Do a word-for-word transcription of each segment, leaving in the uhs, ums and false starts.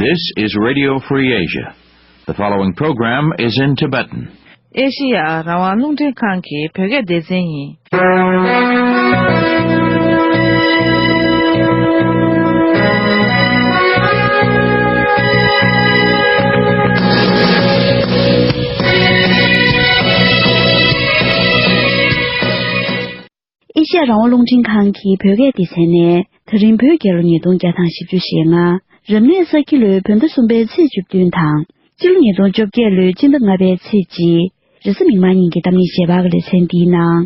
This is Radio Free Asia. The following program is in Tibetan. ཨེ་ཤི་ཡ་རང་དབང་རླུང་འཕྲིན་ཁང་གི་བོད་སྐད་སྡེ་ཚན་ཡིན། ཨེ་ཤ་ཡ་རང་དབང་རླུང་འཕྲིན་ཁང་གི་བོད་སྐད་སྡེ་ཚན་ནས་ད་རིང་བོད་རྒྱལ་ལོ་ཉིས་སྟོང་བརྒྱ་དང་བཞི་བཅུ་ཞེ་ལྔ། རབ་གནས་ས་ཁྱི་ལོའི་བོད་ཟླ་གསུམ་པའི་ཚེས་བཅུ་བདུན་དང་། སྤྱི་ལོ་ཉིས་སྟོང་བཅོ་བརྒྱད་ལོའི་སྤྱི་ཟླ་ལྔ་པའི་ཚེས་གཅིག་རེས་གཟའ་མིག་དམར་ཉིན་གྱི་གཏམ་ངན་ཞལ་པར་གྱི་ལེ་ཚན་འདིའི་ནང་།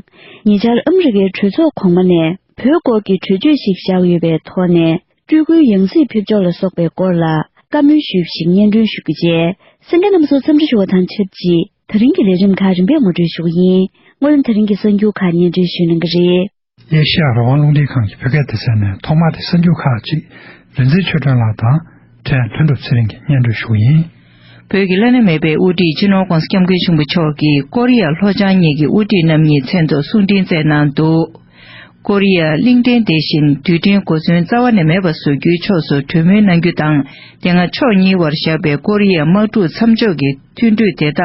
ཉེ་ཆར་ཨ་མི་རི་ཀའི་གྲོས་ཚོགས་གོང་མ་ནས་བོད་སྐོར་གྱི་གྲོས་ཆོད་ཞིག་བཞག་ཡོད་པའི་ཐོག་ནས། སྤྲུལ་སྐུའི་ཡང་སྲིད་ཕེབས་ཕྱོགས་ལ་སོགས་པའི་སྐོར་ལ་བཀའ་མོལ་ཞུས་པ་ཞིག་སྙན་སྒྲོན་ཞུ་རྒྱུ་བཅས། གསན་མཁན་རྣམ་པ་ཚོ་འཚམས་འདྲི་ཞུ་བ་དང་ཆབས་ཅིག་ད་རིང་གི་ལས་རིམ་ཁག་རིམ་པས་ངོ་སྤྲོད་ཞུ་གི་ཡིན། སྔོན་ལ་ད་རིང་གི་གསར་འགྱུར་ཁག་སྙན་སྒྲོན་ཞུ་གནང་གི་རེད། ཨེ་ཤ་ཡ་རང་དབང་རླུང་འཕྲིན་ཁང་གི་བོད་སྐད་སྡེ་ཚན་ནས་ཐོག་མར་དེ་གསར་འགྱུར་ཁག་ཅིག་རིག་འཛིན་ཆོས་སྒྲོན་ལགས་དང་བཀྲས་ལྷུན་གྲུབ་ཚེ་རིང་གིས་སྙན་སྒྲོན་ཞུ་གི་ཡིན། བོད་ཀྱི་བླ་ན་མེད་པའི་དབུ་ཁྲིད་སྤྱི་ནོར་༧གོང་ས་༧སྐྱབས་མགོན་ཆེན་པོ་མཆོག་གིས་ཀོ་རི་ཡ་ལྷོ་བྱང་གཉིས་ཀྱི་དབུ་ཁྲིད་རྣམ་གཉིས་མཚན་ཐོག་གསུང་འཕྲིན་བསྩལ་གནང་འདུག་ཀོ་རི་ཡ་གླིང་ཕྲན་དེ་བཞིན་རྡུལ་ཕྲན་གོ་མཚོན་རྩ་བ་ནས་མེད་པ་བཟོ་རྒྱུའི་ཕྱོགས་སུ་གྲོས་མོལ་གནང་རྒྱུ་དང་། དེ་སྔ་ཕྱོགས་གཉིས་བར་བཞག་པའི་ཀོ་རི་ཡ་དམག་འཁྲུག་མཚམས་འཇོག་གི་མཐུན་གྲོས་དེ་དག་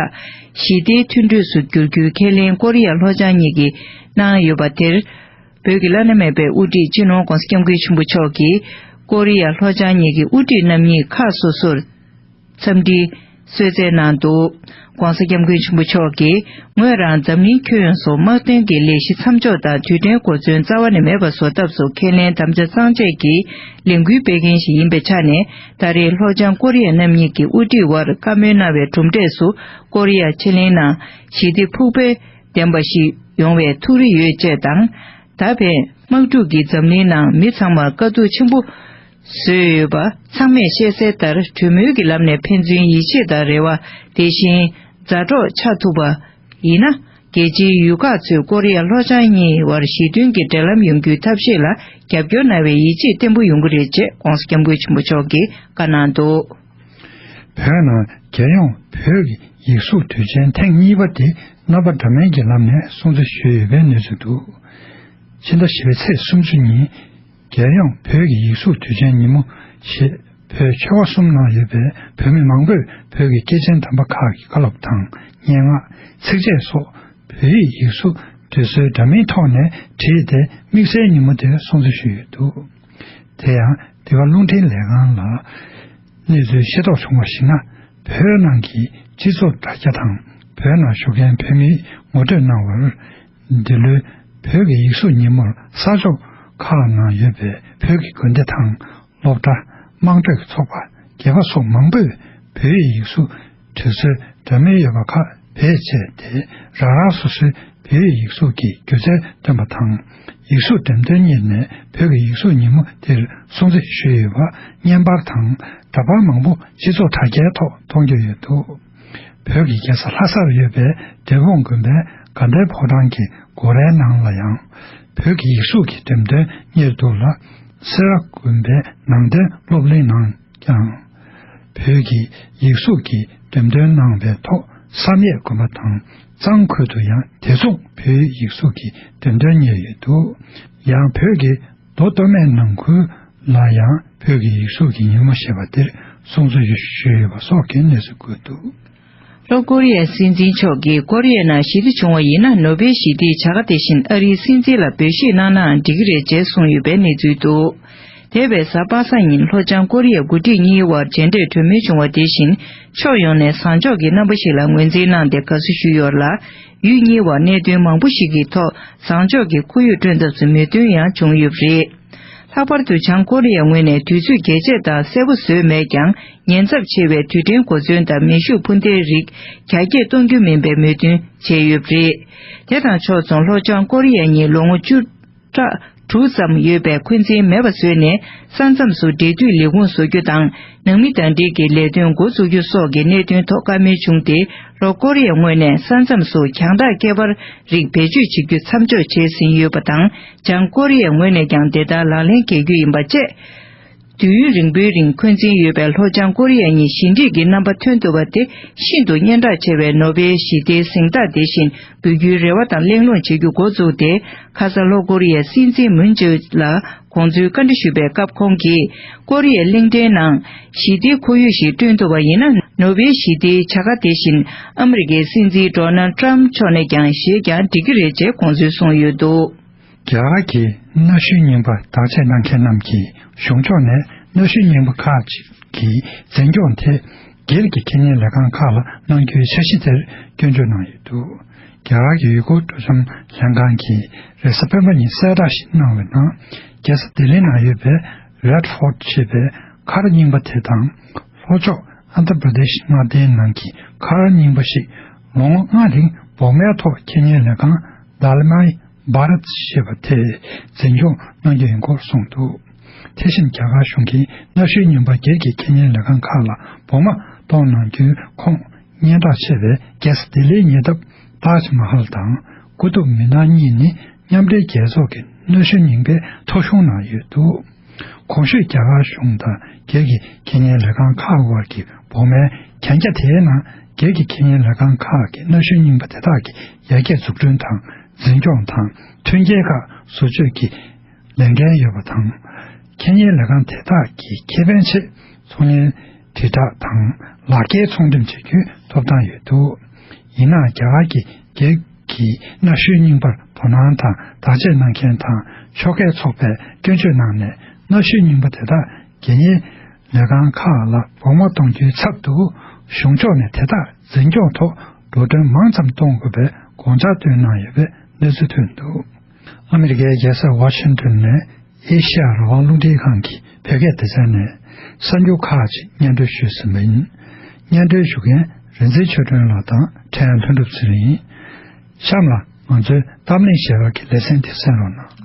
ཞི་བདེའི་མཐུན་གྲོས་སུ་བསྒྱུར་རྒྱུའི་ཁས་ལེན་ཀོ་རི་ཡ་ལྷོ་བྱང་གཉིས་ཀྱིས་གནང་ཡོད་པ་དེར། བོད་ཀྱི་བླ་ན་མེད་པའི་དབུ་ཁྲིད་སྤྱི་ནོར་༧གོང་ས་༧སྐྱབས་མགོན་ཆེན་པོ་མཆོག་གིས་ཀོ་རི་ཡ་ལྷོ་བྱང་གཉིས་ཀྱི་དབུ་ཁྲིད་རྣམ་གཉིས་ཁག་སོ་སོར་འཚམས་འདྲིའི་གསོལ་སྩལ་གནང་འདུག ༧གོང་ས་༧སྐྱབས་མགོན་ཆེན་པོ་མཆོག་གིས་ངོས་རང་འཛམ་གླིང་ཁྱོན་ཡོངས་སུ་དམག་དོན་གྱི་ལས་གཞི་མཚམས་འཇོག་དང་རྡུལ་ཕྲན་གོ་མཚོན་རྩ་བ་ནས་མེད་པ་བཟོ་ཐབས་སུ་ཁས་ལེན་དམ་བཅའ་གཙང་བཅད་ཀྱི་ལས་འགུལ་སྤེལ་མཁན་ཞིག་ཡིན་པའི་ཆ་ནས། ད་རེས་ལྷོ་བྱང་ཀོ་རི་ཡ་རྣམ་གཉིས་ཀྱི་དབུ་ཁྲིད་དབར་བཀའ་མོལ་གནང་བའི་གྲུབ་འབྲས་སུ་ཀོ་རི་ཡ་ཕྱེད་གླིང་ནང་ཞི་བདེ་ཕུགས་ཕན་ལྡན་པ་ཞིག་ཡོང་བའི་ཐུགས་རེ་ཡོད་ཅེས་དང་། ད་ཕན་དམག་འཁྲུག་གིས་འཛམ་གླིང་ནང་མི་ཚང་མར་དཀའ་སྡུག་ཆེན་པོ་བཟོས་ཡོད་པ་ཚང་མས་ཤེས་གསལ་ལྟར། གྲོས་མོལ་གྱི་ལམ་ནས་ཕན་ཚུན་ཡིད་ཆེས་དང་རེ་བ། དེ་བཞིན་མཛའ་གྲོགས་ཆགས་ཐུབ་པ་ཡིན་ན། རྒྱལ་སྤྱིའི་ཡུལ་ཁག་ཚོས་ཀོ་རི་ཡ་ལྷོ་བྱང་གཉིས་བར་ཞི་མཐུན་གྱི་འབྲེལ་ལམ་ཡོང་རྒྱུའི་ཐབས་ཤེས་ལ་རྒྱབ་སྐྱོར་གནང་བའི་ཡིད་ཆེས་བརྟན་པོ་ཡོང་གི་རེད་ཅེས་༧གོང་ས་༧སྐྱབས་མགོན་ཆེན་པོ་མཆོག་གིས་བཀའ་གནང་འདུག་བོད་ནང་རྒྱལ་ཡོངས་བོད་ཀྱི་ཡིག་གཟུགས་དུས་ཆེན་ཐེངས་གཉིས་པ་དེ་རྣམ་པ་འདྲ་མིན་གྱི་ལམ་ནས་སྲུང་བརྩི་ཞུས་ཡོད་པའི་གནས་ཚུལ་འདུག་ཕྱི་ཟླ་བཞི་པའི་ཚེས་སུམ་ཅུ་ཉིན། རྒྱལ་ཡོངས་བོད་ཀྱི་ཡིག་གཟུགས་དུས་ཆེན་ཉིན་མོ་ཞེས་བོད་ཆོལ་ཁ་གསུམ་ནང་ཡོད་པའི་བོད་མི་མང་པོས་བོད་ཀྱི་སྐྱེས་ཆེན་དམ་པ་ཁག་གི་བཀའ་སློབ་དང་། སྙན་ངག་ཚིགས་བཅད་སོགས་བོད་ཡིག་ཡིག་གཟུགས་དུས་ཚོད་འདྲ་མིན་ཐོག་ནས་བྲིས་ཏེ་དམིགས་བསལ་ཉིན་མོ་དེར་སྲུང་བརྩི་ཞུས་ཡོད་འདུག་དེ་ཡང་དེ་ག་རླུང་འཕྲིན་ལས་ཁང་ལ་གནས་ཚུལ་ཤེས་རྟོགས་བྱུང་བར་གཞིགས་ན། བོད་ནང་གི་སྤྱི་ཚོགས་དྲ་རྒྱ་དང་བོད་ནང་བཞུགས་མཁན་བོད་མིས་ངོ་སྤྲོད་གནང་བར། འདི་ལོའི་བོད་ཀྱི་ཡིག་གཟུགས་ཉིན་མོར་ས་ཕྱོགས་ཁག་ནང་ཡོད་པའི་བོད་ཀྱི་དགོན་སྡེ་དང་། སློབ་གྲྭ། དམངས་ཁྲོད་ཀྱི་ཚོགས་པ། སྒེར་པ་སོགས་མང་པོས་བོད་ཡིག་ཡིག་གཟུགས་དུས་ཚོད་འདྲ་མིན་ཡོད་པ་ཁག་བེད་སྤྱད་དེ། རང་རང་སོ་སོའི་བོད་ཡིག་ཡིག་གཟུགས་ཀྱི་སྒྱུ་རྩལ་སྟོན་པ་དང་། ཡིག་གཟུགས་འགྲེམས་སྟོན་གཉེར་ནས་བོད་ཀྱི་ཡིག་གཟུགས་ཉིན་མོ་དེར་སྲུང་བརྩི་ཞུས་ཡོད་པ་བརྙན་པར་དང་འདྲ་པར་མང་པོ་སྤྱི་ཚོགས་དྲ་རྒྱའི་ཐོག་མཐོང་རྒྱུ་ཡོད་འདུག་བོད་ཀྱི་རྒྱལ་ས་ལྷ་སར་ཡོད་པའི་འབྲས་སྤུངས་དགོན་པའི་དགའ་ལྡན་ཕོ་བྲང་གི་སྒོ་རའི་ནང་ལ་ཡང་། བོད་ཀྱི་ཡིག་གཟུགས་ཀྱི་འགྲེམས་སྟོན་གཉེར་འདུག་ལ། སེ་ར་དགོན་པའི་ནང་བསྟན་སློབ་གླིང་ནང་ཀྱང་། བོད་ཀྱི་ཡིག་གཟུགས་ཀྱི་འགྲེམས་སྟོན་གནང་བའི་ཐོག་བསམ་ཡས་དགོན་པ་དང་གཙང་ཁུལ་དུ་ཡང་དེ་མཚུངས་བོད་ཡིག་གཟུགས་ཀྱི་འགྲེམས་སྟོན་གཉེར་ཡོད་འདུག་ཡང་བོད་ཀྱི་མདོ་སྟོད་སྨད་ནང་ཁུལ་ལ་ཡང་བོད་ཀྱི་ཡིག་གཟུགས་ཀྱི་ཉིན་མོ་ཞེས་པ་དེར་སྲུང་བརྩི་ཞུས་ཡོད་པ་སོགས་ཀྱི་གནས་ཚུལ་བཀོད་འདུག་ལྷོ་ཀོ་རི་ཡའི་སྲིད་འཛིན་མཆོག་གིས་ཀོ་རི་ཡའི་ནང་ཞི་བདེ་བྱུང་བ་ཡིན་ན་ནོ་བེལ་ཞི་བདེའི་བྱ་དགའ་དེ་བཞིན་ཨ་རིའི་སྲིད་འཛིན་ལ་འབུལ་བཞེས་གནང་ནའང་འགྲིག་གི་རེད་ཅེས་གསུངས་ཡོད་པའི་གནས་ཚུལ་འདུག་འདས་པའི་གཟའ་པ་སངས་ཉིན་ལྷོ་བྱང་ཀོ་རི་ཡའི་འགོ་ཁྲིད་གཉིས་དབར་མཇལ་འཕྲད་གྲོས་མོལ་བྱུང་བ་དེ་བཞིན་ཕྱོགས་ཡོངས་ནས་བཟང་ཕྱོགས་ཀྱི་རྣམ་པ་ཞིག་ལ་ངོས་འཛིན་གནང་སྟེ་དགའ་བསུ་ཞུས་ཡོད་ལ། ཡུལ་གཉིས་དབར་གནད་དོན་མང་པོ་ཞིག་གི་ཐོག་བཟང་ཕྱོགས་ཀྱི་ཁོར་ཡུག་བསྐྲུན་ཐབས་སུ་མོས་མཐུན་ཡང་བྱུང་ཡོད་པ་རེད། ལྷག་པར་དུ་བྱང་ཀོ་རི་ཡའི་ངོས་ནས་དུས་ཚོད་རྒྱས་བཅད་དང་གསལ་པོ་བཟོས་མེད་ཀྱང་། ཉེན་ཚབས་ཆེ་བའི་རྡུལ་ཕྲན་གོ་མཚོན་དང་མེ་ཤུགས་འཕུར་མདེལ་རིགས་རྒྱ་སྐྱེད་གཏོང་རྒྱུ་མིན་པའི་མོས་མཐུན་བྱས་ཡོད་པ་རེད། དེ་དང་ཕྱོགས་མཚུངས་ལྷོ་བྱང་ཀོ་རི་ཡ་གཉིས་ལོ་ངོ་བཅུ་ཕྲག་དྲུག་ཙམ་ཡོད་པའི་འཁོན་འཛིན་མེད་པ་བཟོས་ནས། ས་མཚམས་སུ་འབྲེལ་མཐུད་ལས་ཁུངས་བཟོ་རྒྱུ་དང་། ནང་མི་དང་འབྲེལ་གྱི་ལས་དོན་འགོ་འཛུགས་རྒྱུ་སོགས་ཀྱི་གནད་དོན་ཐོག་བཀའ་མོལ་བྱུང་སྟེ། ལྷོ་ཀོ་རི་ཡའི་ངོས་ནས་ས་མཚམས་སུ་རྒྱང་ཐག་སྐེད་འཕར་རིགས་བེད་སྤྱོད་བྱེད་རྒྱུ་མཚམས་འཇོག་བྱས་ཟིན་ཡོད་པ་དང་། བྱང་ཀོ་རི་ཡའི་ངོས་ནས་ཀྱང་དེ་ལྟར་ལག་ལེན་འགེལ་རྒྱུ་ཡིན་པ་བཅས། དུས་ཡུན་རིང་པོའི་རིང་འཁོན་འཛིན་ཡོད་པའི་ལྷོ་བྱང་ཀོ་རི་ཡ་གཉིས་ཞི་འགྲིག་གི་རྣམ་པ་ཐོན་ཐུབ་པ་དེ་ཤིན་ཏུ་སྙན་གྲགས་ཆེ་བའི་ནོ་བེལ་ཞི་བདེའི་གཟེངས་རྟགས་དེ་བཞིན་འབུལ་རྒྱུའི་རེ་བ་དང་གླེང་སློང་བྱེད་རྒྱུ་འགོ་བཙུགས་ཏེ། ཁ་ས་ལྷོ་ཀོ་རི་ཡའི་སྲིད་འཛིན་མུན་ཇེ་ལ་དགོངས་ཚུལ་བཀའ་འདྲི་ཞུས་པའི་སྐབས། ཁོང་གིས་ཀོ་རི་ཡའི་གླིང་ཕྲན་ནང་ཞི་བདེའི་ཁོར་ཡུག་ཞིག་བསྐྲུན་ཐུབ་པ་ཡིན་ན། ནོ་བེལ་ཞི་བདེའི་བྱ་དགའ་དེ་བཞིན་ཨ་མི་རི་ཀའི་སྲིད་འཛིན་ཌོ་ནལ་ཊམ་མཆོག་ནས་ཀྱང་བཞེས་ཀྱང་འགྲིག་གི་རེད་ཅེས་དགོངས་ཚུལ་གསུངས་ཡོད་འདུག། རྒྱ་གར་གྱི་གནའ་ཤུལ་རྙིང་པ་བརྟག་དཔྱད་གནང་མཁན་རྣམས་ཀྱིས་གཞུང་ཕྱོགས་ནས་གནའ་ཤུལ་རྙིང་པ་ཁག་ཅིག་གི་འཛིན་སྐྱོང་ཐད་སྒེར་གྱི་ཁེ་ཉེན་ལས་ཁང་ཁག་ལ་གནང་རྒྱུའི་འཆར་གཞི་དེར་སྐྱོན་བརྗོད་གནང་ཡོད་འདུག། རྒྱ་གར་གྱི་ཡུལ་སྐོར་སྤྲོ་འཆམ་ལྷན་ཁང་གིས་རེས་གཟའ་སྤེན་པ་ཉིན་གསལ་བསྒྲགས་ཤིག་གནང་བའི་ནང་། རྒྱལ་ས་ལྡི་ལི་ནང་ཡོད་པའི་རེཌ་ཕོར་ཊི་ཞེས་པའི་མཁར་རྙིང་པ་དེ་དང་། ལྷོ་ཕྱོགས་ཨན་དྷ་པྲ་དེ་ཤི་མངའ་སྡེའི་ནང་གི་མཁར་རྙིང་པ་ཞིག་ལོ་ངོ་ལྔ་རིང་བོགས་མའི་ཐོག་ཁེ་ཉེན་ལས་ཁང་དཱལ་མའི་བྷ་རད་ཞེས་པ་དེས་འཛིན་སྐྱོང་གནང་རྒྱུ་ཡིན་སྐོར་གསུངས་འདུག། དེ་བཞིན་རྒྱ་གར་གཞུང་གིས་གནའ་ཤུལ་རྙིང་པ་སྒེར་གྱི་ཁེ་ཉེན་ལས་ཁང་ཁག་ལ་བོགས་མ་གཏོང་གནང་རྒྱུའི་ཁོངས་སྙན་གྲགས་ཆེ་བའི་རྒྱལ་ས་ལྡི་ལིའི་ཉེ་འདབས་ཏཱཇ་མ་ཧལ་དང་ཀུ་ཏུབ་མི་ནཱར་གཉིས་ནི་མཉམ་འབྲེལ་རྒྱལ་ཚོགས་ཀྱི་གནའ་ཤུལ་རྙིང་པའི་ཐོ་གཞུང་ནང་ཡོད་འདུག། གོང་ཞུས་རྒྱ་གར་གཞུང་དང་སྒེར་གྱི་ཁེ་ཉེན་ལས་ཁང་ཁག་དབར་གྱི་བོགས་མའི་གན་རྒྱ་དེའི་ནང་སྒེར་གྱི་ཁེ་ཉེན་ལས་ཁང་ཁག་གི་གནའ་ཤུལ་རྙིང་པ་དེ་དག་གི་ཡར་རྒྱས་འཛུགས་སྐྲུན་དང་འཛིན་སྐྱོང་དང་མཐུན་རྐྱེན་ཁག་བཟོ་བཅོས་ཀྱི་ལས་འགན་ཡོད་པ་དང་། ཁེ་ཉེན་ལས་ཁང་དེ་དག་གི་ཁེ་ཕན་ཆེད་ཚོང་གཉེར་དྲིལ་བསྒྲགས་དང་ལག་འཁྱེར་ཚོང་འགྲེམས་བྱེད་རྒྱུའི་ཐོབ་ཐང་ཡོད་འདུག། ཡིན་ནའང་རྒྱ་གར་གྱི་སྒེར་གྱི་གནའ་ཤུལ་རྙིང་པར་དོ་སྣང་དང་བརྟག་དཔྱད་གནང་མཁན་དང་ཕྱོགས་འགལ་ཚོགས་པས་སྐྱོན་བརྗོད་གནང་ནས། གནའ་ཤུལ་རྙིང་པ་དེ་དག་ཁེ་ཉེན་ལས་ཁང་ཁག་ལ་བོགས་མ་གཏོང་རྒྱུའི་ཚབ་ཏུ་གཞུང་ཕྱོགས་ནས་དེ་དག་འཛིན་སྐྱོང་ཐོག་འགྲོ་གྲོན་མང་ཙམ་གཏོང་དགོས་པའི་དགོངས་འཆར་བཏོན་གནང་ཡོད་པའི་གནས་ཚུལ་ཐོན་འདུག། ཨ་མི་རི་ཀའི་རྒྱལ་ས་ཝ་ཤིང་ཏོན་ནས་ཨེ་ཤ་ཡ་རང་དབང་རླུང་འཕྲིན་ཁང་གི་བོད་སྐད་སྡེ་ཚན་ནས་གསར་འགྱུར་ཁག་ཅིག་སྙན་སྒྲོན་ཞུས་ཟིན་པ་ཡིན། སྙན་སྒྲོན་ཞུ་མཁན་རིག་འཛིན་ཆོས་སྒྲོན་ལགས་དང་ཕྲན་ལྷུན་གྲུབ་ཚེ་རིང་ཡིན། གཤམ་ལ་ང་ཚོའི་གཏམ་གླེང་ཞལ་བར་གྱི་ལེ་ཚན་དེ་གསན་རོགས་གནང་།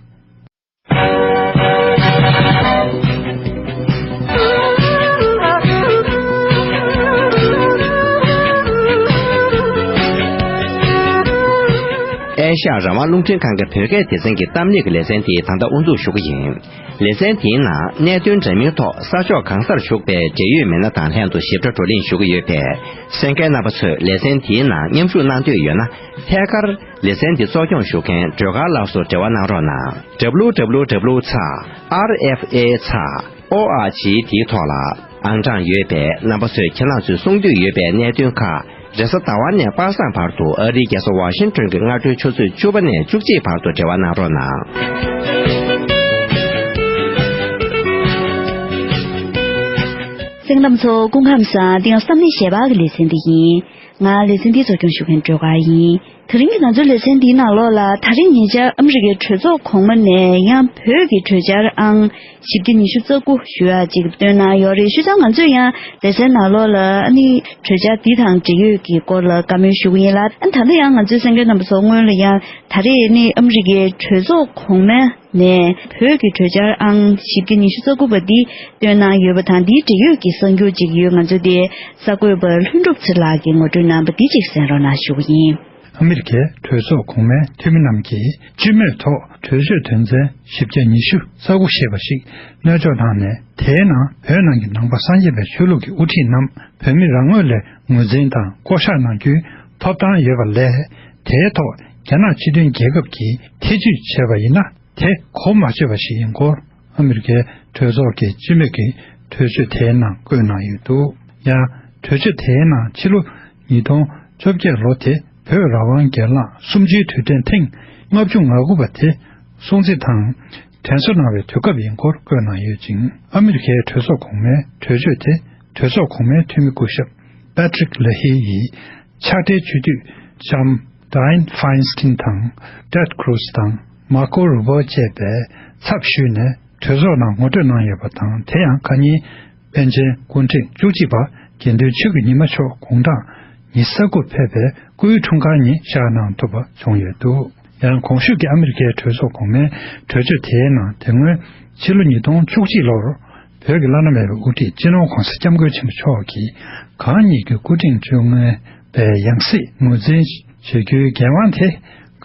ཨེ་ཤ་ཡ་རང་དབང་རླུང་འཕྲིན་ཁང་གི་བོད་སྐད་སྡེ་ཚན་གྱི་གཏམ་གླེང་གི་ལེ་ཚན་དེ་ད་ལྟ་དབུ་འཛུགས་ཞུ་གི་ཡིན། ལེ་ཚན་དེའི་ནང་གནད་དོན་འདྲ་མིན་ཐོག་ས་ཕྱོགས་གང་སར་བཞུགས་པའི་འབྲེལ་ཡོད་མི་སྣ་དང་ལྷན་དུ་ཞིབ་ཕྲ་བགྲོ་གླེང་ཞུ་གི་ཡོད་པས། གསན་མཁན་རྣམ་པ་ཚོས་ལེ་ཚན་དེའི་ནང་མཉམ་ཞུགས་གནང་འདོད་ཡོད་ན། ཐད་ཀར་ལེ་ཚན་འདི་གཙོ་སྐྱོང་ཞུ་མཁན་སྒྲོལ་དཀར་ལགས་སུ་འབྲེལ་བ་གནང་རོགས་གནང་། W W W ཚེག་R F A ཚེག O R G དེའི་ཐོག་ལ་ཨང་གྲངས་ཡོད་པས། རྣམ་པ་ཚོས་ཁྱེད་རང་ཚོས་གསུང་འདོད་ཡོད་པའི་གནད་དོན་ཁག་རེས་གཟའ་ཟླ་བ་ནས་པ་སངས་བར་དུ་ཨ་རིའི་རྒྱལ་ས་ཝ་ཤིང་ཏོན་གྱི་སྔ་དྲོའི་ཆུ་ཚོད་བཅུ་པ་ནས་བཅུ་གཅིག་བར་དུ་འབྲེལ་བ་གནང་རོགས་གནང་། གསན་མཁན་རྣམ་པ་ཚོ་སྐུ་ཁམས་བཟང་། འདི་ཡང་བསམ་གླིང་ཞལ་པར་གྱི་ལེ་ཚན་འདི་ཡིན། ང་ལེ་ཚན་འདི་གཙོ་སྐྱོང་ཞུ་མཁན་སྒྲོལ་དཀར་ཡིན། དེ་རིང་གི་ང་ཚོའི་ལེ་ཚན་འདིའི་ནང་ལོགས་ལ་ད་རེས་ཉེ་ཆར་ཨ་མི་རི་ཀའི་གྲོས་ཚོགས་གོང་མ་ནས་ཡང་བོད་ཀྱི་གྲོས་འཆར་ཨང་བཞི་བརྒྱ་ཉི་ཤུ་རྩ་དགུ་ཞུ་ཡག་ཅིག་བཏོན་གནང་ཡོད་རེད། ཤུལ་ཙམ་ང་ཚོས་ཡང་ལེ་ཚན་ནང་ལོགས་ལ་ཨ་ནི་གྲོས་འཆར་འདི་དང་འབྲེལ་ཡོད་ཀྱི་སྐོར་ལ་བཀའ་མོལ་ཞུ་གི་ཡིན་ལ། ཨ་ནི་ད་ལྟ་ཡང་ང་ཚོའི་གསན་མཁན་རྣམ་པ་ཚོ་སྔོན་ལ་ཡང་ད་རེས་ནི་ཨ་མི་རི་ཀའི་གྲོས་ཚོགས་གོང་མ་ནས་བོད་ཀྱི་གྲོས་འཆར་ཨང་བཞི་བརྒྱ་ཉི་ཤུ་རྩ་དགུ་པ་འདི་བཏོན་གནང་ཡོད་པ་དང་། འདིའི་འབྲེལ་ཡོད་ཀྱི་གསར་འགྱུར་ཅིག་ཡོད། ང་ཚོ་དེ་གསར་འགོད་པ་ལྷུན་གྲུབ་ཚེ་ལགས་ཀྱིས་ངོ་སྤྲོད་གནང་བ་འདི་ཅིག་གསན་རོགས་གནང་ཞུ་གི་ཡིན། ཨ་མི་རི་ཀའི་གྲོས་ཚོགས་གོང་མའི་འཐུས་མི་རྣམས་ཀྱིས་སྤྱི་མོས་ཐོག་གྲོས་ཆོད་དོན་ཚན་བཞི་བརྒྱ་ཉི་ཤུ་རྩ་དགུ་ཞེས་པ་ཞིག་གནོད་འཇོག་གནང་ནས། དེའི་ནང་བོད་ནང་གི་ནང་པ་སངས་རྒྱས་པའི་ཆོས་ལུགས་ཀྱི་དབུ་ཁྲིད་རྣམས་བོད་མི་རང་ངོས་ལས་ངོས་འཛིན་དང་བསྐོ་གཞག་གནང་རྒྱུའི་ཐོབ་ཐང་ཡོད་པ་ལས། དེའི་ཐོག་རྒྱ་ནག་སྤྱི་མཐུན་རྒྱལ་ཁབ་ཀྱིས་ཐེ་ཇུས་བྱས་པ་ཡིན་ན། དེ་གོ་མ་ཆོད་པ་ཞིག་ཡིན་སྐོར། ཨ་མི་རི་ཀའི་གྲོས་ཚོགས་ཀྱི་སྤྱི་མོས་ཀྱི་གྲོས་ཆོད་དེའི་ནང་བཀོད་གནང་ཡོད་འདུག། ཡང་གྲོས་ཆོད་དེའི་ནང་ཕྱི་ལོ་ཉིས་སྟོང་བཅོ་བརྒྱད་ལོ་དེ་བོད་རང་དབང་སྒེར་ལངས་གསུམ་བཅུའི་དུས་དྲན་ཐེངས་ལྔ་བཅུ་ང་དགུ་པ་དེ་སྲུང་བརྩི་དང་དྲན་གསོ་གནང་བའི་དུས་སྐབས་ཡིན་སྐོར་བཀོད་གནང་ཡོད་ཅིང་། ཨ་མི་རི་ཀའི་གྲོས་ཚོགས་གོང་མའི་གྲོས་ཆོད་དེ་གྲོས་ཚོགས་གོང་མའི་འཐུས་མི་སྐུ་ཞབས་Patrick Leahy ཡིས་ཕྱག་སྦྲེལ་སྤྱི་འཐུས་ལྕམ་Dianne Feinstein དང་Ted Cruz དང་Marco Rubio བཅས་པའི་ཚབ་ཞུས་ནས་གྲོས་ཚོགས་ནང་ངོ་སྤྲོད་གནང་ཡོད་པ་དང་། དེ་ཡང་ཁ་ཉིན་པཎ་ཆེན་སྐུ་ཕྲེང་བཅུ་གཅིག་པ་དགེ་འདུན་ཆོས་ཀྱི་ཉི་མ་མཆོག་དགུང་གྲངས་ཉི་ཤུ་རྩ་དགུ་ཕེབས་པའི་སྐུའི་འཁྲུངས་སྐར་ཉིན་བཞག་གནང་ཐུབ་པ་བྱུང་ཡོད་འདུག། ཡང་གོང་ཞུས་ཀྱི་ཨ་མི་རི་ཀའི་གྲོས་ཚོགས་གོང་མའི་གྲོས་ཆོད་དེའི་ནང་། དེ་སྔོན་ཕྱི་ལོ་ཉིས་སྟོང་བཅུ་གཅིག་ལོར་བོད་ཀྱི་བླ་ན་མེད་པའི་དབུ་ཁྲིད་སྤྱི་ནོར་༧གོང་ས་༧སྐྱབས་མགོན་ཆེན་པོ་མཆོག་གིས་གང་ཉིད་ཀྱི་སྐུ་ཕྲེང་བཅོ་ལྔ་པའི་ཡང་སྲིད་ངོས་འཛིན་བྱེད་རྒྱུའི་འགན་དབང་དེ་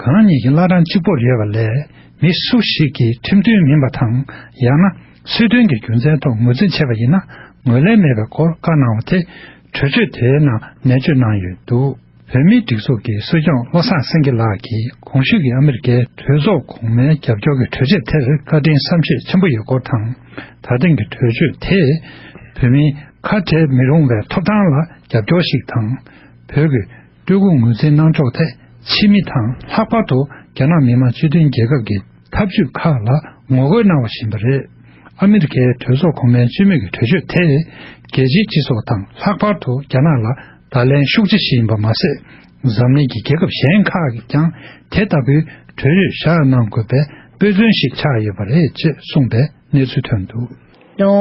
གང་ཉིད་ཀྱི་བླ་བྲང་གཅིག་པོར་ཡོད་པ་ལས། མི་སུ་ཞིག་གི་ཁྲིམས་མཐུན་མིན་པ་དང་། ཡང་ན་ སྲིད་དོན་གྱི་རྒྱུ་མཚན་ཐོག་ངོས་འཛིན་བྱས་པ་ཡིན་ན་ངོས་ལེན་མེད་པའི་སྐོར་བཀའ་གནང་བ་དེ་གྲོས་ཆོད་དེའི་ནང་ནན་བརྗོད་གནང་ཡོད་འདུག་བོད་མིའི་སྒྲིག་འཛུགས་ཀྱི་སྲིད་སྐྱོང་བློ་བཟང་སེང་གེ་ལགས་ཀྱིས་གོང་ཞུས་ཀྱི་ཨ་མི་རི་ཀའི་གྲོས་ཚོགས་གོང་མའི་རྒྱབ་སྐྱོར་གྱི་གྲོས་ཆོད་དེར་བཀའ་དྲིན་བསམ་ཤེས་ཆེན་པོ་ཡོད་སྐོར་དང་། ད་ཐེངས་ཀྱི་གྲོས་ཆོད་དེས་བོད་མིའི་ཁ་བྲལ་མི་རུང་བའི་ཐོབ་ཐང་ལ་རྒྱབ་སྐྱོར་ཞིག་དང་། བོད་ཀྱི་སྤྲུལ་སྐུ་ངོས་འཛིན་གནང་ཕྱོགས་ཐད་ཕྱི་མི་དང་ལྷག་པར་དུ་རྒྱ་ནག་མི་དམངས་སྤྱི་མཐུན་རྒྱལ་ཁབ་ཀྱི་ཐབས་ཇུས་ཁག་ལ་ངོ་རྒོལ་གནང་བ་བཞིན་པ་རེད། ཨ་མི་རི་ཀའི་གྲོས་ཚོགས་གོང་མའི་སྤྱི་མོས་ཀྱི་གྲོས་ཆོད་དེས་རྒྱལ་སྤྱིའི་སྤྱི་ཚོགས་དང་ལྷག་པར་དུ་རྒྱ་ནག་ལ་བརྡ་ལན་ཤུགས་ཆེ་བྱིན་པ་མ་ཟད། འཛམ་གླིང་གི་རྒྱལ་ཁབ་གཞན་ཁག་གིས་ཀྱང་དེ་ལྟ་བུའི་གྲོས་ཆོད་བཞག་གནང་དགོས་པའི་དཔེ་མཚོན་ཞིག་ཆགས་ཡོད་པ་རེད་ཅེས་གསུངས་པའི་གནས་ཚུལ་ཐོན་འདུག་ལོ།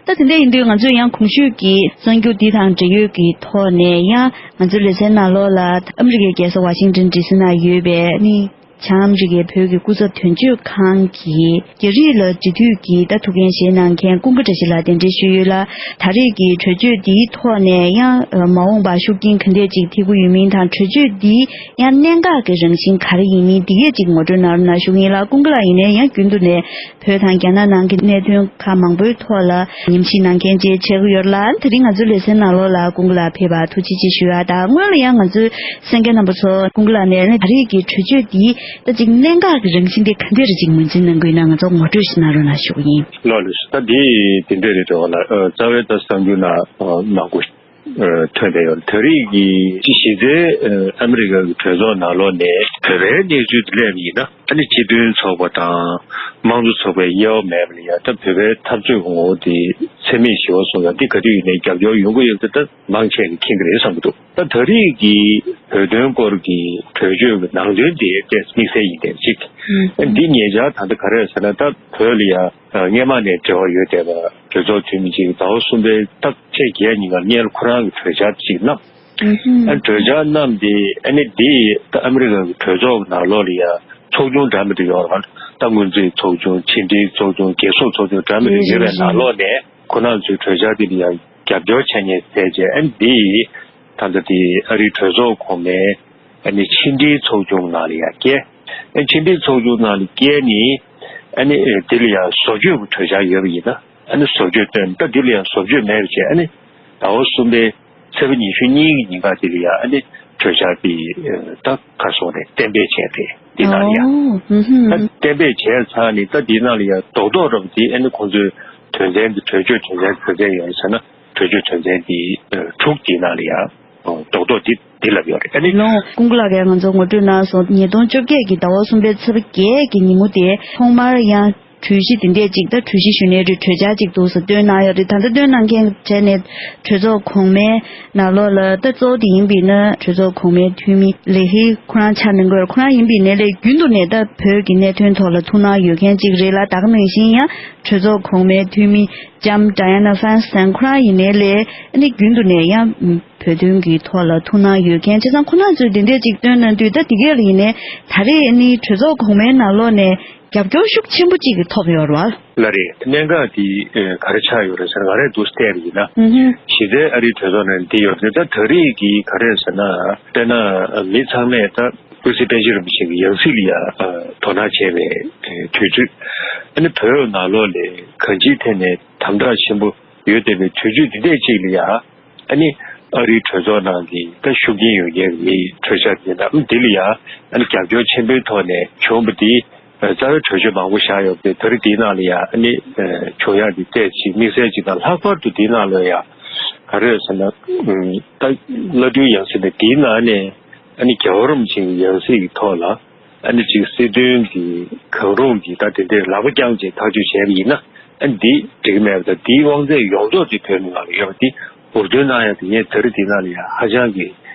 ད་དེ་འདྲ་ཡིན་དུས་ང་ཚོས་ཡང་གོང་ཞུས་ཀྱི་གསར་འགྱུར་འདི་དང་འབྲེལ་ཡོད་ཀྱི་ཐོག་ནས་ཡང་ང་ཚོའི་ལེ་ཚན་ནང་ལོགས་ལ་ཨ་མི་རི་ཀའི་རྒྱལ་ས་ཝ་ཤིང་ཏོན་ཌི་སི་ནང་ཡོད་པའི་ནི་བྱང་ཨ་མི་རི་ཀའི་བོད་ཀྱི་སྐུ་ཚབ་དོན་གཅོད་ཁང་གི་རྒྱ་རིགས་ལ་འབྲེལ་མཐུད་ཀྱི་ད་ཐུགས་འགན་བཞེས་གནང་མཁན་ཀུན་དགའ་བཀྲ་ཤིས་ལགས་གདན་འདྲེན་ཞུས་ཡོད་ལ། ད་རེས་ཀྱི་གྲོས་ཆོད་འདིའི་ཐོག་ནས་ཡང་མ་འོངས་པར་ཤུགས་རྐྱེན་ག་འདྲས་ཅིག་ཐེབས་ཀྱི་ཡོད་མིན་དང་གྲོས་ཆོད་འདི་ཡང་གནད་འགག་གི་རང་བཞིན་ག་རེ་ཡིན་མིན་འདི་གས་ཅིག་ངོ་སྤྲོད་གནང་རོགས་གནང་ཞུ་གི་ཡིན་ལ། ཀུན་དགའ་ལགས་ཡིན་ནའི་ཡང་རྒྱུན་དུ་ནས་བོད་དང་རྒྱ་ནག་ནང་གི་གནད་དོན་ཁག་མང་པོའི་ཐོག་ལ་ཉམས་ཞིབ་གནང་མཁན་བཅས་ཆགས་ཀྱི་ཡོད་ལ། དེ་རིང་ང་ཚོའི་ལེ་ཚན་ནང་ལོགས་ལ་ཀུན་དགའ་ལགས་ཕེབས་པར་ཐུགས་རྗེ་ཆེ་ཞུ་ཡ་དང་། སྔོན་ལ་ཡང་ང་ཚོའི་གསན་མཁན་རྣམ་པ་ཚོ་ཀུན་དགའ་ལགས་ནས་ད་རེས་ཀྱི་གྲོས་ཆོད་འདིའི་ད་ཅིག་གནད་འགག་གི་རང་བཞིན་དེ་ག་འདྲ་རེ་ཅིག་ངོས་འཛིན་གནང་གི་ཡོད་ན་ང་ཚོ་ངོ་སྤྲོད་ཞིག་གནང་རོགས་གནང་ཞུ་གི་ཡིན། ལགས་ལགས་སོ། ད་འདི་དེ་འདྲ་རེད་འདྲ་བ་ལ་རྩ་བའི་ད་གསར་འགྱུར་ནང་མང་པོ་ཐོན་བསྡད་ཡོད། ད་རེས་ཀྱི་གཞི་རྩའི་ཨ་མི་རི་ཀ་གི་གྲོས་ཚོགས་ནང་ལོགས་ནས་བོད་པའི་གནས་ཚུལ་དེ་སླེབས་པ་ཡིན་ན་ཨ་ནི་སྤྱི་མཐུན་ཚོགས་པ་དང་དམངས་གཙོ་ཚོགས་པའི་དབྱེ་བ་མེད་པ་ལ་ཡ་ད་བོད་པའི་འཐབ་རྩོད་ཀྱི་ངོ་བོ་དེ་འཚེ་མེད་ཞི་བ་གསུངས་ཡ་འདི་ག་དུས་ཡིན་ནའི་རྒྱབ་སྐྱོར་ཡོང་གི་ཡོད་ཚུལ་ད་མང་ཆེ་གིས་མཁྱེན་གྱི་རེད་བསམ་གྱི་འདུག་ད་ད་རེས་ཀྱི་བོད་དོན་སྐོར་གྱི་གྲོས་ཆོད་ཀྱི་ནང་དོན་དེ་ཏོག་ཙམ་དམིགས་བསལ་ཡིན་པའི་ཅིག་ཨ་འདི་ཉེ་ཆར་ད་ལྟ་ག་རེ་ཟེར་ན་ད་བོད་ལ་ཡ་སྔས་མ་ནས་འབྲེལ་བ་ཡོད་བསྡད་པ་གྲོས་ཚོགས་འཐུས་མི་གཅིག་ཟླ་བ་གསུམ་པའི་ཟླ་ཕྱེད་བརྒྱད་ཉིན་ཀར་སྔོན་ལ་ཁོ་རང་གི་གྲོས་འཆར་གཅིག་གནང་། ཨ་གྲོས་འཆར་གནང་སྟེ་ཨ་ནི་འདི་ད་ཨ་མི་རི་ཀ་གི་གྲོས་ཚོགས་ཀྱི་ནང་ལོགས་ལ་ཡ་ཚོགས་ཆུང་འདྲ་མི་འདྲ་ཡོད་རེད་བ། ད་སྔོན་རྩིས་ཚོགས་ཆུང་ཕྱི་འབྲེལ་ཚོགས་ཆུང་རྒྱལ་སྲུང་ཚོགས་ཆུང་འདྲ་མི་འདྲ་ཡོད་པའི་ནང་ལོགས་ནས་ཁོ་རང་ཚོའི་གྲོས་འཆར་འདི་ལ་ཡ་རྒྱབ་སྐྱོར་བྱས་ནས་བྱས་རྗེས་ཨ་ནི་འདི་ད་ལྟ་དེ་ཨ་རིའི་གྲོས་ཚོགས་གོང་མའི་ཨ་ནི་ཕྱི་འབྲེལ་ཚོགས་ཆུང་ནང་ལ་ཡ་བསྐྱལ། ཨ་ཕྱི་འབྲེལ་ཚོགས་ཆུང་ནང་ལ་བསྐྱལ་ནས་ཨ་ནི་དེ་ལ་ཡ་བཟོ་བཅོས་ཀྱི་གྲོས་འཆར་ཡོད་པ་ཡིན་ན་ཨ་ནི་བཟོ་བཅོས་བཏོན། ད་དེ་ལ་ཡ་བཟོ་བཅོས་མེད་པ་བྱས་ཨ་ནི་ཟླ་བ་གསུམ་པའི་ཚེས་པ་ཉི་ཤུ་གཉིས་ཀྱི་ཉིན་ཀ་དེ་ལ་ཡ་ཨ་ནི་གྲོས་འཆར་དེ་ད་ག་སོང་རེད་གཏན་འབེབས་བྱས་ཏེ་དེ་ནང་ལ་ཡ་ད་གཏན་འབེབས་བྱས་ཚར་ནས་ད་དེ་ནང་ལ་ཡ་རྡོག་རྡོག་ར་བ་དེ་ཨ་ནི་ཁོང་ཚོའི་དོན་ཚན་དེ་གྲོས་ཆོད་དོན་ཚན་ག་ཚད་ཡོད་ཟེར་ན། གྲོས་ཆོད་དོན་ཚན་དེ་དྲུག་དེའི་ནང་ལ་ཡང་རྡོག་རྡོག་དེ་དེ་ལབ་ཡོད་རེད། ཨ་ནི། ལོ། ཀུན་དགའ་ལགས་ཀྱིས་ང་ཚོར་ངོ་སྤྲོད་གནང་སོང་། ཉིས་སྟོང་བཅོ་བརྒྱད་ཀྱི་ཟླ་བ་གསུམ་པའི་ཚེས་པ་བརྒྱད་ཀྱི་ཉིན་མོ་དེ་ཐོག་མར་ཡང་གྲོས་གཞི་དེ་འདྲས་ཅིག་ད་གྲོས་གཞི་ཞུ་ནའི་རེད་གྲོས་འཆར་ཅིག་འདུག་ཟེར་བཏོན་གནང་ཡོད་རེད། ད་ལྟ་བཏོན་གནང་མཁན་བྱས་ནས་གྲོས་ཚོགས་གོང་མའི་ནང་ལོགས་ལ་ད་གཙོ་བོ་དེ་ཡིན་པས་ན་གྲོས་ཚོགས་གོང་མའི་འཐུས་མི་ལེ་ཧི་ཁོ་རང་ཆགས་གནང་གི་ཡོད་རེད། ཁོ་རང་ཡིན་པས་ནའི་ལས་རྒྱུན་དུ་ནས་ད་བོད་ཀྱི་གནད་དོན་ཐོག་ལ་ཐུགས་སྣང་ཡོད་མཁན་ཅིག་རེད་ལ། ད་ག་ནང་བཞིན་ཡང་གྲོས་ཚོགས་གོང་མའི་འཐུས་མི་ལྕམ་Dianne Feinstein་ཁོ་རང་ཡིན་ནའི་ལས་ཨ་ནི་རྒྱུན་དུ་ནས་ཡང་བོད་དོན་གྱི་ཐོག་ལ་ཐུགས་སྣང་ཡོད་མཁན། བྱས་ཙང་ཁོ་རང་ཚོས་དེ་འདྲས་ཅིག་བཏོན་གནང་དུས་ད་དེ་གས་ལ་ཡིན་ནའི་ད་རེས་ཨ་ནི་གྲོས་ཚོགས་གོང་མའི་ནང་ལོགས་ནས་རྒྱབ་སྐྱོར་ཤུགས་ཆེན་པོ་ཅིག་ཐོབ་ཡོད་རེད་བ། ལགས་རེད། གནད་འགག་འདི་ག་རེ་ཆགས་ཡོད་རེད་ཟེར་ན་ང་རས་འདུག་སེ་བལྟས་པ་ཡིན་ན། ཨུ་ཧུ། གཞི་རྩའི་ཨ་རིའི་གྲོས་ཚོགས་ནང་འདི་ཡོད་རེད། ད་ད་རེས་ཀྱི་ག་རེ་ཟེར་ན་དཔེར་ན་མི་ཚང་མས་ད་ཀུན་གཟིགས་པཎ་ཆེན་རིན་པོ་ཆེ་གི་ཡང་སྲིད་ལ་ཡ་དོ་སྣང་བྱས་པའི་དུས་ཚོད། ཨ་ནི་བོད་ནང་ལོགས་ལ་གང་ཅིའི་ཐད་ནས་དམ་དྲག་ཆེན་པོ་ཡོད་བསྡད་པའི་དུས་ཚོད་འདི་འདྲས་ཅིག་ལ་ཡ། ཨ་ནི་ཨ་རིའི་གྲོས་ཚོགས་ནང་གི་ད་ཤུགས་རྐྱེན་ཡོད་མཁན་གྱི་གྲོས་འཆར་དེ་དང་འདི་ལ་ཡ་ཨ་ནི་རྒྱབ་སྐྱོར་ཆེན་པོའི་ཐོག་ནས་བྱུང་བ་འདི་རྩ་བའི་གྲོས་ཆོད་མང་པོ་བཞག་ཡོད་པ་དེ་ད་རེས་འདིའི་ནང་ལ་ཡ་ཨ་ནི་བྱུང་ཡག་གི་ལྟས་ཅིག་དམིགས་བསལ་ཅིག་དང་ལྷག་པར་དུ་འདིའི་ནང་ལ་ཡ་ག་རེ་ཟེར་ན་ད་བླ་སྤྲུལ་ཡང་སྲིད་དེ་འདིའི་ནང་ནས་ཨ་ནི་རྒྱལ་བ་རིན་པོ་ཆེའི་ཡང་སྲིད་ཀྱི་ཐོག་ལ། ཨ་ནི་གཅིག་སྲིད་དོན་གྱི་གང་རུང་གི་ད་དེ་འདྲའི་ལག་པ་བརྐྱངས་བྱས་ཐག་གཅོད་བྱས་པ་ཡིན་ན་ཨ་ནི་འདི་འགྲིག་གི་མེད་པ་དང་འདིའི་དབང་ཚད་ཡོངས་རྫོགས་ཅིག་བོད་མི་ནང་ལ་ཡོད་པ་འདི་འུར་འདོན་གནང་ཡག་དེ་ངས་ད་རེས་འདི་ནང་ལ་ཡང་ཧ་ཅང་གི་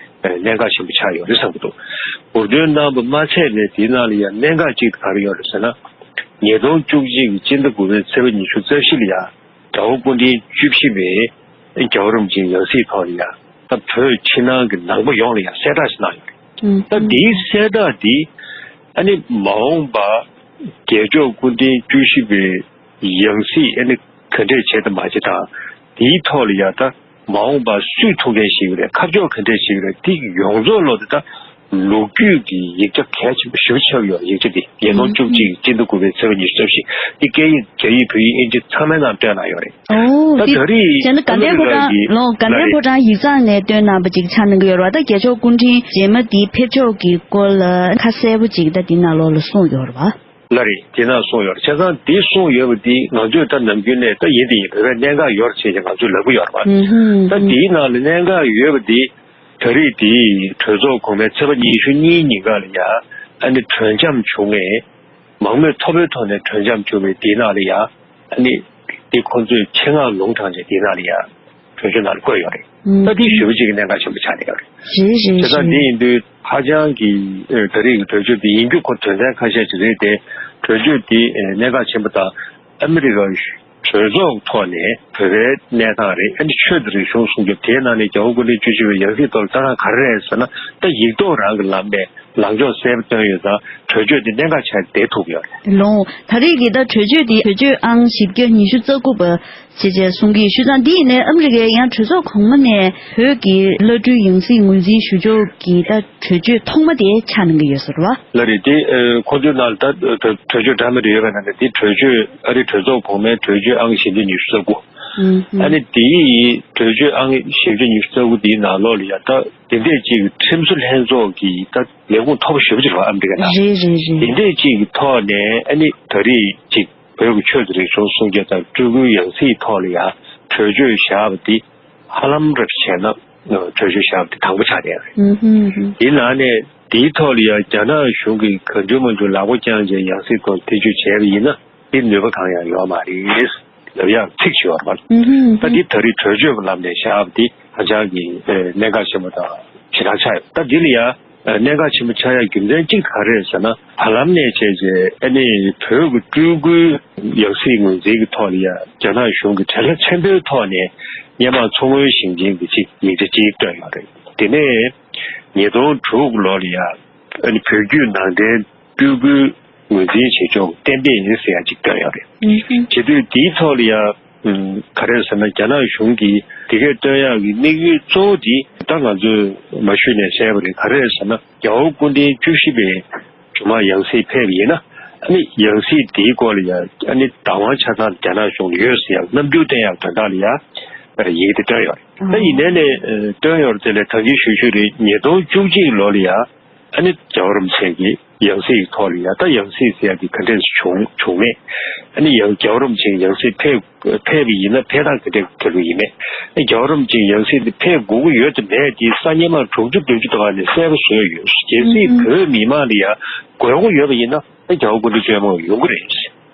གནད་འགག་ཆེན་པོ་ཆགས་ཡོད་རེད་བསམ་གྱི་འདུག་འུར་འདོན་གནང་བ་མ་ཚད་པའི་འདི་ནང་ལ་ཡང་གནད་འགག་ཅིག་ག་རེ་ཡོད་རེད་ཟེར་ན། ཉིས་སྟོང་བཅུ་གཅིག་གི་སྤྱི་ཟླ་དགུ་པའི་ཚེས་པ་ཉི་ཤུ་རྩ་བཞི་ལ་ཡང་དགྲ་བོ་སྐུ་ཕྲེང་བཅུ་བཞི་པའི་རྒྱལ་བ་རིན་པོ་ཆེའི་ཡང་སྲིད་ཐོག་ལ་ཡང་ད་བོད་ཕྱི་ནང་གི་ནང་པ་ཡོངས་ལ་ཡང་གསལ་བསྒྲགས་ཤིག་གནང་ཡོད་རེད། ད་འདིའི་གསལ་བསྒྲགས་འདི་ཨ་ནི་མ་འོངས་པ་རྒྱལ་མཆོག་སྐུ་ཕྲེང་བཅུ་བཞི་པའི་ཡང་སྲིད་ཨ་ནི་ག་འདྲས་བྱེད་དང་མ་བྱེད་དང་འདིའི་ཐོག་ལ་ཡང་ད་མ་འོངས་པ་སུས་ཐུགས་འགན་བཞེས་ཀྱི་རེད། ཁ་ཕྱོགས་ག་འདྲས་བཞེས་ཀྱི་རེད། འདི་ཡོངས་རྫོགས་ལོག་ཏུ་ད་ ལོ་རྒྱུས་ཀྱི་ཡིག་ཆ་གལ་ཆེན་པོ་ཞེ་པོ་ཆགས་ཡོད། ཡིག་ཆ་འདི་ཉིས་སྟོང་བཅུ་གཅིག་སྤྱི་ཟླ་དགུ་པའི་ཚེས་པ་ཉི་ཤུ་རྩ་བཞི། འདི་སྐད་ཡིག་རྒྱ་ཡིག་བོད་ཡིག་ཨིན་ཇི་ཚང་མའི་ནང་བཏོན་གནང་ཡོད་རེད། ཨོ། ད་ད་རེས་བྱས་ན་དགའ་ལྡན་ཕོ་བྲང་། ལོ་དགའ་ལྡན་ཕོ་བྲང་ཡིག་ཚང་ནས་བཏོན་གནང་པ་ཅིག་ཆགས་གནང་གི་ཡོད་རེད་བ། ད་རྒྱལ་མཆོག་སྐུ་ཕྲེང་རྗེས་མ་འདིའི་ཕེབས་ཕྱོགས་ཀྱི་སྐོར་ལ་ཁ་གསལ་པོ་ཅིག་ད་འདི་ནང་ལོགས་ལ་གསུངས་ཡོད་རེད་བ། ལགས་རེད། དེ་ནང་གསུངས་ཡོད་རེད། བྱས་ཙང་འདི་གསུངས་ཡོད་པ་འདི་ང་ཚོས་ད་ནམ་རྒྱུན་ནས་ད་ཡིན་དེ་ཡིན། བོད་པའི་གནད་འགག་ཡོད་རེད་ཟེར་ནས་ང་ཚོས་ལབ་ཀྱི་ཡོད་རེད་བ། ད་འདིའི་ནང་ལ་གནད་འགག་ཡོད་པ་འདི་ད་རེས་འདིའི་གྲོས་ཚོགས་གོང་མའི་ཚེས་པ་ཉི་ཤུ་གཉིས་ཉིན་ཀ་ལ་ཡ་ཨ་ནི་གྲོས་འཆམ་བྱུང་ངས། མང་མོས་ཐོ་འབོད་ཐོག་ནས་གྲོས་འཆམ་བྱུང་བའི་འདིའི་ནང་ལ་ཡ་ཨ་ནི་འདི་ཁོང་ཚོས་ཆེད་མངགས་ལུང་དྲངས་བྱས་འདིའི་ནང་ལ་ཡ་གྲོས་ཆོད་ནང་ལ་བཀོད་ཡོད་རེད། ད་འདི་ཞེ་པོ་ཅིག་གི་གནད་འགག་ཆེན་པོ་ཆགས་བསྡད་ཡོད་རེད། རེད་རེད་བྱས་ཙང་རེད། འདི་ཡིན་དུས་ཧ་ཅང་གི་ཨ་ད་རེས་ཀྱི་གྲོས་ཆོད་འདི་ཡིན་རྒྱུ་ཁོ་དོན་ཚན་ཁ་ཤས་ཅིག་རེད་དེ། གྲོས་ཆོད་འདི་ཨ་གནད་འགག་ཆེན་པོ་དང་ཨ་མི་རི་ཀ་གྲོས་ཚོགས་ཐོག་ནས་བོད་པའི་གནས་སྟངས་རེད། ཨ་ནི་ཆོས་དང་རིག་གཞུང་སྲུང་སྐྱོབ། དེའི་ནང་ནས་རྒྱལ་བ་སྐུ་ཕྲེང་བཅུ་བཞི་པའི་ཡང་སྲིད་ཐོག་ལ་ལྟ་སྟངས་ག་རེ་རེད་ཟེར་ན། ད་ཡིག་ཐོག་རང་གི་ལམ་ནས་ལངས་ཕྱོགས་གསལ་པོ་བཏོན་ཡོད་ཙང་གྲོས་ཆོད་འདི་གནད་འགག་ཆགས་བསྡད་ཐུབ་ཡོད་རེད། ལོང་། ད་རེས་ཀྱི་ད་གྲོས་ཆོད་འདི་གྲོས་ཆོད་ཨང་བཞི་བརྒྱ་ཉི་ཤུ་རྩ་དགུ་པ་ཞེས་བྱས་གསུང་གི་ཡོད། བྱས་ཙང་འདི་ཡིན་ནའི་ཨ་མི་རི་ཀའི་ཡང་གྲོས་ཚོགས་གོང་མ་ནས་བོད་ཀྱི་བླ་སྤྲུལ་ཡང་སྲིད་ངོས་འཛིན་ཞུ་ཕྱོགས་ཀྱི་ད་གྲོས་ཆོད་ཐོག་མ་དེ་ཆགས་གནང་གི་ཡོད་ཟེར་བ། ལགས་རེད། དེ་ཨ་ཁོང་ཚོའི་ནང་ལ་ད་གྲོས་ཆོད་འདྲ་མི་འདྲ་ཡོད་པའི་ནང་ནས་དེ་གྲོས་ཆོད་ཨ་རི་གྲོས་ཚོགས་གོང་མའི་གྲོས་ཆོད་ཨང་བཞི་བརྒྱ་ཉི་ཤུ་རྩ་དགུ། ཨ་ནི་དེའི་གྲོས་ཆོད་ཨང་བཞི་བརྒྱ་ཉི་ཤུ་རྩ་དགུ་དེའི་ནང་ལོགས་ལ་ཡ་ད་དེ་འདྲས་ཅིག་གི་ཁྲིམས་བཟོ་ལྷན་ཚོགས་ཀྱི་ད་ལས་ཁུངས་མཐོ་པོ་ཞེ་པོ་ཅིག་རེད་བ། ཨ་མི་རི་ཀ་ནང་། རེད་རེད་རེད། དེ་འདྲས་ཅིག་གི་ཐོག་ནས་ཨ་ནི་ད་རེས་ཅིག་བོད་ཀྱི་ཆོས་དང་རིག་གཞུང་སྲུང་སྐྱོབ་དང་སྤྲུལ་སྐུའི་ཡང་སྲིད་ཐོག་ལ་ཡ་གྲོས་ཆོད་བཞག་པ་འདི་ཧ་ལམ་རེ་བྱས་ན་གྲོས་ཆོད་བཞག་པ་འདི་དང་པོ་ཆགས་བསྡད་ཡོད་རེད། དེའི་ནང་ནས་དེའི་ཐོག་ལ་ཡ་རྒྱ་ནག་གཞུང་གིས་གང་བྱུང་མང་བྱུང་ལག་པ་བརྐྱངས་བྱས་ཡང་སྲིད་ཐོག་ཐེ་བྱུས་བྱས་པ་ཡིན་ན་འདི་ནུས་པ་གང་ཡང་ཡོད་མ་རེད། ལབ་ཡག་ཚིག་ཅིག་ཡོད་རེད་པ། ད་འདི་ད་རེས་གྲོས་ཆོད་ཀྱི་ལམ་ནས་བཞག་པ་འདི་ཧ་ཅང་གི་ཨ་གནད་འགག་ཆེན་པོ་དང་ཞེ་དྲག་ཆགས་ཡོད། ད་འདི་ལ་ཡ་གནད་འགག་ཆེན་པོ་ཆགས་ཡག་རྒྱུ་མཚན་གཅིག་ག་རེ་རེད་ཟེར་ན། བར་ལམ་ནས་བྱས་རྗེས་ཨ་ནི་བོད་ཀྱི་སྤྲུལ་སྐུའི་ཡང་སྲིད་ངོས་འཛིན་གྱི་ཐོག་ལ་ཡ་རྒྱ་ནག་གཞུང་གིས་བྲེལ་བ་ཆེན་པོའི་ཐོག་ནས་སྔོན་མ་མཚོ་སྔོན་ཞིང་ཆེན་གྱི་ཅིག་ཡིག་ཆ་ཅིག་བཏོན་ཡོད་རེད། དེ་ནས་ཉིས་སྟོང་དྲུག་ལོ་ལ་ཡ་ཨ་ནི་བོད་བརྒྱུད་ནང་བསྟན་སྤྲུལ་སྐུའི་ངོས་འཛིན་བྱེད་ཕྱོགས་གཏན་འབེབས་ཡིན་ཟེར་ཡ་ཅིག་བཏོན་ཡོད་རེད། བྱེད་དུས་དེའི་ཐོག་ལ་ཡ་ཨུམ། ག་རེ་ཟེར་ན། རྒྱ་ནག་གཞུང་གིས་དེ་གས་སྟོན་ཡག་གི་དམིགས་ཡུལ་གཙོ་བོ་དེ་ད་ང་ཚོས་མ་ཞུས་ནས་བཤད་པ་རེད། ག་རེ་ཟེར་ན། རྒྱལ་བ་སྐུ་ཕྲེང་བཅུ་བཞི་པའི་མཇུག་མ་ཡང་སྲིད་ཕེབས་པ་ཡིན་ན། ཨ་ནི་ཡང་སྲིད་དེའི་སྐོར་ལ་ཡང་ཨ་ནི་བདག་དབང་ཆ་ཚང་རྒྱ་ནག་གཞུང་ལ་ཡོད་ཟེར་ཡག་རྣམ་འགྱུར་བསྟན་ཡག་དོན་དག་ལ་ཡང་ཡི་གེ་དེ་བཏོན་ཡོད་རེད། ད་ཡིན་ནའི་ནས་བཏོན་ཡོད་རེད། དེ་ལས་ད་གིན་ཞུ་ཞུ་རེད། ཉིས་སྟོང་བཅུ་གཅིག་ལོ་ལ་ཡང་ཨ་ནི་རྒྱལ་བ་རིན་པོ་ཆེ་གི་ཡང་སྲིད་ཀྱི་ཐོག་ལ་ཡ། ད་ཡང་སྲིད་ཟེར་ཡ་དེ་ག་འདྲས་བྱུང་བྱུང་མེད། ཨ་ནི་ཡང་རྒྱལ་བ་རིན་པོ་ཆེ་ཡང་སྲིད་ཕེབས་ཕེབས་པ་ཡིན་ན་ཕེབས་སྟངས་ག་འདྲས་འགྲོ་གི་ཡིན་མེད། ཨ་རྒྱལ་བ་རིན་པོ་ཆེ་ཡང་སྲིད་དེ་ཕེབས་དགོས་ཀྱི་ཡོད་དམ་མེད་དེ་གཟའ་སྔོན་མ་དྲུག་ཅུ་བདུན་ཅུ་དེ་ག་ནས་གསལ་པོ་བཟོས་ཡོད། གལ་སྲིད་བོད་མི་མང་ལ་ཡ་དགོས་མཁོ་ཡོད་པ་ཡིན་ན་ཨ་རྒྱལ་བ་སྐུ་ཕྲེང་བཅོ་ལྔ་ཡོང་གི་རེད།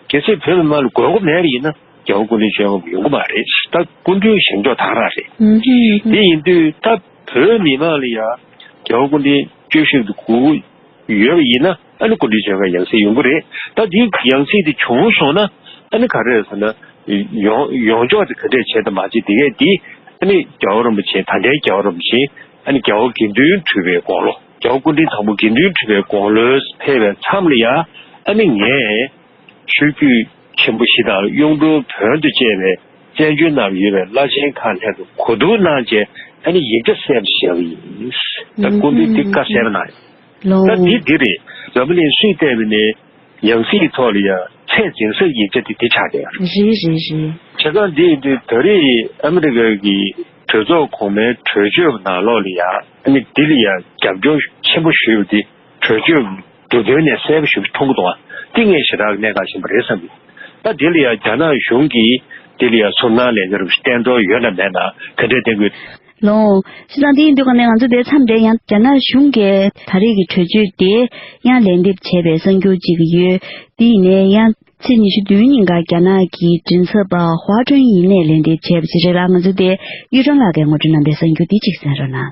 གལ་སྲིད་བོད་མི་མང་ལ་དགོས་མཁོ་མེད་པ་ཡིན་ན་རྒྱལ་བ་སྐུ་ཕྲེང་བཅོ་ལྔ་ཡོང་གི་མ་རེད། ད་སྐུ་མདུན་ཞབས་འཇོག་དང་ར་རེད། དེ་ཡིན་དུས་ད་བོད་མི་མང་ལ་ཡ་རྒྱལ་བ་སྐུ་ཕྲེང་བཅུ་བཞི་དེ་དགོས་ཀྱི་ཡོད་པ་ཡིན་ན་ཨ་ནི་སྐུ་ཕྲེང་བཅོ་ལྔ་ཡང་སྲིད་ཡོང་གི་རེད། ད་འདི་ཡང་སྲིད་དེ་བྱུང་སོང་ན་ཨ་ནི་ག་རེ་རེད་ཟེར་ན། ཡོང་ཡོང་ཕྱོགས་དེ་ག་འདྲས་བྱས་དང་མ་བྱས་དེ་གས་དེ་ཨ་ནི་རྒྱལ་བ་རིན་པོ་ཆེ། ད་ལྟའི་རྒྱལ་བ་རིན་པོ་ཆེ་ཨ་ནི་རྒྱལ་བ་དགེ་འདུན་གྲུབ་པའི་དགུང་ལོ། རྒྱལ་བ་སྐུ་ཕྲེང་དང་པོ་དགེ་འདུན་གྲུབ་པའི་དགུང་ལོ་ཕེབས་པའི་མཚམས་ལ་ཡ་ཨ་ནི་ངས་ཆོས་བརྒྱུད་ཆེན་པོ་བཞི་དང་གཡུང་དྲུང་བོན་དུ་བཅས་པའི་བཙན་བྱོལ་ནང་ཡོད་པའི་བླ་ཆེན་ཁག་ལྷན་དུ་གོ་བསྡུར་གནང་བྱས་ཨ་ནི་ཡིག་ཆ་གསལ་པོ་བཞག་པ་ཡིན། ད་སྐུ་མདུན་འདི་བཀའ་གསལ་པོ་གནང་ཡོད། ལོ། ད་འདི་འདི་རེད། འཛམ་བུ་གླིང་སུས་བལྟས་པ་ནས་ཡང་སྲིད་ཐོག་ལ་ཡ་ཚད་འཛིན་སའི་ཡིག་ཆ་དེ་འདི་ཆགས་བསྡད་ཡོད་རེད། རེད་རེད་རེད། བྱས་ཙང་འདི་ཡིན་དུས་ད་རེས་ཨ་མི་རི་ཀ་གི་གྲོས་ཚོགས་གོང་མའི་གྲོས་ཆོད་ནང་ལོགས་ལ་ཡ་ཨ་ནི་འདི་ལ་ཡ་རྒྱབ་སྐྱོར་ཆེན་པོ་ཞུས་པ་འདི་གྲོས་ཆོད་འབྲུ་དོན་ནས་གསལ་པོ་ཞེ་པོ་མཐོང་གི་འདུག་ཨ། འདི་ངས་ཞེ་དྲག་གནད་འགག་ཆེན་པོ་རེད་བསམ་གི། ད་འདི་ལ་ཡ་རྒྱ་ནག་གཞུང་གིས་འདི་ལ་ཡ་ཚོར་སྣང་ལས་འགུལ་བསྟན་འགྲོ་ཡོད་ན་མེད་ན་ག་འདྲས་བསྟན་དགོས། ལོ། བྱས་ཙང་དེ་ཡིན་དུས་ག་ནས་ང་ཚོ་དེ་མཚམས་འདིར་ཡང་རྒྱ་ནག་གཞུང་གིས་ད་རེས་ཀྱི་གྲོས་ཆོད་དེ་ཡང་ལན་འདེབས་བྱས་པའི་གསར་འགྱུར་ཅིག་ཡོད། དེ་ཡིན་ནའི་ཡང་ཚེས་ཉི་ཤུ་བདུན་ཉིན་ཀ་རྒྱ་ནག་གི་མགྲིན་ཚབ་པ་ཧྭ་ཁྲུན་ཡིན་ནས་ལན་འདེབས་བྱས་པ་ཅིག་རེད་ལ། ང་ཚོ་དེ་གཡུ་སྒྲོན་ལགས་ཀྱིས་ངོ་སྤྲོད་གནང་པའི་གསར་འགྱུར་དེ་ཅིག་གསན་རོགས་གནང་།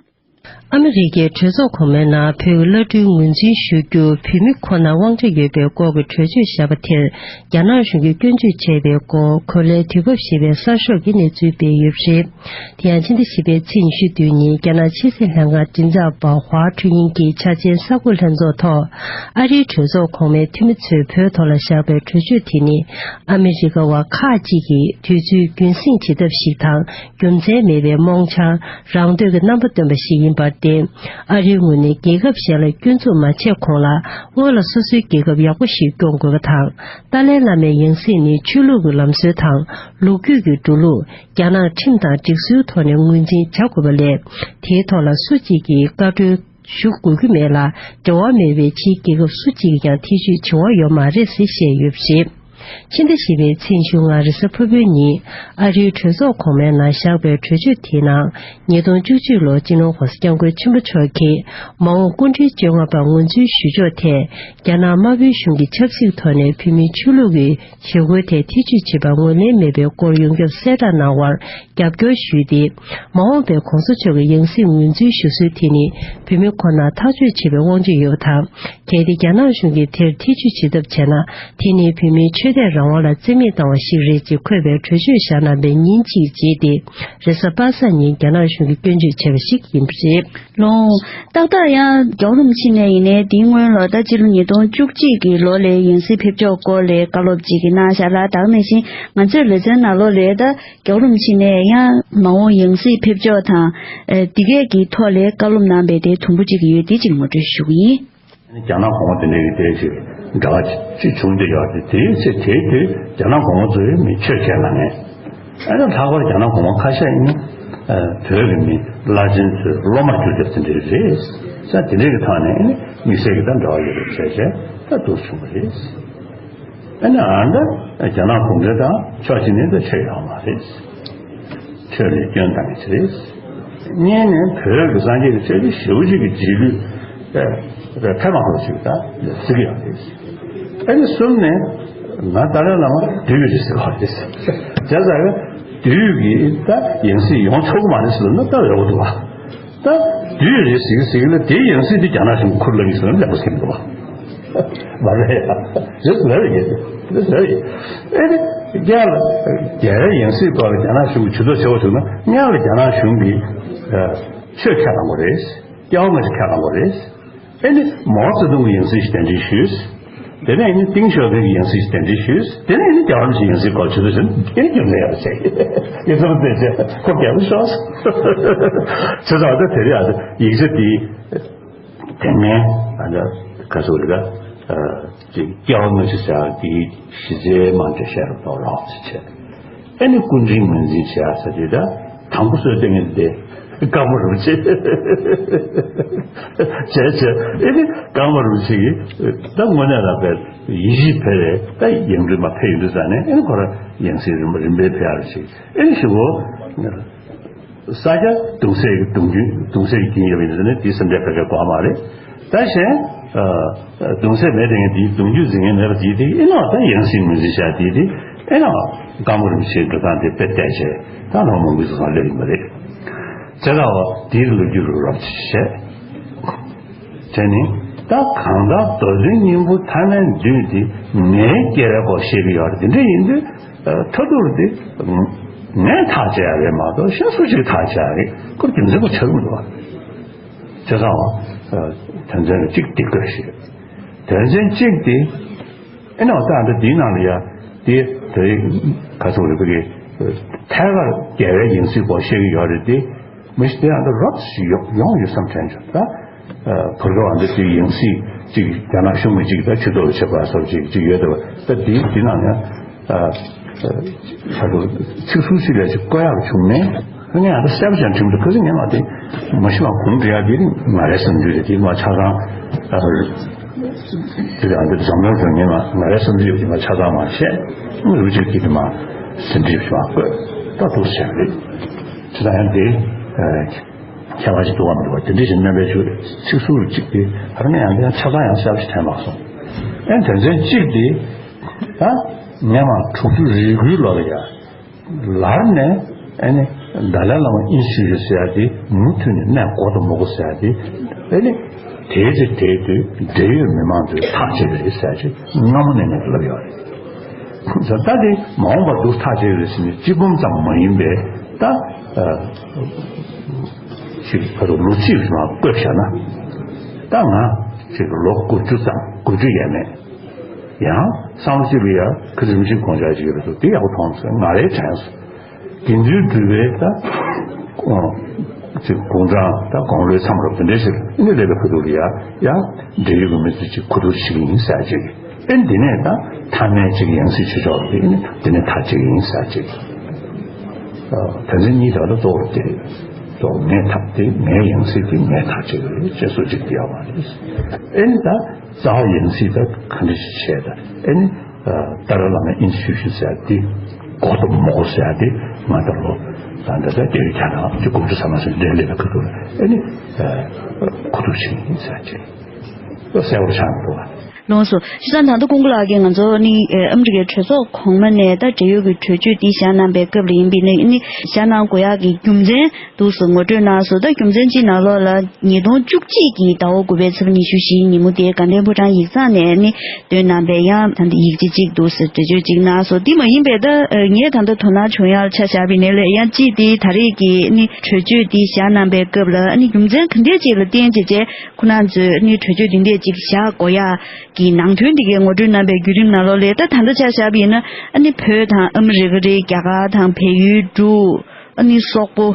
ཨ་མི་རི་ཀའི་གྲོས་ཚོགས་གོང་མའི་ནང་བོད་ཀྱི་བླ་སྤྲུལ་ངོས་འཛིན་ཞུ་རྒྱུ་བོད་མི་ཁོ་ན་དབང་ཆ་ཡོད་པའི་སྐོར་གྱི་གྲོས་ཆོད་བཞག་པ་དེར་རྒྱ་ནག་གཞུང་གིས་སྐྱོན་བརྗོད་བྱས་པའི་སྐོར་གོ་ལའི་དུས་བབ་ཞེས་པའི་གསར་ཤོག་གི་གནས་ཚུལ་སྤེལ་ཡོད་པ་རེད། དེ་ཡང་ཕྱི་ཟླ་བཞི་པའི་ཚེས་ཉི་ཤུ་བདུན་ཉིན་རྒྱ་ནག་ཕྱི་སྲིད་ལྷན་ཁང་མགྲིན་ཚབ་པ་ཧྭ་ཁྲུན་ཡིན་གྱིས་འཆར་ཅན་གསར་འགོད་ལྷན་ཚོགས་ཐོག་ཨ་རིའི་གྲོས་ཚོགས་གོང་མའི་འཐུས་མི་ཚོས་བོད་ཐོག་ལ་བཞག་པའི་གྲོས་ཆོད་དེ་ནི་ཨ་མི་རི་ཀ་བ་ཁག་ཅིག་གིས་དུས་ཚོད་རྒྱུན་སྲིང་བྱེད་ཐབས་ཤིག་དང་རྒྱུ་མཚན་མེད་པའི་རྨོངས་འཆར། རང་འདོད་ཀྱི་རྣམ་པ་སྟོན་པ་ཞིག་ཡིན་པར་ བརྟེན། ཨ་རིའི་ངོས་ནས་རྒྱལ་ཁབ་གཞན་ལ་སྐྱོན་འཛུགས་མ་བྱས་གོང་ལ། སྔོན་ལ་སོ་སོའི་རྒྱལ་ཁབ་ཡག་པོ་ཞིག་སྐྱོང་དགོས་པ་དང་། ཏཱ་ལའི་བླ་མའི་ཡང་སྲིད་ནི་ཆོས་ལུགས་ཀྱི་ལམ་སྲོལ་དང་། ལོ་རྒྱུས་ཀྱི་འགྲོ་ལུགས། རྒྱ་ནག་ཁྲིམས་དང་སྒྲིག་སྲོལ་ཐོག་ནས་ངོས་འཛིན་བྱ་དགོས་པ་ལས། དེའི་ཐོག་ལ་སུ་གཅིག་གིས་བཀའ་འཁྲོལ་ཞུ་དགོས་ཀྱི་མེད་ལ། འབྲེལ་བ་མེད་པའི་ཕྱིའི་རྒྱལ་ཁབ་སུ་གཅིག་གིས་ཀྱང་ཐེ་བྱུས་བྱེད་དབང་ཡོད་མ་རེད་ཟེར་བཤད་ཡོད་པ་རེད། ཕྱི་ཟླ་བཞི་པའི་ཚེས་ཉི་ཤུ་ལྔ་རེས་གཟའ་ཕུར་བུའི་ཉིན། ཨ་རིའི་གྲོས་ཚོགས་གོང་མའི་ནང་བཞག་པའི་གྲོས་ཆོད་དེའི་ནང་། ཉིས་སྟོང་བཅུ་གཅིག་ལོར་སྤྱི་ནོར་༸གོང་ས་༸སྐྱབས་མགོན་ཆེན་པོ་མཆོག་གིས། མ་འོངས་སྐུ་ཕྲེང་བཅོ་ལྔ་པར་ངོས་འཛིན་ཞུ་ཕྱོགས་ཐད། རྒྱ་ནག་དམར་པོའི་གཞུང་གིས་ཆབ་སྲིད་ཐོག་ནས་བོད་མིའི་ཆོས་ལུགས་ཀྱི་བྱེད་སྒོའི་ཐད་ཐེ་བྱུས་བྱེད་པར་ངོས་ལེན་མེད་པའི་སྐོར་ཡོངས་ཁྱབ་གསལ་བསྒྲགས་གནང་བར་རྒྱབ་སྐྱོར་ཞུས་ཏེ། མ་འོངས་པའི་༸གོང་ས་མཆོག་གི་ཡང་སྲིད་ངོས་འཛིན་ཞུ་སྲོལ་དེ་ནི་བོད་མི་ཁོ་ནར་ཐག་གཅོད་བྱེད་པའི་དབང་ཆ་ཡོད་པ་དང་། གལ་ཏེ་རྒྱ་ནག་གཞུང་གིས་དེར་ཐེ་བྱུས་བྱེད་ཐབས་བྱས་ན། དེ་ནི་བོད་མིའི་ཆོས་དད་རང་དབང་ལ་བརྩི་མེད་བཏང་བ་ཞིག་རེད་ཅེས་འཁོད་པའི་གྲོས་ཆོད་བཞག་གནང་བའི་ཉིན་གཅིག་རྗེས་ཏེ། རེས་གཟའ་པ་སངས་ཉིན་རྒྱ་ནག་གཞུང་གིས་སྐྱོན་བརྗོད་བྱས་པ་ཞིག་ཡིན་པ་རེད། ལོང་། ཏག་ཏག་ཡང་རྒྱལ་བ་རིན་པོ་ཆེ་ནས་ཡིན་ནའི་དེའི་སྔོན་ལ་ད་སྤྱི་ལོ་ཉིས་སྟོང་བཅུ་གཅིག་གི་ལོ་ལ་ཡང་སྲིད་ཕེབས་ཕྱོགས་སྐོར་ལ་བཀའ་སློབ་ཅིག་གནང་བཞག་ལ། ད་ག་ནང་བཞིན་ང་ཚོའི་ལེ་ཚན་ནང་ལོགས་ལ་ད་རྒྱལ་བ་རིན་པོ་ཆེ་ནས་ཡང་མ་འོངས་ཡང་སྲིད་ཕེབས་ཕྱོགས་དང་། ཨེ། འདི་གས་ཀྱི་ཐོག་ལ་བཀའ་སློབ་གནང་བའི་དེ་དུམ་བུ་གཅིག་ཡོད། དེ་གཅིག་ངོ་སྤྲོད་ཞུ་གི་ཡིན། རྒྱ་ནག་གོང་མ་དེ་འདྲའི་གི་དེ་ཅིག་འབྲེལ་བ་ཅིག་བྱུང་བསྡད་ཡོད་རེད། དེའི་ཚེ་དེའི་དུས་རྒྱ་ནག་གོང་མ་ཚོས་མི་ཆོས་ཁས་ལེན་མེད། ཨ་ནི་ལྷག་པར་རྒྱ་ནག་གོང་མ་ཁ་ཤས་ནི་བོད་ཀྱི་མི་བླ་ཆེན་ཚོའི་སློབ་མར་གྱུར་བསྡད་པ་དེ་འདྲ་རེད། ས་དེ་འདྲའི་གི་ཐོག་ནས་ནི་དམིགས་བསལ་གྱི་ད་འབྲེལ་བ་ཡོད་པའི་བྱས་བྱས་ད་འདུག་བྱུང་བ་རེད། ཨ་ནི་ཨ་ནི་རྒྱ་ནག་གུང་ཁྲན་ཏང་ཕྱོགས་གཅིག་ནས་ད་ཆོས་ཡོད་མ་རེད། ཆོས་ལ་སྐྱོན་བཏང་གི་ཅི་རེད། གཉིས་ནས་བོད་ཀྱི་སངས་རྒྱས་ཀྱི་ཆོས་ཀྱི་ཞེའུ་ཅིག་གི་རྗེས་ལུས་ཕན་མ་ཐོགས་ཅིག་ད་ཟེར་གྱི་ཡོད་རེད། ཨ་ནི་གསུམ་ནས་ང་ཏཱ་ལའི་བླ་མ་བདུད་ཀྱི་རིགས་ཟེར་བ་རེད། བྱས་ཙང་བདུད་ཀྱི་ད་ཡང་སྲིད་ཡོང་ཆོག་གི་མ་རེད་ཟེར་ན་ད་འོས་པ་འདུག་བ། ད་དུས་རེ་ཟིག་ཟིག་ལ་དེའི་ཡང་སྲིད་དེ་རྒྱ་ནག་གཞུང་ཁུར་ལ་ཡིན་ཟེར་ན་ལེགས་པོ་ཟེར་མི་འདུག་བ། མ་རེད་ཡ། རེད་ཟེར་ཡ། རེད་ཟེར་ཡ། ཨེ་རེད། རྒྱ་ལ་རྒྱལ་བའི་ཡང་སྲིད་སྐོར་ལ་རྒྱ་ནག་གཞུང་གིས་ཇུས་གཏོགས་བྱེད་དགོས་བྱུང་ན་སྔོན་ལ་རྒྱ་ནག་གཞུང་གིས་ཆོས་ཁས་བླངས་དགོས་རེད། སྐྱེ་བ་སྔ་ཕྱི་ཁས་བླངས་དགོས་རེད། ཨེ་ནི་མའོ་ཙེ་ཏུང་གི་ཡང་སྲིད་ཞིག་གདན་འདྲེན་ཞུས། དེ་ནས་ཨེ་ནི་ཏེང་ཞའོ་ཕིང་གི་ཡང་སྲིད་ཞིག་གདན་འདྲེན་ཞུས། དེ་ནས་ཨེ་ནི་རྒྱལ་བ་རིན་པོ་ཆེའི་ཡང་སྲིད་སྐོར་ཆུ་ཚོད་བཞིན་ཨེ་ནི་རྒྱུན་ལས་ཡག་པོ་བྱས། ཡིན་ཙམ་བལྟས་བྱས་ཁོ་རྒྱལ་པོ་ཤོག་ཟེར་ཙང་ད་དེ་རེད། ཨ་ཡིག་ཆ་དེ་དེ་ནས་ཨ་ད་ག་ཚོད་རེད་ད། ཅིག་སྐྱེ་བ་སྔ་ཕྱི་ཟེར་ཡག་དེའི་གཞི་རྩའི་མ་འདྲ་བཤད་རོགས་ཐོག་རོགས་ཟེར་བྱས། ཨེ་ནི་སྐུ་དྲིན་ངོས་འཛིན་བྱེད་ཡ་ཟེར་དེ་ད་དང་པོ་གསོལ་སྟོན་མཁན་དེ་ཀརྨ་རིན་པོ་ཆེ་བྱས་བྱས། ཨེ་ནི་ཀརྨ་རིན་པོ་ཆེ་གིས་ད་དངོས་གནས་ལ་བས་ཡིད་ཆེས་འཕེར་རེད། ད་ཡང་སྤྲུལ་མ་ཕེབས་ཡོང་དུས་ཙང་ནས་ཨེ་ནི་ཁོ་རང་ཡང་སྲིད་རིམ་པ་རིམ་པས་ཕེབས་ཡ་རེད་ཅིག་ཨེ་ནི་ཞུ་གོ་ས་སྐྱ་གདུང་སྲས་ཀྱི་གདུང་རྒྱུན་གདུང་སྲས་ཀྱི་རྒྱུན་ཡོད་པ་ཡིན་ཙང་ནས་དེའི་སེམས་ཁྲལ་ཕལ་ཆེར་དགོས་མ་རེད། ད་གཞན་གདུང་སྲས་མེད་དེ་ངས་དེའི་གདུང་རྒྱུད་འཛིན་མཁན་མེད་པ་དེའི་དེ་ཨེ་ནོ་ད་ཡང་སྲིད་ངོས་འཛིན་བྱ་དེའི་དེ་ཨེ་ནོ་ཀརྨ་རིན་པོ་ཆེའི་འགྲོ་སྟངས་དེ་དཔེ་བལྟས་བྱས་ད་ལྷོ་མོན་གྱི་སོ་སོ་སླེབས་ཡིན་པ་རེད། བྱས་ཙང་བ་དེའི་ལོ་རྒྱུས་རུ་རོབ་ཅིག་བྱས། དེ་ནི་ད་གང་ལྟར་མདོ་དོན་སྙིང་པོ་ཐ་མའི་མདུན་དེ་ངའི་སྐྱེ་བའི་སྐོར་བཤད་ཀྱི་ཡོད་རེད། དེ་འདྲ་ཡིན་དུས་ཐོ་ཐོར་དེ་ངས་ཐག་བཅད་ཡ་རེད་མ་གཏོགས་གཞན་སུ་ཞིག་ཐག་བཅད་ཡ་རེད། ཁོ་རྒྱུ་མཚན་པོ་ཆགས་ཀྱི་མི་འདུག་བ། བྱས་ཙང་དོན་ཚན་གཅིག་དེ་དགོས་ཞེས། དོན་ཚན་གཅིག་དེ་ཨེ་ནོ་ད་འདི་འདིའི་ནང་ལ་ཡ་དེ་དེ་ག་ཚོད་རེད་པ་གི་ཐད་ཀར་རྒྱལ་བའི་ཡང་སྲིད་སྐོར་བཤད་ཀྱི་ཡོད་རེད་དེ། མི་ཞིག་དེ་ཡང་འདི་རོབ་ཞིག་ཡོང་ཡོང་ཡོད་བསམ་དྲན་བྱུང་། ད་བོད་སྐད་བང་འདི་དེ་ཡང་སྲིད་ཅིག་རྒྱ་ནག་གཞུང་གི་ཅིག་ད་ཆུ་ཐོག་ལ་ཆེ་བ་སོགས་ཅིག་ཅིག་ཡོད་དེ། ད་འདི་འདི་ནང་ཡང་ཚིག་ཟུར་ཅིག་ལས་ཅིག་བཀོད་ཡག་བྱུང་མེད། ངས་ཡང་ད་གསལ་པོ་ཅན་དྲིམ་དུ་ཁ་སང་ངས་མ་དེ་མ་ཤི་བ་གོང་འདྲི་ཡག་དེ་ང་རའི་བསམ་ཚུལ་རེད། དེ་མ་ཆ་ཚང་དེ་ཡང་འདི་འཛམ་གླིང་དུ་ངས་མ་ང་རའི་བསམ་ཚུལ་ཡོད་དེ་མ་ཆ་ཚང་མ་བཤད། རུ་ཅིག་གིས་དེ་མ་ཟིན་བྲིས་མ་བཀོད་ད་འདུག་བྱས་རེད། ཅི་ད་ཡང་དེ། ཁྱད་པར་ཅིག་འདུག་གམ་མི་འདུག་བ་དེ་འདྲ་ཞིག་སྣོན་པའི་ཆུ་ཚིག་ཟུར་གཅིག་དེ་ཧར་ནས་ཡང་དེ་ཆ་ཚང་ཡང་གསལ་པོ་ཞིག་དྲན་མ་སོང་། ཨེ་དོན་ཚན་གཅིག་དེ་ད་ཉི་མ་དྲུག་ཅུ་རེ་དགུའི་ལོ་ལ་ཡ་ལར་ནས་ཨེ་ནི་ཏཱ་ལའི་བླ་མ་དབྱིན་ཇི་ཞུ་ཞུ་ཟེར་ཡ་དེ་མུ་མཐུད་ནས་གནས་དགོས་དང་མི་དགོས་ཟེར་ཡ་དེ་ཨེ་ནི་དེའི་ཚེ་དེའི་དུས་འབྲེལ་ཡོད་མི་མང་ཚོས་ཐག་བཅད་པ་རེད་ཟེར་ཡ་ཅིག་སྔ་མོ་ནས་ངས་ལབ་ཡོད་རེད། ད་དེ་མ་འོངས་པར་འདུག་ཐག་བཅད་རེད་ཟེར་ནས་གཅིག་འབུམ་ཙམ་མ་ཡིན་པའི་ད་ཞིག་ཕ་རུ་ལོ་གཅིག་རིང་ལ་བཀོད་བཞག་ན་ད་ང་ཞིག་ལོ་དགུ་བཅུ་ཙམ་དགུ་བཅུ་ཡས་མས། ཡང་བསམ་བློ་གཅིག་ལ་ཡ་ཁ་རིམ་བཞིན་དགོངས་འཆར་ཅིག་ཡོད་པ་འདུག་དེ་ཡག་པོ་མཐོང་སོང་། ང་རའི་དྲན་སོང་། དགེ་འདུན་གྲུབ་པའི་ད། ཅིག་དགུང་གྲངས་དང་དགུང་ལོའི་མཚམས་རོབ་དེ་འདྲའི་ཞིག་ཨ་ནི་སླེབས་པའི་ཁ་ཐུག་ལ་ཡ་ཡ་འབྲེལ་ཡོད་ཀྱི་མི་ཚོས་ཅིག་གོ་བསྡུར་བྱེད་ཀྱི་ཡིན་ཟེར་ཅིག་ཨ་ནི་འདི་ནས་ད་མཐའ་མའི་ཅིག་ཡང་སྲིད་ཆོས་ཕྱོགས་ལ་ཨ་ནི་འདི་ནས་ཐག་བཅད་ཀྱི་ཡིན་ཟེར་ཅིག་ཨ་དོན་ཚན་གཉིས་དག་ལ་གཙོ་བོར་དེ་གཙོ་བོ་ངས་ཐག་དེ་ངའི་ཡང་སྲིད་དེ་ངས་ཐག་བཅད་ཀྱི་རེད་ཅེས་སོ་ཅིག་དེ་ཡོད་པ་རེད། ཨ་ནི་ད་རྩ་བ་ཡང་སྲིད་ད་ག་འདྲ་ཞིག་བྱས་ད་ཨ་ནི། ཏཱ་ལའི་བླ་མའི་ཨིན་སི་ཊི་ཊུ་ཤན་ཟེར་ཡ་དེ་གོ་ཏོ་མོ་གོ་ཟེར་ཡ་དེ་ང་ད་ལོ་ད་ད་ད་དེ་རིང་ཁྱེད་རང་ཅིག་དགུ་བཅུ་ཙམ་མ་ཟིན་འབྲེལ་སླེབས་པའི་ཁ་ཐུག་ལ་ཨ་ནི་གོ་བསྡུར་བྱེད་ཀྱི་ཡིན་ཟེར་ཡ་ཅིག་ད་གསལ་པོ་ཆགས་འདུག་བ། ལགས་སོ། བྱས་ཙང་ད་ལྟ་ཀུན་དགའ་ལགས་ཀྱིས་ང་ཚོ་ནི་ཨ་མི་རི་ཀའི་གྲོས་ཚོགས་གོང་མ་ནས་ད་འབྲེལ་ཡོད་ཀྱི་གྲོས་ཆོད་འདི་བཞག་གནང་པའི་སྐབས་ལ་ཡིན་པས་ན་ནི་བཞག་གནང་དགོས་ཡག་གི་རྒྱུ་མཚན། འདུག་སེ་ངོ་སྤྲོད་གནང་སོང་། ད་རྒྱུ་མཚན་གཅིག་ནང་ལོགས་ལ་ཉིས་སྟོང་བཅུ་གཅིག་གི་ཟླ་བ་དགུ་པའི་ཚེས་པ་ཉི་ཤུ་བཞིའི་ཉིན་མོ་དེའི་དགའ་ལྡན་ཕོ་བྲང་ཡིག་ཚང་ནས་ནི་བཏོན་གནང་པའི་ཡང་ད་ལྟ་ཡིག་ཆ་གཅིག་འདུག་སེ་འགྲེལ་བརྗོད་གཅིག་གནང་སོང་། འདི་མ་ཡིན་པའི་ད་ངས་ད་ལྟ་དོ་སྣང་བྱུང་ཡག་ཆ་བཞག་པ་ཡིན་ན་ལས་ཡང་གཅིག་དེ་ད་རེས་ཀྱི་ནི་གྲོས་ཆོད་འདི་བཞག་གནང་པའི་སྐབས་ལ་ནི་རྒྱུ་མཚན་ག་འདྲས་ཅིག་ལ་བརྟེན་བྱས་བྱས་ཁོ་རང་ཚོས་ནི་གྲོས་ཆོད་འདི་འདྲས་ཅིག་བཞག་དགོས་ཡག་གི་ནང་དོན་འདི་གའི་ངོ་སྤྲོད་གནང་པའི་བརྒྱུད་རིམ་ནང་ལོགས་ལས་ད་ད་ལྟ་ཆ་བཞག་པ་ཡིན་ན་ཨ་ནི་བོད་དང་ཨ་མི་རི་ཀ་རེད། རྒྱ་གར་དང་བལ་ཡུལ་འབྲུག་ཨ་ནི་སོག་པོ།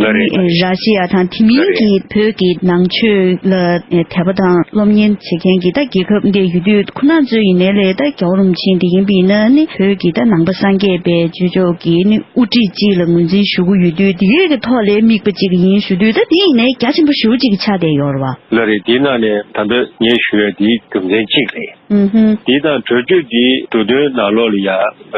ལ་རེད། ར་ཤི་ཡ་དང་དེ་མིན་གྱི་བོད་ཀྱི་ནང་ཆོས་ལ་དད་པ་དང་སློབ་གཉེར་བྱེད་མཁན་གྱི་ད་རྒྱལ་ཁབ་འདི་ཡོད་དུས་ཁོ་ན་ཚོ་ཡིན་ནའི་ལས་ད་རྒྱལ་བ་རིན་པོ་ཆེ་འདི་ཡིན་པ་ཡིན་ན་ནི་བོད་ཀྱི་ད་ནང་པ་སངས་རྒྱས་པའི་ཆོས་ཕྱོགས་ཀྱི་ནི་དབུ་ཁྲིད་ཅིག་ལ་ངོས་འཛིན་ཞུ་གི་ཡོད་དུས་དེ་གའི་གི་ཐོག་ལས་དམིགས་པ་ཅིག་ཡིན་ཞུ་དུས་ད་དེ་ཡིན་ནའི་རྒྱ་ཆེན་པོ་ཞེ་པོ་ཅིག་ཆགས་བསྡད་ཡོད་རེད་བ། ལ་རེད། དེའི་ནང་ནས་ད་ལྟ་ངས་ཞུ་ཡ་དེའི་རྒྱུ་མཚན་གཅིག་རེད། ཨུ་ཧུམ། དེ་དང་གྲོས་ཆོད་དེའི་འབྲུ་དོན་ནང་ལོགས་ལ་ཡ་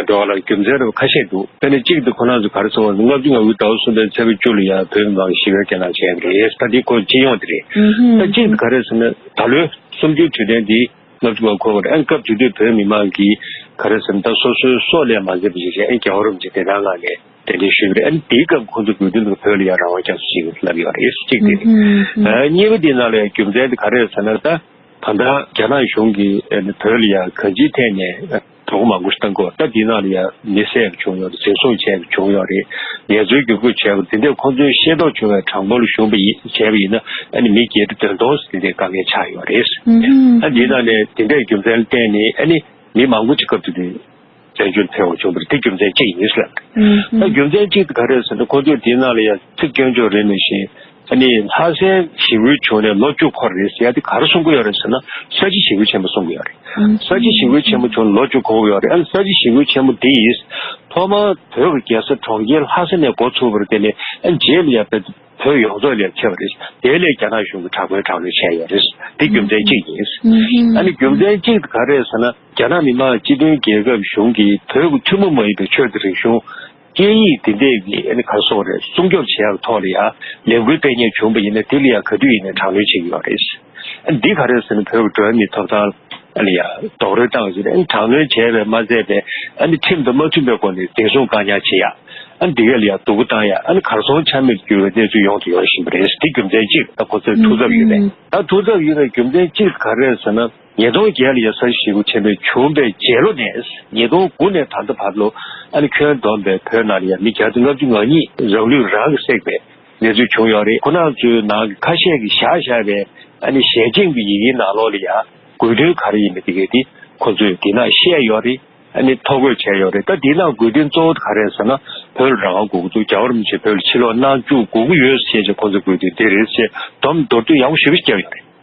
འགྲོ་བ་ལ་རྒྱུ་མཚན་རེ་བ་ཁ་ཤས་འདུག་དཔེར་ན་གཅིག་དེ་ཁོ་རང་ཚོ་ག་རེ་ཟེར་བ་ལྔ་བཅུ་ང་དགུའི་ཟླ་བ་གསུམ་པའི་ཚེས་པ་བཅུ་ལ་ཡ་བོད་མི་མང་ཞི་བའི་གྱེན་ལངས་བྱས་པ་རེད། ད་འདི་ཁོ་སྤྱི་ཡོངས་དེ་རེད། ཨུ་ཧུམ། ད་གཅིག་དེ་ག་རེ་ཟེར་ན་ད་ལོའི་གསུམ་བཅུའི་དུས་དྲན་འདི་ལྔ་བཅུ་ང་དགུ་འཁོར་བ་རེད། ཨ་ནི་སྐབས་དེ་དུས་བོད་མི་མང་གིས་ག་རེ་ཟེར་ན་ད་སོ་སོའི་སྲོག་ལས་མ་འཛེམས་པ་ཞིག་བྱས་ཨ་ནི་རྒྱལ་བ་རིན་པོ་ཆེ་བདེན་མཐའ་མངའ་ནས་གདན་འདྲེན་ཞུས་པ་རེད། ཨ་ནི་དེའི་སྐབས་ཁོང་ཚོ་དགོས་འདུན་དུ་བོད་ལ་ཡང་རང་དབང་རྒྱ་མཚོ་ཞིག་ལབ་ཡོད་རེད། གཅིག་དེ་རེད། ཨུ་ཧུམ། ཨ་གཉིས་པ་དེ་ནང་ལ་ཡང་རྒྱུ་མཚན་དེ་ག་རེ་རེད་ཟེར་ན་ད། ད་ལྟ་རྒྱ་ནག་གཞུང་གིས་ཨ་ནི་བོད་ལ་ཡང་གང་ཅིའི་ཐད་ནས་གྲོགས་མང་པོ་ཞིག་བཏང་གི་ཡོད། ད་འདི་ནང་ལ་ཡང་མི་བསད་པ་བྱུང་ཡོད་རེད། འཛིན་བཟུང་བྱས་པ་བྱུང་ཡོད་རེད། ངལ་རྩོལ་བསྒྱུར་བཀོད་བྱས་པ་འདི་འདྲ་ཁོང་ཚོས་ཤེས་རྟོགས་བྱུང་བའི་གྲངས་འབོར་ལ་ཞུགས་པ་ཡིན་བྱས་པ་ཡིན་ན་ཨ་ནི་མི་བརྒྱད་ཁྲི་བདུན་སྟོང་ཙམ་འདི་འདྲའི་དཀའ་ངལ་ཆགས་ཡོད་རེད། ཨ་འདི་ནང་ནས་འདི་འདྲའི་རྒྱུ་མཚན་ལ་བརྟེན་ནས་ཨ་ནི་མི་མང་པོ་ཅིག་སྐབས་དེ་དུས་བཙན་བྱོལ་ཕེབས་པ་བྱུང་བ་རེད། དེ་རྒྱུ་མཚན་གཅིག་ཡིན་ཟེར་ལབ་རེད། ད་རྒྱུ་མཚན་གཅིག་དེ་ག་རེ་རེད་ཟེར་ན་ཁོང་ཚོས་འདི་ནང་ལ་ཡང་ཚིག་སྐྱོན་བརྗོད་རེད་ནང་བཞིན། ཨ་ནི་ལྷ་སའི་ཞི་རྒོལ་བྱུང་ནས་ལོ་བཅུ་འཁོར་རེད་ཟེར་ཡ་དེ་ག་རེ་གསུང་གི་ཡོད་རེད་ཟེར་ན་ས་བྱི་ཞི་རྒོལ་ཆེན་པོ་གསུང་གི་ཡོད་རེད། ས་བྱི་ཞི་རྒོལ་ཆེན་པོ་བྱུང་ལོ་བཅུ་འཁོར་གི་ཡོད་རེད། ཨ་ནི་ས་བྱི་ཞི་རྒོལ་ཆེན་པོ་འདི་ཐོག་མར་བོད་ཀྱི་རྒྱལ་ས་གྲོང་ཁྱེར་ལྷ་ས་ནས་འགོ་ཚུགས་པ་རེད། དེ་ནས་ཨ་ནི་རྗེས་ལ་ཡ་བོད་ཡོངས་རྫོགས་ལ་ཡ་ཁྱབ་པ་རེད། དེ་ལས་རྒྱ་ནག་གཞུང་གིས་དྲག་པོའི་དྲག་གནོན་བྱས་ཡོད་རེད། དེ་རྒྱུ་མཚན་གཅིག་ཡིན། ཨ་ནི་རྒྱུ་མཚན་གཅིག་དེ་ག་རེ་རེད་ཟེར་ན། རྒྱ་ནག་མི་དམངས་སྤྱི་མཐུན་རྒྱལ་ཁབ་གཞུང་གིས་བོད་ཀྱི་ཐུན་མོང་མ་ཡིན་པའི་ཆོས་དང་རིག་གཞུང་། སྐད་ཡིག་འདི་འདྲས་ཀྱི་ཨ་ནི་ག་རེ་ཟེར་དགོས་རེད། སྲུང་སྐྱོབ་བྱེད་ཡག་ཐོག་ལ་ཡང་ལས་འགུལ་སྤེལ་མཁན་བྱུང་བ་ཡིན་ན་དེ་ལ་ཡང་ག་དུས་ཡིན་ནའི་དྲག་གནོན་བྱེད་ཀྱི་ཡོད་རེད། ཨ་ནི་འདི་ག་རེ་ཟེར་ན་བོད་ཀྱི་འགྲོ་བ་མིའི་ཐོབ་ཐང་ལ་ཡང་རྡོག་རོལ་བཏང་ཟེར་ཨ་ནི་དྲག་གནོན་བྱས་པས་མ་ཚད་པའི་ཨ་ནི་ཁྲིམས་དང་མ་མཐུན་པའི་སྒོ་ནས་འཛིན་བཟུང་བཀག་ཉར་བྱེད་ཡག་ཨ་ནི་འདི་ག་ལ་ཡང་སྡུག་པོ་བཏང་ཡག་ཨ་ནི་གར་སོང་ཆ་མེད་གྱུར་བའི་གནས་ཚུལ་ཡོང་དུ་ཡོང་བཞིན་པ་རེད། འདི་རྒྱུ་མཚན་གཅིག་ད་ཁོ་ཚོས་ཐུགས་འཚབ་ཡོད་པས། ད་ཐུགས་འཚབ་ཡོད་པའི་རྒྱུ་མཚན་གཅིག་ག་རེ་རེད་ཟེར་ན། ཉིས་སྟོང་བརྒྱད་ལ་ཡ་ས་བྱི་ཞི་རྒོལ་ཆེན་པོ་བྱུང་བའི་རྗེས་ལོ་ནས་ཉིས་སྟོང་དགུ་ནས་ད་ལྟ་བར་ལོ་ཨ་ནི་ཁྱོན་བསྡོམས་པའི་བོད་ནང་ལ་ཡ་མི་བརྒྱ་དང་ལྔ་བཅུ་ང་གཉིས་རང་ལུས་རང་གིས་བསྲེགས་པའི་གནས་ཚུལ་བྱུང་ཡོད་རེད། ཁོ་རང་ཚོའི་ནང་གི་ཁ་ཤས་ཀྱིས་བཞག་བཞག་པའི་ཨ་ནི་ཞལ་ཆེམས་ཀྱི་ཡི་གེའི་ནང་ལོགས་ལ་ཡ་དགོས་འདུན་ག་རེ་ཡིན་མིན་དེ་གས་དེ་ཁོ་ཚོས་འདི་ནང་བཤད་ཡོད་རེད། ཨ་ནི་ཐོ་འགོད་བྱས་ཡོད་རེད། ད་འདི་ནང་དགོས་འདུན་གཙོ་བོ་ག་རེ་རེད་ཟེར་ན་བོད་ལ་རང་དབང་དགོས་ཀྱི་འདུག་རྒྱལ་བ་རིན་པོ་ཆེ་བོད་ལ་ཕྱིར་ལོག་གནང་བཅུག་དགོས་ཀྱི་ཡོད་ཅེས་ཀྱི་ཁོ་ཚོའི་དགོས་འདུན་དེ་རེད་ཅེས་སྡོམ་མདོར་བསྡུས་ཡག་པོ་ཞེ་པོ་ཞིག་བརྒྱབ་ཡོད་རེད།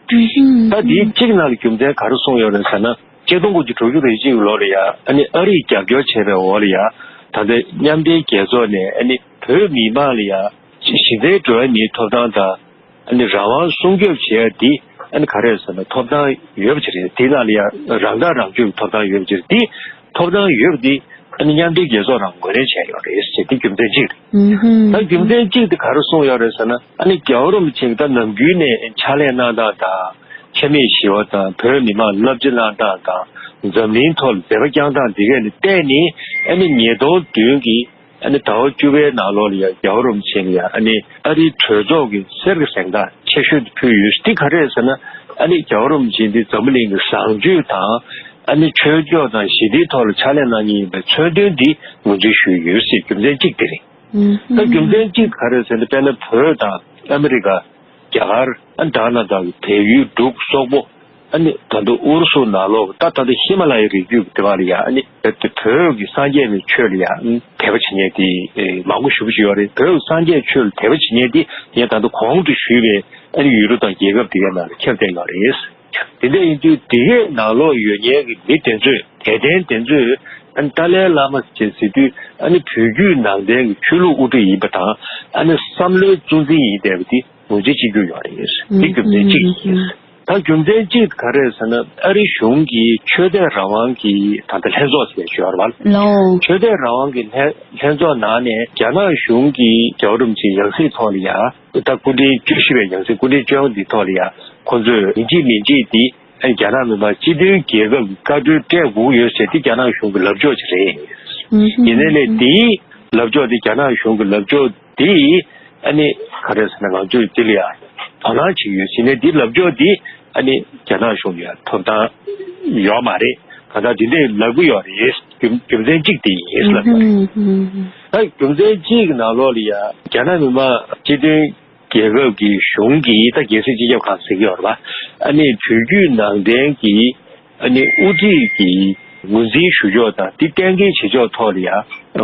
ད་དེའི་གཅིག་ནང་ལ་རྒྱུ་མཚན་ག་རེ་གསུངས་ཡོད་རེད་ཟེར་ན། ཆིག་སྟོང་དགུ་བརྒྱ་དྲུག་ཅུ་རེ་གཅིག་ལོ་ལ་ཡ་ཨ་ནི་ཨ་རིས་རྒྱབ་སྐྱོར་བྱས་པའི་འོག་ལ་ཡ་ད་ལྟ་མཉམ་འབྲེལ་རྒྱལ་ཚོགས་ནས་ཨ་ནི་བོད་མི་མང་ལ་ཡ་གཞི་རྩའི་འགྲོ་བ་མིའི་ཐོབ་ཐང་དང་ཨ་ནི་རང་དབང་སྲུང་སྐྱོབ་བྱས་ཏེ་ཨ་ནི་ག་རེ་ཟེར་ན་ཐོབ་ཐང་ཡོད་པ་ཅིག་རེད། དེ་ནང་ལ་ཡ་རང་ཐག་རང་གཅོད་ཀྱི་ཐོབ་ཐང་ཡོད་པ་ཅིག་རེད། དེ་ཐོབ་ཐང་ཡོད་པ་དེ་ཨ་ནི་མཉམ་འབྲེལ་རྒྱལ་ཚོགས་རང་ངོས་ལེན་བྱས་ཡོད་རེད་ཅེས་དེ་རྒྱུ་མཚན་གཅིག་རེད། ད་རྒྱུ་མཚན་གཅིག་དེ་ག་རེ་གསུངས་ཡོད་རེད་ཟེར་ན། ཨ་ནི་རྒྱལ་བ་རིན་པོ་ཆེ་གིས་ད་ནམ་རྒྱུན་ནས་ཕྱག་ལས་གནང་སྟངས་དང་། ཆ་མེད་ཞི་བ་དང་བོད་མི་མང་བསླབ་བྱ་གནང་སྟངས་དང་། འཛམ་གླིང་ཐོག་ལ་མཛད་པ་བསྐྱངས་སྟངས་འདི་གས་ལ་བལྟས་ནས་ཨ་ནི་ཉིས་སྟོང་བདུན་གྱི་ཨ་ནི་ཟླ་བ་བཅུ་པའི་ནང་ལོགས་ལ་ཡང་རྒྱལ་བ་རིན་པོ་ཆེ་ལ་ཡང་ཨ་ནི་ཨ་རིའི་གྲོས་ཚོགས་ཀྱི་གསེར་གྱི་གཟེངས་རྟགས་ཆེ་ཤོས་དེ་ཕུལ་ཡོད། འདི་ག་རེ་རེད་ཟེར་ན། ཨ་ནི་རྒྱལ་བ་རིན་པོ་ཆེ་འདི་འཛམ་བུ་གླིང་གི་བཟང་སྤྱོད་དང་ཨ་ནི་ཆོས་ཕྱོགས་དང་ཞི་བདེའི་ཐོག་ལ་ཕྱག་ལས་གནང་མཁན་ཡིན་པའི་མཚོན་དོན་འདི་ངོས་འཛིན་ཞུས་ཡོད་ཟེར་རྒྱུ་མཚན་གཅིག་དེ་རེད། ད་རྒྱུ་མཚན་གཅིག་ག་རེ་ཟེར་ན། དཔེར་ན་བོད་དང་ཨ་མི་རི་ཀ། རྒྱ་གར། ཨ་ནི་ད་ག་ནང་བཞིན་བལ་ཡུལ། འབྲུག་སོག་པོ། ཨ་ནི་ད་ལྟ་ཨུ་རུ་སུ་ནང་ལོགས་ད་ད་ལྟ་ཧི་མ་ལ་ཡའི་རི་རྒྱུད་ཀྱི་དེ་བ་ལ་ཡ་ཨ་ནི་ད་ལྟ་བོད་ཀྱི་སངས་རྒྱས་པའི་ཆོས་ལ་ཡ་ཨ་ནི་དད་པ་བྱེད་མཁན་དེ་མང་པོ་ཞེ་པོ་ཅིག་ཡོད་རེད། བོད་ཀྱི་སངས་རྒྱས་ཆོས་ལ་དད་པ་བྱེད་མཁན་དེ་ངས་ད་ལྟ་གོང་དུ་ཞུས་པའི་ཨ་ནི་ཡུལ་གྲུ་དང་རྒྱལ་ཁབ་དེ་གའི་ནང་ལ་ཁྱབ་བསྡད་ཡོད་རེད། དེ་འདྲ་ཡིན་དུས་དེ་གའི་ནང་ལོགས་ཡོད་མཁན་གྱི་མི་དེ་ཚོས་དད་ལྡན་དེ་ཚོས་ཨ་ནི་ཏཱ་ལའི་བླ་མ་ཟེར་ཟེར་དུས་ཨ་ནི་བོད་བརྒྱུད་ནང་བསྟན་གྱི་ཆོས་ལུགས་དབུ་ཁྲིད་ཡིན་པ་དང་ཨ་ནི་བསམ་བློའི་གཙོ་འཛིན་ཡིན་བསྡད་པ་དེ་ངོས་འཛིན་བྱེད་རྒྱུ་ཡོད་རེད། དེ་རྒྱུ་མཚན་གཅིག་ཡིན། ད་རྒྱུ་མཚན་གཅིག་ག་རེ་རེད་ཟེར་ན་ཨ་རི་གཞུང་གིས་ཆོས་དད་རང་དབང་གི་ད་ལྟ་ལྷན་ཚོགས་ཟེར་ཡ་ཅིག་ཡོད་རེད་བ། ལོ། ཆོས་དད་རང་དབང་གི་ལྷན་ལྷན་ཚོགས་ནང་ནས་རྒྱ་ནག་གཞུང་གིས་རྒྱལ་བ་རིན་པོ་ཆེའི་ཡང་སྲིད་ཐོག་ལ་ཡ་ད་སྐུ་ཕྲེང་བཅུ་བཞི་པའི་ཡང་སྲིད་སྐུ་ཕྲེང་བཅོ་ལྔ་འདི་ཐོག་ལ་ཡ་ཁོང་ཚོས་ཡིན་གཅིག་མིན་གཅིག་འདི་རྒྱ་ནག་མི་དམངས་སྤྱི་མཐུན་རྒྱལ་ཁབ་ཀྱི་བཀའ་འཁྲོལ་སྤྲད་དགོས་ཡོད་ཟེར་འདི་རྒྱ་ནག་གཞུང་གི་ལབ་ཕྱོགས་ཅིག་རེད། ཡིན་ནའི་ལས་འདིའི་ལབ་ཕྱོགས་འདི་རྒྱ་ནག་གཞུང་གི་ལབ་ཕྱོགས་འདི་ཨ་ནི་ག་རེ་ཟེར་ན་ང་ཚོས་འདི་ལ་ཡ་དོ་སྣང་བྱེད་ཀྱི་ཡོད་ཟེར་ནས་འདི་ལབ་ཕྱོགས་འདི་ཨ་ནི་རྒྱ་ནག་གཞུང་ལ་ཡ་ཐོབ་ཐང་ཡོད་མ་རེད། གང་ལྟར་འདི་འདྲས་ལབ་ཀྱི་ཡོད་རེད། རྒྱུ་རྒྱུ་མཚན་གཅིག་དེ་ཡིན་ལབ་པ་རེད། ད་རྒྱུ་མཚན་གཅིག་གི་ནང་ལོགས་ལ་ཡ་རྒྱ་ནག་མི་དམངས་སྤྱི་མཐུན་རྒྱལ་ཁབ་ཀྱི་གཞུང་གིས་ད་རྒྱལ་སྲིད་སྤྱི་ཁྱབ་ཁང་ཟེར་གྱི་ཡོད་རེད་པ། ཨ་ནི་བོད་བརྒྱུད་ནང་བསྟན་གྱི་ཨ་ནི་དབུ་ཁྲིད་ཀྱི་ངོས་འཛིན་ཞུ་ཕྱོགས་དང་དེ་གཏན་འཁེལ་བྱེད་ཕྱོགས་ཐོག་ལ་ཡ་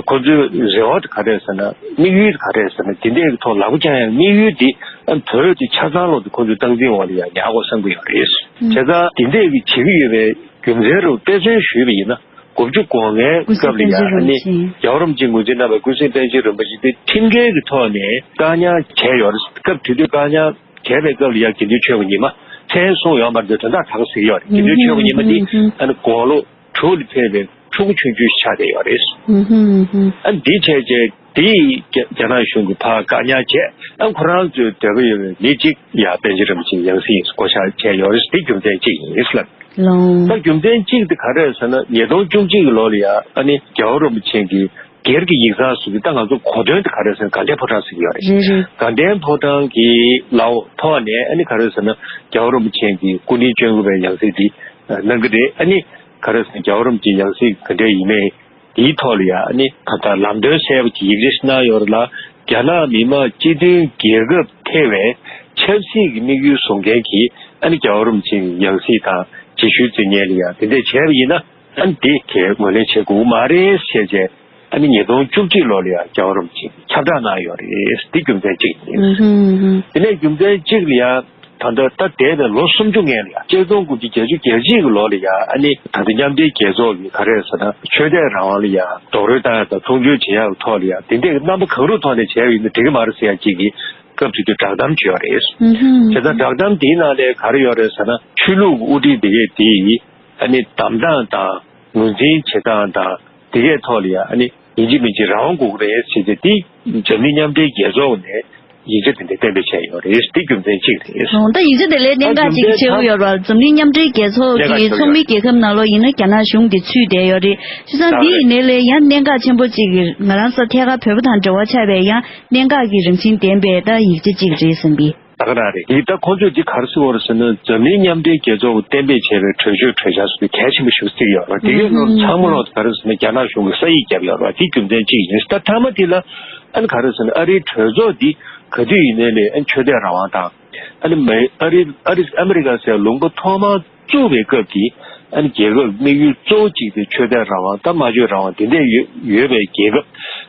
ཁོ་ཚོའི་རེ་བ་དེ་ག་རེ་ཟེར་ན་དམིགས་ཡུལ་དེ་ག་རེ་ཟེར་ན་དེ་འདྲའི་ཐོག་ལབ་རྒྱུ་ཡང་དམིགས་ཡུལ་དེ་ཨ་བོད་དེ་ཆ་ཚང་ལོག་དེ་ཁོ་ཚོའི་སྟངས་འཛིན་འོག་ལ་ཡ་ཉར་དགོས་བསམ་གྱི་ཡོད་རེད། བྱས་ཙང་དེ་འདྲའི་གི་བྱེད་ཀྱི་ཡོད་པའི་རྒྱུ་མཚན་རུ་དཔེ་མཚོན་ཞུས་པ་ཡིན་ན། དགུ་བཅུ་གོ་ལྔའི་སྐབས་ལ་ཡང་ཨ་ནི་རྒྱལ་བ་རིན་པོ་ཆེ་ངོས་འཛིན་གནང་བའི་ཀུན་གཟིགས་པཎ་ཆེན་རིན་པོ་ཆེ་དེ་ཁྲིམས་འགལ་གྱི་ཐོག་ནས་བཀག་ཉར་བྱས་ཡོད་རེད། སྐབས་དེ་དུས་བཀག་ཉར་བྱས་པའི་སྐབས་ལ་ཡང་དགེ་འདུན་ཆོས་ཀྱི་ཉི་མ་མཚན་གསུངས་ཡོད་མ་རེད། དོན་དག་ག་རེ་ཟེར་གྱི་ཡོད་རེད། དགེ་འདུན་ཆོས་ཀྱི་ཉི་མ་དེ་ཨ་ནི་དགུང་ལོ་དྲུག་ལ་ཕེབས་པའི་ཕྲུ་གུ་ཆུང་ཆུང་ཞིག་ཆགས་བསྡད་ཡོད་རེད། ཨ་ནི་འདི་བྱས་རྗེས་དེ་རྒྱ་རྒྱ་ནག་གཞུང་གིས་ཕར་བཀག་ཉར་བྱས། ཨ་ཁོ་རང་ཚོའི་འདོད་པ་ཡོད་པའི་མི་གཅིག་ཡ་པཎ་ཆེན་རིན་པོ་ཆེའི་ཡང་སྲིད་བསྐོ་བཞག་བྱས་ཡོད་རེད། དེ་རྒྱུ་མཚན་གཅིག་ཡིན་ལབ། ལོང་། ད་རྒྱུ་མཚན་གཅིག་དེ་ག་རེ་རེད་ཟེར་ན་ཉིས་སྟོང་བཅུ་གཅིག་གི་ལོ་ལ་ཡ་ཨ་ནི་རྒྱལ་བ་རིན་པོ་ཆེ་གི་སྒེར་གྱི་ཡིག་ཚང་ཟེར་དུས་ད་ང་ཚོ་གོ་དོན་དེ་ག་རེ་ཟེར་ན་དགའ་ལྡན་ཕོ་བྲང་ཟེར་གྱི་ཡོད་རེད། རེད་རེད། དགའ་ལྡན་ཕོ་བྲང་གི་ལའོ་ཐོག་ནས་ཨ་ནི་ག་རེ་ཟེར་ན་རྒྱལ་བ་རིན་པོ་ཆེ་གི་སྐུ་ཕྲེང་བཅུ་དགུ་པའི་ཡང་སྲིད་དེ་གནང་གི་རེད། ཨ་ནི་ག་རེ་ཟེར་ན་རྒྱལ་བ་རིན་པོ་ཆེའི་ཡང་སྲིད་ག་འདྲས་ཡིན་མིན་དེའི་ཐོག་ལ་ཡང་ཨ་ནི་ད་ལྟ་ལམ་སྟོན་གསལ་པོ་ཅིག་ཡིག་ཆ་ཞིག་གནང་ཡོད་རེད་ལ། རྒྱ་ནག་མི་དམངས་སྤྱི་མཐུན་རྒྱལ་ཁབ་ཐེ་བའི་ཆབ་སྲིད་ཀྱི་དམིགས་ཡུལ་བཟུང་མཁན་གྱི་ཨ་ནི་རྒྱལ་བ་རིན་པོ་ཆེའི་ཡང་སྲིད་དང་རྗེས་ཤུལ་འཛིན་མཁན་ལ་ཡང་དེ་འདྲས་བྱས་པ་ཡིན་ན་ཨ་ནི་དེ་གས་ངོས་ལེན་བྱེད་དགོས་ཀྱི་མ་རེད་ཟེར་བྱས། ཨ་ནི་ཉིས་སྟོང་བཅུ་གཅིག་ལོ་ལ་ཡང་རྒྱལ་བ་རིན་པོ་ཆེ་ཁྱབ་བསྒྲགས་གནང་ཡོད་རེད། འདི་རྒྱུ་མཚན་གཅིག་ཡིན། ཨུ་ཧུམ་ཨུ་ཧུམ། དེ་ནས་རྒྱུ་མཚན་གཅིག་ལ་ཡང་ད་ལྟ་ད་འདས་པའི་ལོ་སུམ་ཅུ་སྔོན་ལ་ཡང་གཅིག་སྟོང་དགུ་བརྒྱ་བརྒྱད་ཅུ་གྱ་གཅིག་གི་ལོ་ལ་ཡང་ཨ་ནི་ད་ལྟ་མཉམ་འབྲེལ་རྒྱལ་ཚོགས་ཀྱི་ག་རེ་ཟེར་ན་ཆོས་དད་རང་དབང་ལ་ཡང་རྡོག་རོལ་བཏང་ཡག་དང་མཐོང་ཆུང་བྱེད་ཡག་གི་ཐོག་ལ་ཡང་དེ་འདྲའི་རྣམ་པ་གང་རུང་ཐོག་ནས་བྱས་པ་ཡིན་ན་འགྲིག་གི་མ་རེད་ཟེར་ཡག་ཅིག་གི་སྐབས་དེ་དུས་བསྒྲགས་གཏམ་བྱས་ཡོད་རེད། ཨུ་ཧུམ། བྱས་ཙང་བསྒྲགས་གཏམ་དེའི་ནང་ལ་ག་རེ་ཡོད་རེད་ཟེར་ན་ཆོས་ལུགས་དབུ་ཁྲིད་དེ་གས་དེ་ཡིས་ཨ་ནི་བདམས་སྟངས་དང་ངོས་འཛིན་བྱེད་སྟངས་དང་དེ་གས་ཐོག་ལ་ཡང་ཨ་ནི་ཡིན་གཅིག་མིན་གཅིག་རང་དབང་དགོས་ཀྱི་རེད་ཟེར་ཏེ་དེ་འཛམ་གླིང་མཉམ་འབྲེལ་རྒྱལ་ཚོགས་ནས་ཡིག་ཆ་དེ་འདྲ་གཏན་འབེབས་བྱས་ཡོད་རེད། དེ་རྒྱུ་མཚན་གཅིག་རེད། ཨོ་ད་ཡིག་ཆ་དེ་ལས་གནད་འགག་ཅིག་ཆེ་བོ་ཡོད་རེད་བ། འཛམ་གླིང་མཉམ་འབྲེལ་རྒྱལ་ཚོགས་ཀྱི་ཚོགས་མི་རྒྱལ་ཁབ་ནང་ལོགས་ཡིན་ན་རྒྱ་ནག་གཞུང་དེ་ཚུད་བསྡད་ཡོད་རེད། བྱས་ཙང་འདི་ཡིན་ནའི་ལས་ཡང་གནད་འགག་ཆེན་པོ་གཅིག་གི་ང་རང་ཚོ་ཐད་ཀར་བོད་པ་དང་འབྲེལ་བ་ཆགས་པའི་ཡང་གནད་འགག་གི་རང་བཞིན་ལྡན་པའི་ད་ཡིག་ཆ་གཅིག་རེད་བསམ་པས། ད་ག་རང་རེད། འདི་ད་ཁོང་ཚོས་འདི་ག་རེ་ཟེར་བ་རེད་ཟེར་ན་འཛམ་གླིང་མཉམ་འབྲེལ་རྒྱལ་ཚོགས་ཀྱིས་གཏན་འབེབས་བྱས་པའི་གྲོས་ཆོད་གྲོས་འཆར་སོགས་གལ་ཆེན་པོ་ཞིག་བརྩི་ཡོད་རེད། དེ་གའི་ནང་ཚང་མ་ལོག་ག་རེ་ཟེར་ན་རྒྱ་ནག་གཞུང་གིས་ས་ཡིག་བརྒྱབ་ཡོད་རེད། དེ་རྒྱུ་མཚན་གཅིག་ཡིན། ད་མཐའ་མ་དེ་ལ་ཨ་ནི་ག་རེ་ཟེར་ན་ཨ་རིའི་གྲོས་ཚོགས་འདི་ག་དུས་ཡིན་ནའི་ལས་ཨ་ནི་ཆོས་དད་རང་དབང་དང་ཨ་ནི་མི་ཨ་རི་ཨ་རི་ཨ་མི་རི་ཀ་ཟེར་ལུང་པ་ཐོག་མར་བཙུགས་པའི་སྐབས་ཀྱི་ཨ་ནི་རྒྱལ་ཁབ་དམིགས་ཡུལ་གཙོ་བོ་གཅིག་དེ་ཆོས་དད་རང་དབང་དང་སྨྲ་བརྗོད་རང་དབང་དེ་འདྲ་ཡོད་ཡོད་པའི་རྒྱལ་ཁབ་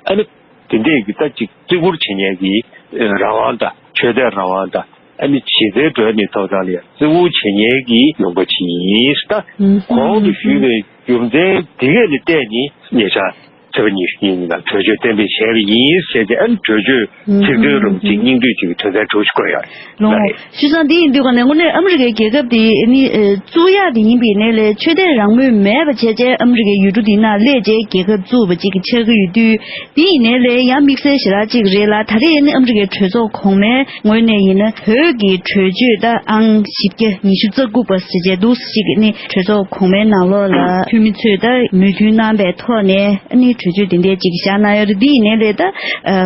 ཨ་ནི། དེ་འདྲས་ཀྱི་ད་ཅིག་བརྩི་བཀུར་བྱེད་མཁན་གྱི་རང་དབང་དང་ཆོས་དད་རང་དབང་དང་ཨ་ནི་གཞི་རྩའི་འགྲོ་བ་མིའི་ཐོབ་ཐང་ལ་ཡང་བརྩི་བཀུར་བྱེད་མཁན་གྱི་ལུང་པ་ཅིག་ཡིན། ད་གོང་དུ་ཞུས་པའི་རྒྱུ་མཚན་འདི་གས་ལ་བརྟེན་ནས་ཉེ་ཆར་ཚེས་པ་ཉི་ཤུ་གཉིས་ཉིན་ལ་གྲོས་ཆོད་གཏན་འབེབས་བྱས་པ་ཡིན་ཟེར་ཏེ་ཨ་ནི་གྲོས་ཆོད་ཚིག་དོན་རིན་པོ་ཆེ་སྙིང་བསྡུས་ཅིག་གི་དོན་ཚན་དྲུག་ཅིག་བཀོད་ཡོད་རེད། ལོ། ལགས་རེད། བྱས་ཙང་འདི་ཡིན་དུས་ག་ནས་དངོས་གནས་ཨ་མི་རི་ཀའི་རྒྱལ་ཁབ་དེ་ནི་ཨ་བཙུགས་ཡག་དེ་ཡིན་པའི་ནས་ལས་ཆོས་དད་རང་མོས་མེད་པ་བྱས་བྱས་ཨ་མི་རི་ཀའི་ཡུལ་གྲུ་དེ་ནང་སླེབས་བྱས་རྒྱལ་ཁབ་བཙུགས་པ་ཅིག་གི་ཆགས་ཀྱི་ཡོད་དུས། དེ་ཡིན་ནས་ལས་ཡང་དམིགས་བསལ་ཞེ་དྲག་ཅིག་རེད་ལ། ད་རེས་ནི་ཨ་མི་རི་ཀའི་གྲོས་ཚོགས་གོང་མའི་ངོས་ནས་ཡིན་ན་བོད་ཀྱི་གྲོས་ཆོད་ད་ཨང་བཞི་བརྒྱ་ཉི་ཤུ་རྩ་དགུ་པ་ཟེར་བྱས་འདུག་ཅིག་ནི་གྲོས་ཚོགས་གོང་མའི་ནང་ལོགས་ལ་འཐུས་མི་ཚོས་ད་མོས་མཐུན་གནང་པའི་ཐོག་ནས་ནི་ གྲོས་ཆོད་དེ་འདྲའི་ཅིག་བཞག་གནང་ཡོད་རེད། འདི་ཡིན་ནའི་རེད་ད།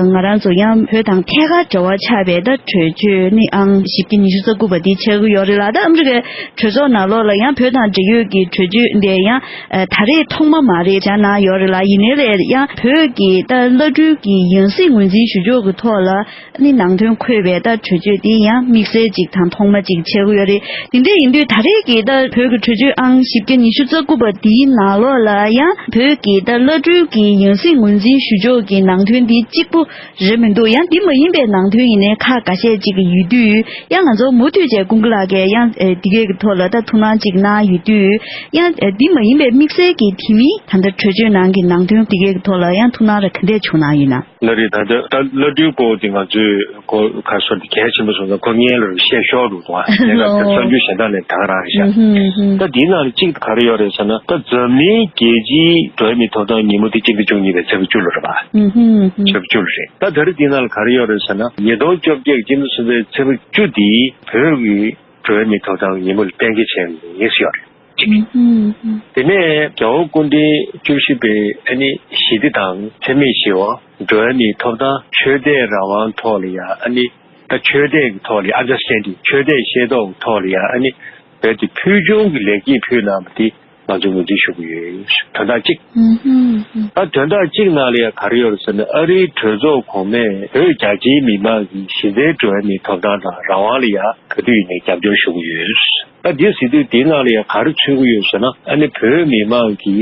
ང་རང་ཚོ་ཡང་བོད་དང་ཐད་ཀར་འབྲེལ་བ་ཆགས་པའི་ད་གྲོས་ཆོད་ནི་ཨང་བཞི་བརྒྱ་ཉི་ཤུ་རྩ་དགུ་པ་འདི་ཆགས་ཀྱི་ཡོད་རེད་ལ། ད་ཨ་མི་རི་ཀའི་གྲོས་ཚོགས་ནང་ལོགས་ལ་ཡང་བོད་དང་འབྲེལ་ཡོད་ཀྱི་གྲོས་ཆོད་འདི་ཡང་ད་རེས་ཐོག་མ་མ་རེད། བཞག་གནང་ཡོད་རེད་ལ། ཡིན་ནའི་རེད་ཡང་བོད་ཀྱི་ད་བླ་སྤྲུལ་གྱི་ཡང་སྲིད་ངོས་འཛིན་ཞུ་ཕྱོགས་ཀྱི་ཐོག་ལ་ནི་ནང་དོན་འཁོད་པའི་ད་གྲོས་ཆོད་འདི་ཡང་དམིགས་བསལ་ཅིག་དང་ཐོག་མ་ཅིག་ཆགས་ཀྱི་ཡོད་རེད། དེ་འདྲ་ཡིན་དུས་ད་རེས་ཀྱི་ད་བོད་ཀྱི་གྲོས་ཆོད་ཨང་བཞི་བརྒྱ་ཉི་ཤུ་རྩ་དགུ་པ་འདིའི་ནང་ལོགས་ལ་ཡང་བོད་ཀྱི་ད་བླ་སྤྲུལ་གྱི་ཡང་སྲིད་ངོས་འཛིན་ཞུ་ཕྱོགས་ཀྱི་ནང་དོན་འདི་གཅིག་པུ་རེད་མི་འདུག་ཡང་འདི་མ་ཡིན་པའི་ནང་དོན་ཡིན་ནའི་ཁག་འགའ་ཤས་ཅིག་ཡོད་དུས་ཡང་ང་ཚོ་མུ་མཐུད་བྱས་ཀུན་དགའ་ལགས་ཀྱིས་ཡང་འདི་གའི་གི་ཐོག་ལ་ད་ཐུགས་སྣང་ཅིག་གནང་ཡོད་དུས་ཡང་འདི་མ་ཡིན་པའི་དམིགས་བསལ་གྱི་དེ་མིན་ད་ལྟ་གྲོས་ཆོད་ནང་གི་ནང་དོན་འདི་གའི་གི་ཐོག་ལ་ཡང་ཐུགས་སྣང་ར་ག་འདྲས་བྱུང་གནང་ཡོད་ན། ལགས་རེད། ད་ལྟ་ད་བླ་སྤྲུལ་སྐོར་དེ་ང་ཚོས་ཁོ་ཁ་སོར་དེ་གལ་ཆེན་པོ་སོང་ཙང་ཁོ་སྔོན་ལ་བཤད་ཤོར་འདུག་དང་། ཨོ། གསར་འགྱུར་གཞན་དག་ནས་ད་ག་རང་རེད་ཤག་ད་འདིའི་ནང་ལ་གཅིག་ག་རེ་ཡོད་རེད་ཟེར་ན། ད་འཛམ་གླིང་རྒྱལ་སྤྱིའི་འགྲོ་བ་མིའི་ཐོབ་ཐང་ཉིན་མོ་དེ་གཅིག་སྟོང་བཅུ་གཉིས་པའི་ཚེས་པ་བཅུ་ལ་རེད་པ། ཚེས་པ་བཅུ་ལ་རེད། ད་ད་རེས་འདིའི་ནང་ལ་ག་རེ་ཡོད་རེད་ཟེར་ན། ཉིས་སྟོང་བཅོ་བརྒྱད་ཀྱི་སྤྱི་ཟླ་གསུམ་པའི་ཚེས་པ་བཅུ་དེ་བོད་ཀྱི་འགྲོ་བ་མིའི་ཐོབ་ཐང་ཉིན་མོ་ལ་གཏན་འཁེལ་བྱས་ཡིན་ཟེར་ཡོད་རེད། གཅིག་དེ་ནས་རྒྱལ་བ་སྐུ་ཕྲེང་བཅུ་བཞི་པའི་ཨ་ནི་ཞི་བདེ་དང་འཚེ་མེད་ཞི་བ། འགྲོ་བ་མིའི་ཐོབ་ཐང་། ཆོས་དད་རང་དབང་ཐོག་ལ་ཡ་ཨ་ནི་ད་ཆོས་དད་ཀྱི་ཐོག་ལ་ཡ་understanding ཆོས་དད་ཤེས་རྟོགས་ཀྱི་ཐོག་ལ་ཡ་ཨ་ནི་རྦད་དེ་ཕུལ་བྱུང་གི་ལེགས་སྐྱེས་ཕུལ་གནང་བ་དེ་ང་ཚོས་ངོས་འཛིན་ཞུ་གི་ཡོད། དོན་དག་གཅིག་ད་དོན་དག་གཅིག་ནང་ལ་ཡ་ག་རེ་ཡོད་རེད་ཟེར་ན། ཨ་རིའི་གྲོས་ཚོགས་གོང་མས་བོད་རྒྱ་ཆེའི་མི་མང་གི་གཞི་རྩའི་འགྲོ་བ་མིའི་ཐོབ་ཐང་དང་རང་དབང་ལ་ཡ་ག་དུས་ཡིན་ནའི་རྒྱབ་སྐྱོར་ཞུ་གི་ཡོད། ད་འདི་ཟེར་དུས་འདིའི་ནང་ལ་ཡང་ག་རེ་མཚོན་གྱི་ཡོད་ཟེར་ན། ཨ་ནི་བོད་མི་མང་གི་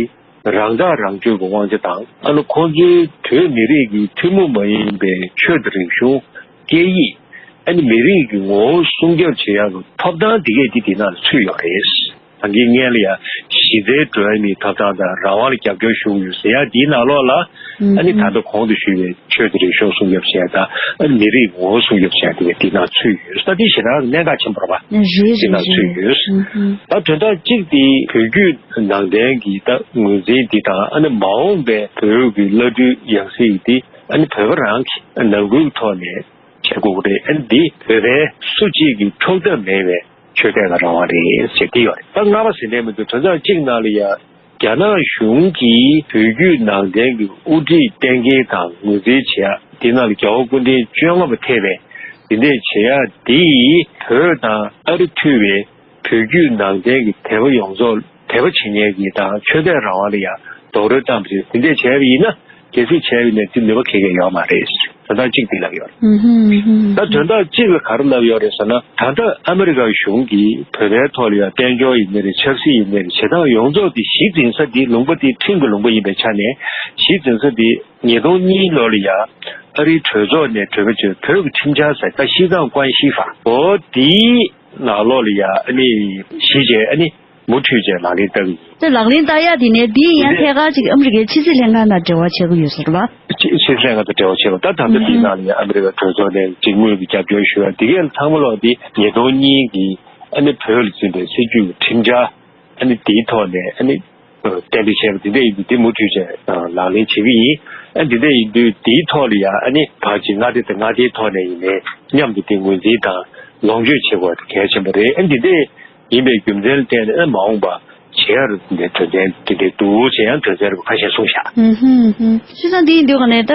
རང་ཐག་རང་གཅོད་ཀྱི་དབང་ཆ་དང་། ཨ་ནི་ཁོང་ཚོའི་བོད་མི་རིགས་ཀྱི་ཐུན་མོང་མ་ཡིན་པའི་ཆོས་དང་རིག་གཞུང་། སྐད་ཡིག་ཨ་ནི་མི་རིགས་ཀྱི་ངོ་བོ་སྲུང་སྐྱོབ་བྱེད་ཡག་གི་ཐོབ་ཐང་འདི་གས་འདི་འདི་ནང་ལ་ཚུད་ཡོད་རེད། ད་གིན་སྔོན་ལ་ཡང་གཞི་རྩའི་འགྲོ་བ་མིའི་ཐོབ་ཐང་དང་རང་དབང་ལ་རྒྱབ་སྐྱོར་ཞུ་གི་ཡོད་ཟེར་ཡ་འདིའི་ནང་ལོགས་ལ། ཨ་ནི་ད་ལྟ་གོང་དུ་ཞུས་པའི་ཆོས་དང་རིག་གཞུང་སྲུང་སྐྱོབ་བྱས་དང་། ཨ་ནི་མི་རིགས་ངོ་བོ་སྲུང་སྐྱོབ་བྱས་དེ་འདི་ནང་ཚུད་ཡོད། ད་འདི་ཞེ་དྲག་གནད་འགག་ཆེན་པོ་རེད་པ། རེད་རེད། འདི་ནང་ཚུད་ཡོད། ད་དོན་དག་གཅིག་དེ་བོད་བརྒྱུད་ནང་བསྟན་གྱི་ད་ངོས་འཛིན་འདི་དང་། ཨ་ནི་མ་འོངས་པའི་བོད་ཀྱི་བླ་སྤྲུལ་ཡང་སྲིད་འདི་ཨ་ནི་བོད་པ་རང་གི་ནང་ཁུལ་ཐོག་ནས་བྱེད་དགོས་ཀྱི་རེད། ཨ་ནི་འདི་བོད་པའི་སུ་གཅིག་གི་འཕྲོག་ཐབས་མེད་པའི་ཆོས་དད་དང་རང་དབང་རེད་ཟེར་གྱི་ཡོད་རེད། ད་ལྔ་པ་ཟེར་ནས་མི་འདུག་དོན་ཚན་གཅིག་ནང་ལ་ཡ། རྒྱ་ནག་གཞུང་གིས་བོད་བརྒྱུད་ནང་བསྟན་གྱི་དབུ་ཁྲིད་གཏན་འཁེལ་དང་ངོས་འཛིན་བྱེད་ཡ། དེ་ནང་ལ་རྒྱལ་བ་སྐུ་ཕྲེང་བཅོ་ལྔ་པ་ཐེ་བའི་འདི་འདྲས་བྱེད་ཡ་འདིས་བོད་དང་ཨ་རི་ཐུ་བའི་བོད་བརྒྱུད་ནང་བསྟན་གྱི་དད་པ་ཡོངས་རྫོགས་དད་པ་བྱེད་མཁན་གྱི་དང་ཆོས་དད་རང་དབང་ལ་ཡང་རྡོག་རོལ་བཏང་བ་རེད། འདི་འདྲས་བྱས་པ་ཡིན་ན། གལ་སྲིད་བྱས་པ་ཡིན་ན་དེ་ནུས་པ་གང་ཡང་ཡོད་མ་རེད། དོན་དག་གཅིག་འདི་ལབ་ཡོད། ད་དོན་དག་གཅིག་ལ་ག་རེ་ལབ་ཡོད་རེད་ཟེར་ན། ད་ལྟ་ཨ་མི་རི་ཀ་གཞུང་གིས་བོད་པའི་ཐོག་ལ་ཡང་དཔལ་འབྱོར་ཡིན་ནའི་རེད། ཆབ་སྲིད་ཡིན་ནའི་རེད། བྱེད་སྟངས་ཡོངས་རྫོགས་དེ་གཞི་འཛིན་ས་དེ་ལུང་པ་དེ་ཁྲིམས་ཀྱི་ལུང་པ་ཡིན་པའི་ཆ་ནས། གཞི་འཛིན་ས་དེ་ཉིས་སྟོང་གཉིས་ལོ་ལ་ཡང་ཨ་རིའི་གྲོས་ཚོགས་ནས་གྲོས་པ་བྱས། བོད་ཀྱི་ཁྲིམས་འཆར་ཟེར། ད་西藏关系法འོ་དེའི་ནང་ལོགས་ལ་ཡང་ཨ་ནི་གཞི་བྱས། ཨ་ནི་མུ་མཐུད་བྱས་ལག་ལེན་བསྟར་གྱི་ཡིན། དེ་ལག་ལེན་བསྟར་ཡག་དེ་ནས་འདི་ཡང་ཐད་ཀར་ཅིག་ཨ་མི་རི་ཀའི་ཕྱི་སྲིད་ལྷན་ཁང་དང་འབྲེལ་བ་བྱེད་ཀྱི་ཡོད་ས་རེད་པ། ཕྱི་ཕྱི་སྲིད་ལྷན་ཁང་དང་འབྲེལ་བ་བྱེད་པ། ད་ད་ལྟ་དེའི་ནང་ལ་ཡང་ཨ་མི་རི་ཀ་གྲོས་ཚོགས་ནས་ཅིག་དངུལ་གྱི་རྒྱབ་སྐྱོར་ཞུ་བ་འདི་གས་ཚང་མ་ལོག་འདི་ཉིས་སྟོང་གཉིས་ཀྱི་ཨ་ནི་བོད་ལ་འཛིན་པའི་སྲིད་བྱུས་ཀྱི་ཁྲིམས་འཆར་ཨ་ནི་དེའི་ཐོག་ནས་ཨ་ནི་གཏན་འབེབས་བྱས་པ་དེ་འདྲ་ཡིན་དུས། དེ་མུ་མཐུད་བྱས་ལག་ལེན་བྱེད་ཀྱི་ཡིན། ཨ་འདི་འདྲ་ཡིན་དུས་དེའི་ཐོག་ལ་ཡང་ཨ་ནི་ཕར་ཅིག་མངའ་སྡེ་དང་མངའ་སྡེའི་ཐོག་ནས་ཡིན་ནའི་མཉམ་དུ་དེ་ངོས་འཛིན་དང་ལོངས་སྤྱོད་བྱེད་དགོས་པ་དེ་གལ་ཆེན་པོ་རེད། ཨ་འདི་འདྲ་ཡིན་པའི་རྒྱུ་མཚན་ལ་བརྟེན་ནས་ཨ་མ་འོངས་པ་བྱེད་ཡ་རུ་འདི་དོན་ཚན་དེ་འདྲ་འདུག་ཅེས་ཡང་དོན་ཚན་རུ་ཁ་ཤས་གསུངས་བཞག་ཧུམ་ཧུམ་ཧུམ། བྱས་ཙང་འདི་ཡིན་དུས་ག་ནས་ད་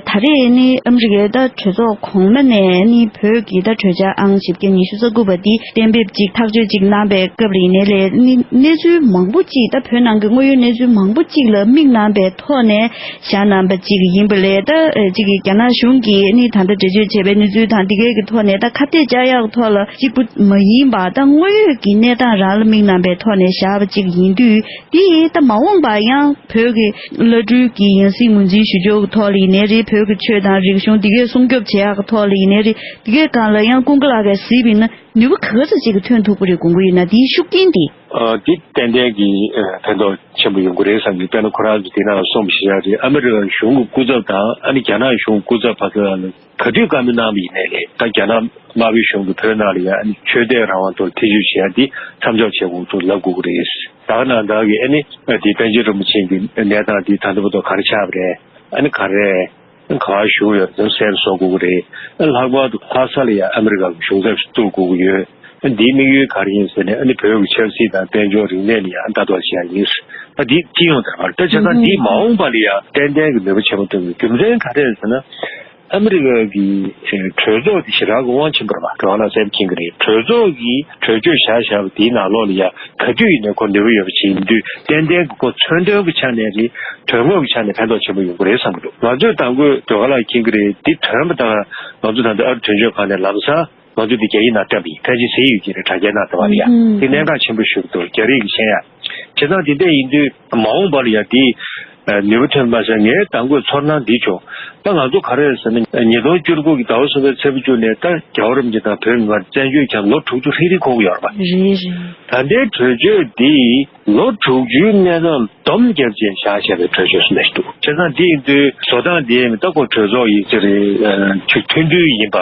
ད་རེས་ནི་ཨ་མི་རི་ཀའི་ད་གྲོས་ཚོགས་གོང་མ་ནས་ནི་བོད་ཀྱི་ད་གྲོས་འཆར་ཨང་བཞི་བརྒྱ་ཉི་ཤུ་རྩ་དགུ་པ་འདི་གཏན་འབེབས་ཅིག་ཐག་གཅོད་ཅིག་གནང་པའི་སྐབས་ལ་ཡིན་ནའི་ལས་ནི་གནས་ཚུལ་མང་པོ་ཅིག་ད་བོད་ནང་གི་དངོས་ཡོད་གནས་ཚུལ་མང་པོ་ཅིག་ལ་དམིགས་གནང་པའི་ཐོག་ནས་བཞག་གནང་པ་ཅིག་ཡིན་པ་ལས། ད་ཅིག་གི་རྒྱ་ནག་གཞུང་གིས་ནི་ད་ལྟ་འགྲེལ་བརྗོད་བྱས་པའི་གནས་ཚུལ་དང་འདི་གའི་གི་ཐོག་ནས་ད་ཁ་གཏད་བཅག་ཡག་ཐོག་ལ་གཅིག་པུ་མ་ཡིན་པ། ད་དངོས་ཡོད་ཀྱི་གནས་སྟངས་རང་ལ་དམིགས་གནང་པའི་ཐོག་ནས་བཞག་པ་ཅིག་ཡིན་དུས། དེ་ཡིས་ད་མ་འོངས་པ་ཡང་བོད་ཀྱི་བླ་སྤྲུལ་གྱི་ཡང་སྲིད་ངོས་འཛིན་ཞུ་ཕྱོགས་ཀྱི་ཐོག་ལ་ཡིན་ནའི་རེད། བོད་ཀྱི་ཆོས་དང་རིག་གཞུང་འདི་གས་སྲུང་སྐྱོབ་བྱེད་ཡག་གི་ཐོག་ལ་ཡིན་ནའི་རེད། འདི་གས་སྒང་ལ་ཡང་ཀུན་དགའ་ལགས་ཀྱིས་གཟིགས་པ་ཡིན་ན་ནུས་པ་ག་ཚོད་ཅིག་གི་ཐོན་ཐུབ་ཀྱི་རེད་དགོངས་ཀྱི་ཡོད་ན། དེའི་ཤུགས་རྐྱེན་དེ། ཨ་འདི་ཏན་ཏན་གྱི་ཨ་ཕན་ཐོགས་ཆེན་པོ་ཡོང་གི་རེད་བསམ་གྱི། དཔེར་ན་ཁོ་རང་ཚོ་དེ་ནང་གསུངས་པ་བཞིན་རེད། ཨ་མི་རི་ཀ་གཞུང་གི་སྐུ་ཚབ་དང་ཨ་ནི་རྒྱ་ནག་གཞུང་གི་སྐུ་ཚབ་བར་དུ་ལ་ག་དུས་བཀའ་མོལ་གནང་བ་ཡིན་ནའི་ལས། ད་རྒྱ་ནག་དམར་པོའི་གཞུང་གིས་བོད་ནང་ལ་ཡ་ཨ་ནི་ཆོས་དད་རང་དབང་ཐོག་ཐེ་བྱུས་བྱེད་ཡ་འདི་མཚམས་འཇོག་བྱེད་དགོས་འདུག་ལབ་དགོས་ཀྱི་རེད། ད་ག་ནང་བདག་གིས་ཨ་ནི་འདི་པཎ་ཆེན་རིན་པོ་ཆེ་གི་གནས་སྟངས་འདི་ད་ལྟ་བར་དུ་ག་རེ་ཆགས་པ་རེད། ཨ་ནི་ག་རེ་ག་བ་བཞུགས་ཡོད་རེད་གསལ་པོ་བཟོ་དགོས་ཀྱི་རེད། ཨ་ལྷག་པར་དུ་ལྷ་ས་ལ་ཡ་ཨ་མི་རི་ཀ་གི་གཞུང་ཚབ་ཞིག་བཙུགས་དགོས་ཀྱི་ཡོད། འདིའི་དམིགས་ཡུལ་ག་རེ་ཡིན་ཟེར་ནས། ཨ་ནི་བོད་ཀྱི་ཆབ་སྲིད་དང་དཔལ་འབྱོར་རིག་གནས་ལ་ཡང་ལྟ་རྟོག་བྱེད་ཡ་ཡིན། ད་འདི་སྤྱི་ཡོངས་དང་པར། ད་བྱས་ཙང་འདིས་མ་འོངས་པ་ལ་ཡང་ཏན་ཏན་གྱི་ནུས་པ་ཆེན་པོ་ཐོན་གྱི། རྒྱུ་མཚན་ག་རེ་རེད་ཟེར་ན། ཨ་མི་རི་ཀ་གི་གྲོས་ཚོགས་དེ་ཞེ་དྲག་གི་དབང་ཆེན་པོ་རེད་པ། གྲོས་ཁང་ལ་གསལ་པོ་མཁྱེན་གྱི་རེད། གྲོས་ཚོགས་ཀྱིས་གྲོས་ཆོད་བཞག་བཞག་པ་དེའི་ནང་ལོགས་ལ་ཡང་ག་དུས་ཡིན་ནའི་ཁོ་ནུས་པ་ཡོད་པ་ཞིག་ཡིན་དུས། ཏན་ཏན་གྱི་ཁོ་མཚོན་དོན་གྱི་ཆ་ནས་རེད། དོན་དངོས་ཀྱི་ཆ་ནས་ཕན་ཐོགས་ཆེན་པོ་ཡོང་གི་རེད་བསམ་གྱི་འདུག། ང་ཚོས་དང་པོ་གྲོས་ཁང་ལ་མཁྱེན་གྱི་རེད། འདི་ཐོན་པ་དང་ང་ཚོ་ད་ལྟ་ཨ་རི་དོན་གཅོད་ཁང་ནས་ལམ་སང་ང་ཚོ་འདི་རྒྱ་ཡིག་ནང་བཏོན་པ་ཡིན། ཕལ་ཆེར་ཟིན་ཡོད་ཀྱི་རེད། དྲ་རྒྱའི་ནང་བཏོན་པ་ལ་ཡ། ཨུམ། དེ་གནད་འགག་ཆེན་པོ་ཞིག་འདུག། རྒྱ་རིགས་ཀྱིས་མཁྱེན་ཡ། བྱས་ཙང་དེ་འདྲ་ཡིན་དུས་མ་འོངས་པ་ལ་ཡ་དེ་ནུས་པ་ཐོན་པ་ཟེར། ངའི་དང་པོའི་ཚོར་སྣང་འདི་བྱུང་། ད་ང་ཚོ་ག་རེ་རེད་ཟེར་ན། ཉིས་སྟོང་བཅུ་དགུ་གི་ཟླ་བ་གསུམ་པའི་ཚེས་པ་བཅུ་ནས་ད་རྒྱལ་བ་རིན་པོ་ཆེ་དང་བོད་མི་མང་བཙན་བྱོལ་ཁྱབ་ལོ་དྲུག་ཅུ་ཧྲིལ་ཧྲིལ་འཁོར་གྱི་ཡོད་རེད་པ། རེད་རེད། ད་ལྟའི་གྲོས་ཆོད་འདི་ལོ་དྲུག་ཅུའི་གནས་སྟངས་སྡོམ་བརྒྱབ་བྱས་བཞག་བཞག་པའི་གྲོས་ཆོད་ཞིག་རེད་འདུག། བྱས་ཙང་འདི་ཡིན་དུས་བཟོ་སྟངས་འདི་ད་ཁོ་གྲོས་ཚོགས་ཡིན་ཟེར་རེད། ཨ། ཆོས་མཐུན་སྒྲིལ་ཡིན་པ།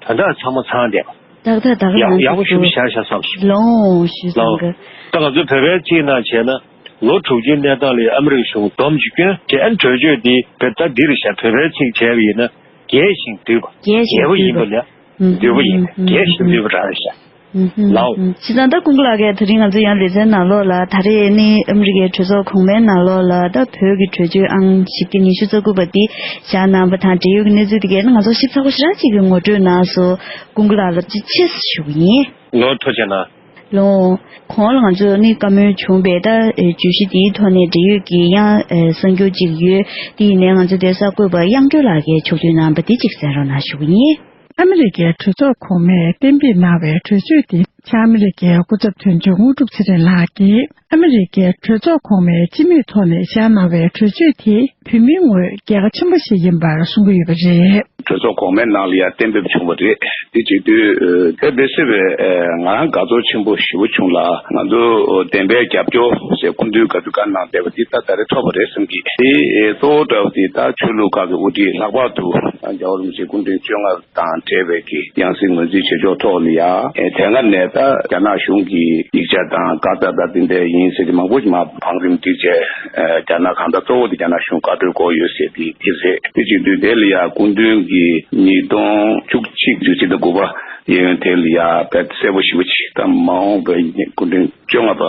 ད་ལྟ་ཚང་མ་ཚང་བསྡད་པ། ཏག་ཏག་ཏག་ཡག་ཡག་པོ་ཞེ་པོ་བཞག་བཞག་བསམ་སོང་། ལོང་ཞུས་ལོང་། སོང་གི། ད་ང་ཚོ་བོད་པའི་ཚིག་ནང་བྱས་ན། ལོ་དྲུག་ཅུའི་གནས་སྟངས་ལ་ཨ་མི་རི་ཀ་གཞུང་སྡོམ་ཅིག་སྐྱོན་བྱས། ཨ་ནི་གྲོས་ཆོད་འདི་བོད་ད་འདིར་བཞག་བོད་པའི་ཚིག་བྱས་པ་ཡིན་ན། རྒྱས་ཤིང་བསྡུས་པ། རྒྱས་ཤིང་རྒྱས་པོ་ཡིན་པ་བསྡུས་པ། ལ། ཨུམ། བསྡུས་པ་ཡིན། ཨུམ། རྒྱས་ཤིང་བསྡུས་པ་རང་རེད་ཤག། ཨུམ། ལའོ། ཨུམ། བྱས་ཙང་ད་ཀུན་དགའ་ལགས་ཀྱིས་དེ་རིང་ང་ཚོ་ཡང་ལེ་ཚན་ནང་ལོགས་ལ་ད་རེས་ནི་ཨ་མི་རི་ཀའི་གྲོས་ཚོགས་གོང་མའི་ནང་ལོགས་ལ་ད་བོད་ཀྱི་གྲོས་ཆོད་ཨང་བཞི་བརྒྱ་ཉི་ཤུ་རྩ་དགུ་པ་འདི་བཞག་གནང་བ་དང་འབྲེལ་ཡོད་ཀྱི་གནས་ཚུལ་དེ་གས་ནི་ང་ཚོ་ཞིབ་ཚགས་པོ་ཞེ་དྲག་ཅིག་གི་ངོ་སྤྲོད་གནང་སོང་། ཀུན་དགའ་ལགས་ལ་ཅིག་ཆེད་ཞུ་གི་ཡིན། ལོ་ཐུགས་རྗེ་གནང་། ལོ། གོང་ལ་ང་ཚོ་ནི་བཀའ་མོལ་བྱུང་བའི་ད་བརྗོད་གཞི་དེའི་ཐོག་ནས་འབྲེལ་ཡོད་ཀྱི་ཡང་གསར་འགྱུར་ཅིག་ཡོད། དེ་ཡིན་ནའི་ང་ཚོ་དེ་གསར་འགོད་པ་དབྱངས་སྒྲོལ་ལགས་ཀྱིས་ཕྱོགས་བསྡུས་གནང་བ་དེ་ཅིག་གསན་རོགས་གནང་ཞུ་གི་ཡིན། ཨ་མི་རི་ཀའི་གྲོས་ཚོགས་གོང་མས་གཏན་འབེབས་གནང་བའི་གྲོས་ཆོད་དེ། བྱང་ཨ་མི་རི་ཀའི་སྐུ་ཚབ་དོན་གཅོད་དངོས་གྲུབ་ཚེ་རིང་ལགས་ཀྱིས། ཨ་མི་རི་ཀའི་གྲོས་ཚོགས་གོང་མས་སྤྱི་མོས་ཐོག་ནས་བཞག་གནང་བའི་གྲོས་ཆོད་དེ། བོད་མིའི་ངོས་རྒྱལ་ཁ་ཆེན་པོ་ཞིག་ཡིན་པར་གསུང་གི་ཡོད་པ་རེད། གྲོས་ཚོགས་གོང་མའི་ནང་ལ་ཡང་གཏན་འབེབས་བྱུང་བ་རེད། དེ་བྱེད་དུས་དཔེ་མི་སྲིད་པའི་ང་རང་དགའ་ཚོར་ཆེན་པོ་ཞེ་པོ་བྱུང་ལ། ང་ཚོ་བདེན་པའི་རྒྱབ་སྐྱོར་ཟེར་སྐུ་མདུན་ག་དུས་བཀའ་གནང་བསྡད་པ་འདི་ད་ད་རེས་ཐོབ་པ་རེད་བསམ་གི། དེ་གཙོ་བོ་འདྲ་བོ་དེ་ད་ཆོས་ལུགས་ཁག་གི་དབུ་ཁྲིད། ལྷག་པར་དུ་རྒྱལ་བ་རིན་པོ་ཆེ་སྐུ་ཕྲེང་བཅོ་ལྔ་དང་འབྲེལ་བའི་གི་ཡང་སྲིད་ངོས་འཛིན་བྱེད་ཕྱོགས་ཐོག་ལ་ཡ། ཨེ། དེ་སྔ་ནས་ད་རྒྱ་ནག་གཞུང་གི་ཡིག་ཆ་དང་བཀའ་རྩ་དང་དེ་འདྲ་ཡིན་ཟེར་གྱི་མང་པོ་ཞིག་མར་བང་རིམ་བསྒྲིགས་བྱས། ཨེ། རྒྱ་ནག་གང་ལྟར་གཙོ་བོ་དེ་རྒྱ་ནག་གཞུང་བཀའ་འཁྲོལ་དགོས་ཡོད་ཟེར་གྱི་དེ་རེད། དེ་བྱེད་དུས་དེ་ལ་ཡ་སྐུ་མདུན་གྱིས་ཉིས་སྟོང་བཅུ་གཅིག་ལོའི་ཕྱི་ཟླ་དགུ་པ་གཡས་གཡོན་དེ་ལ་ཡ་དཔེ་གསལ་པོ་ཞེ་པོ་ཅིག། ད་མ་འོངས་པའི་སྐུ་ཕྲེང་བཅོ་ལྔ་པ་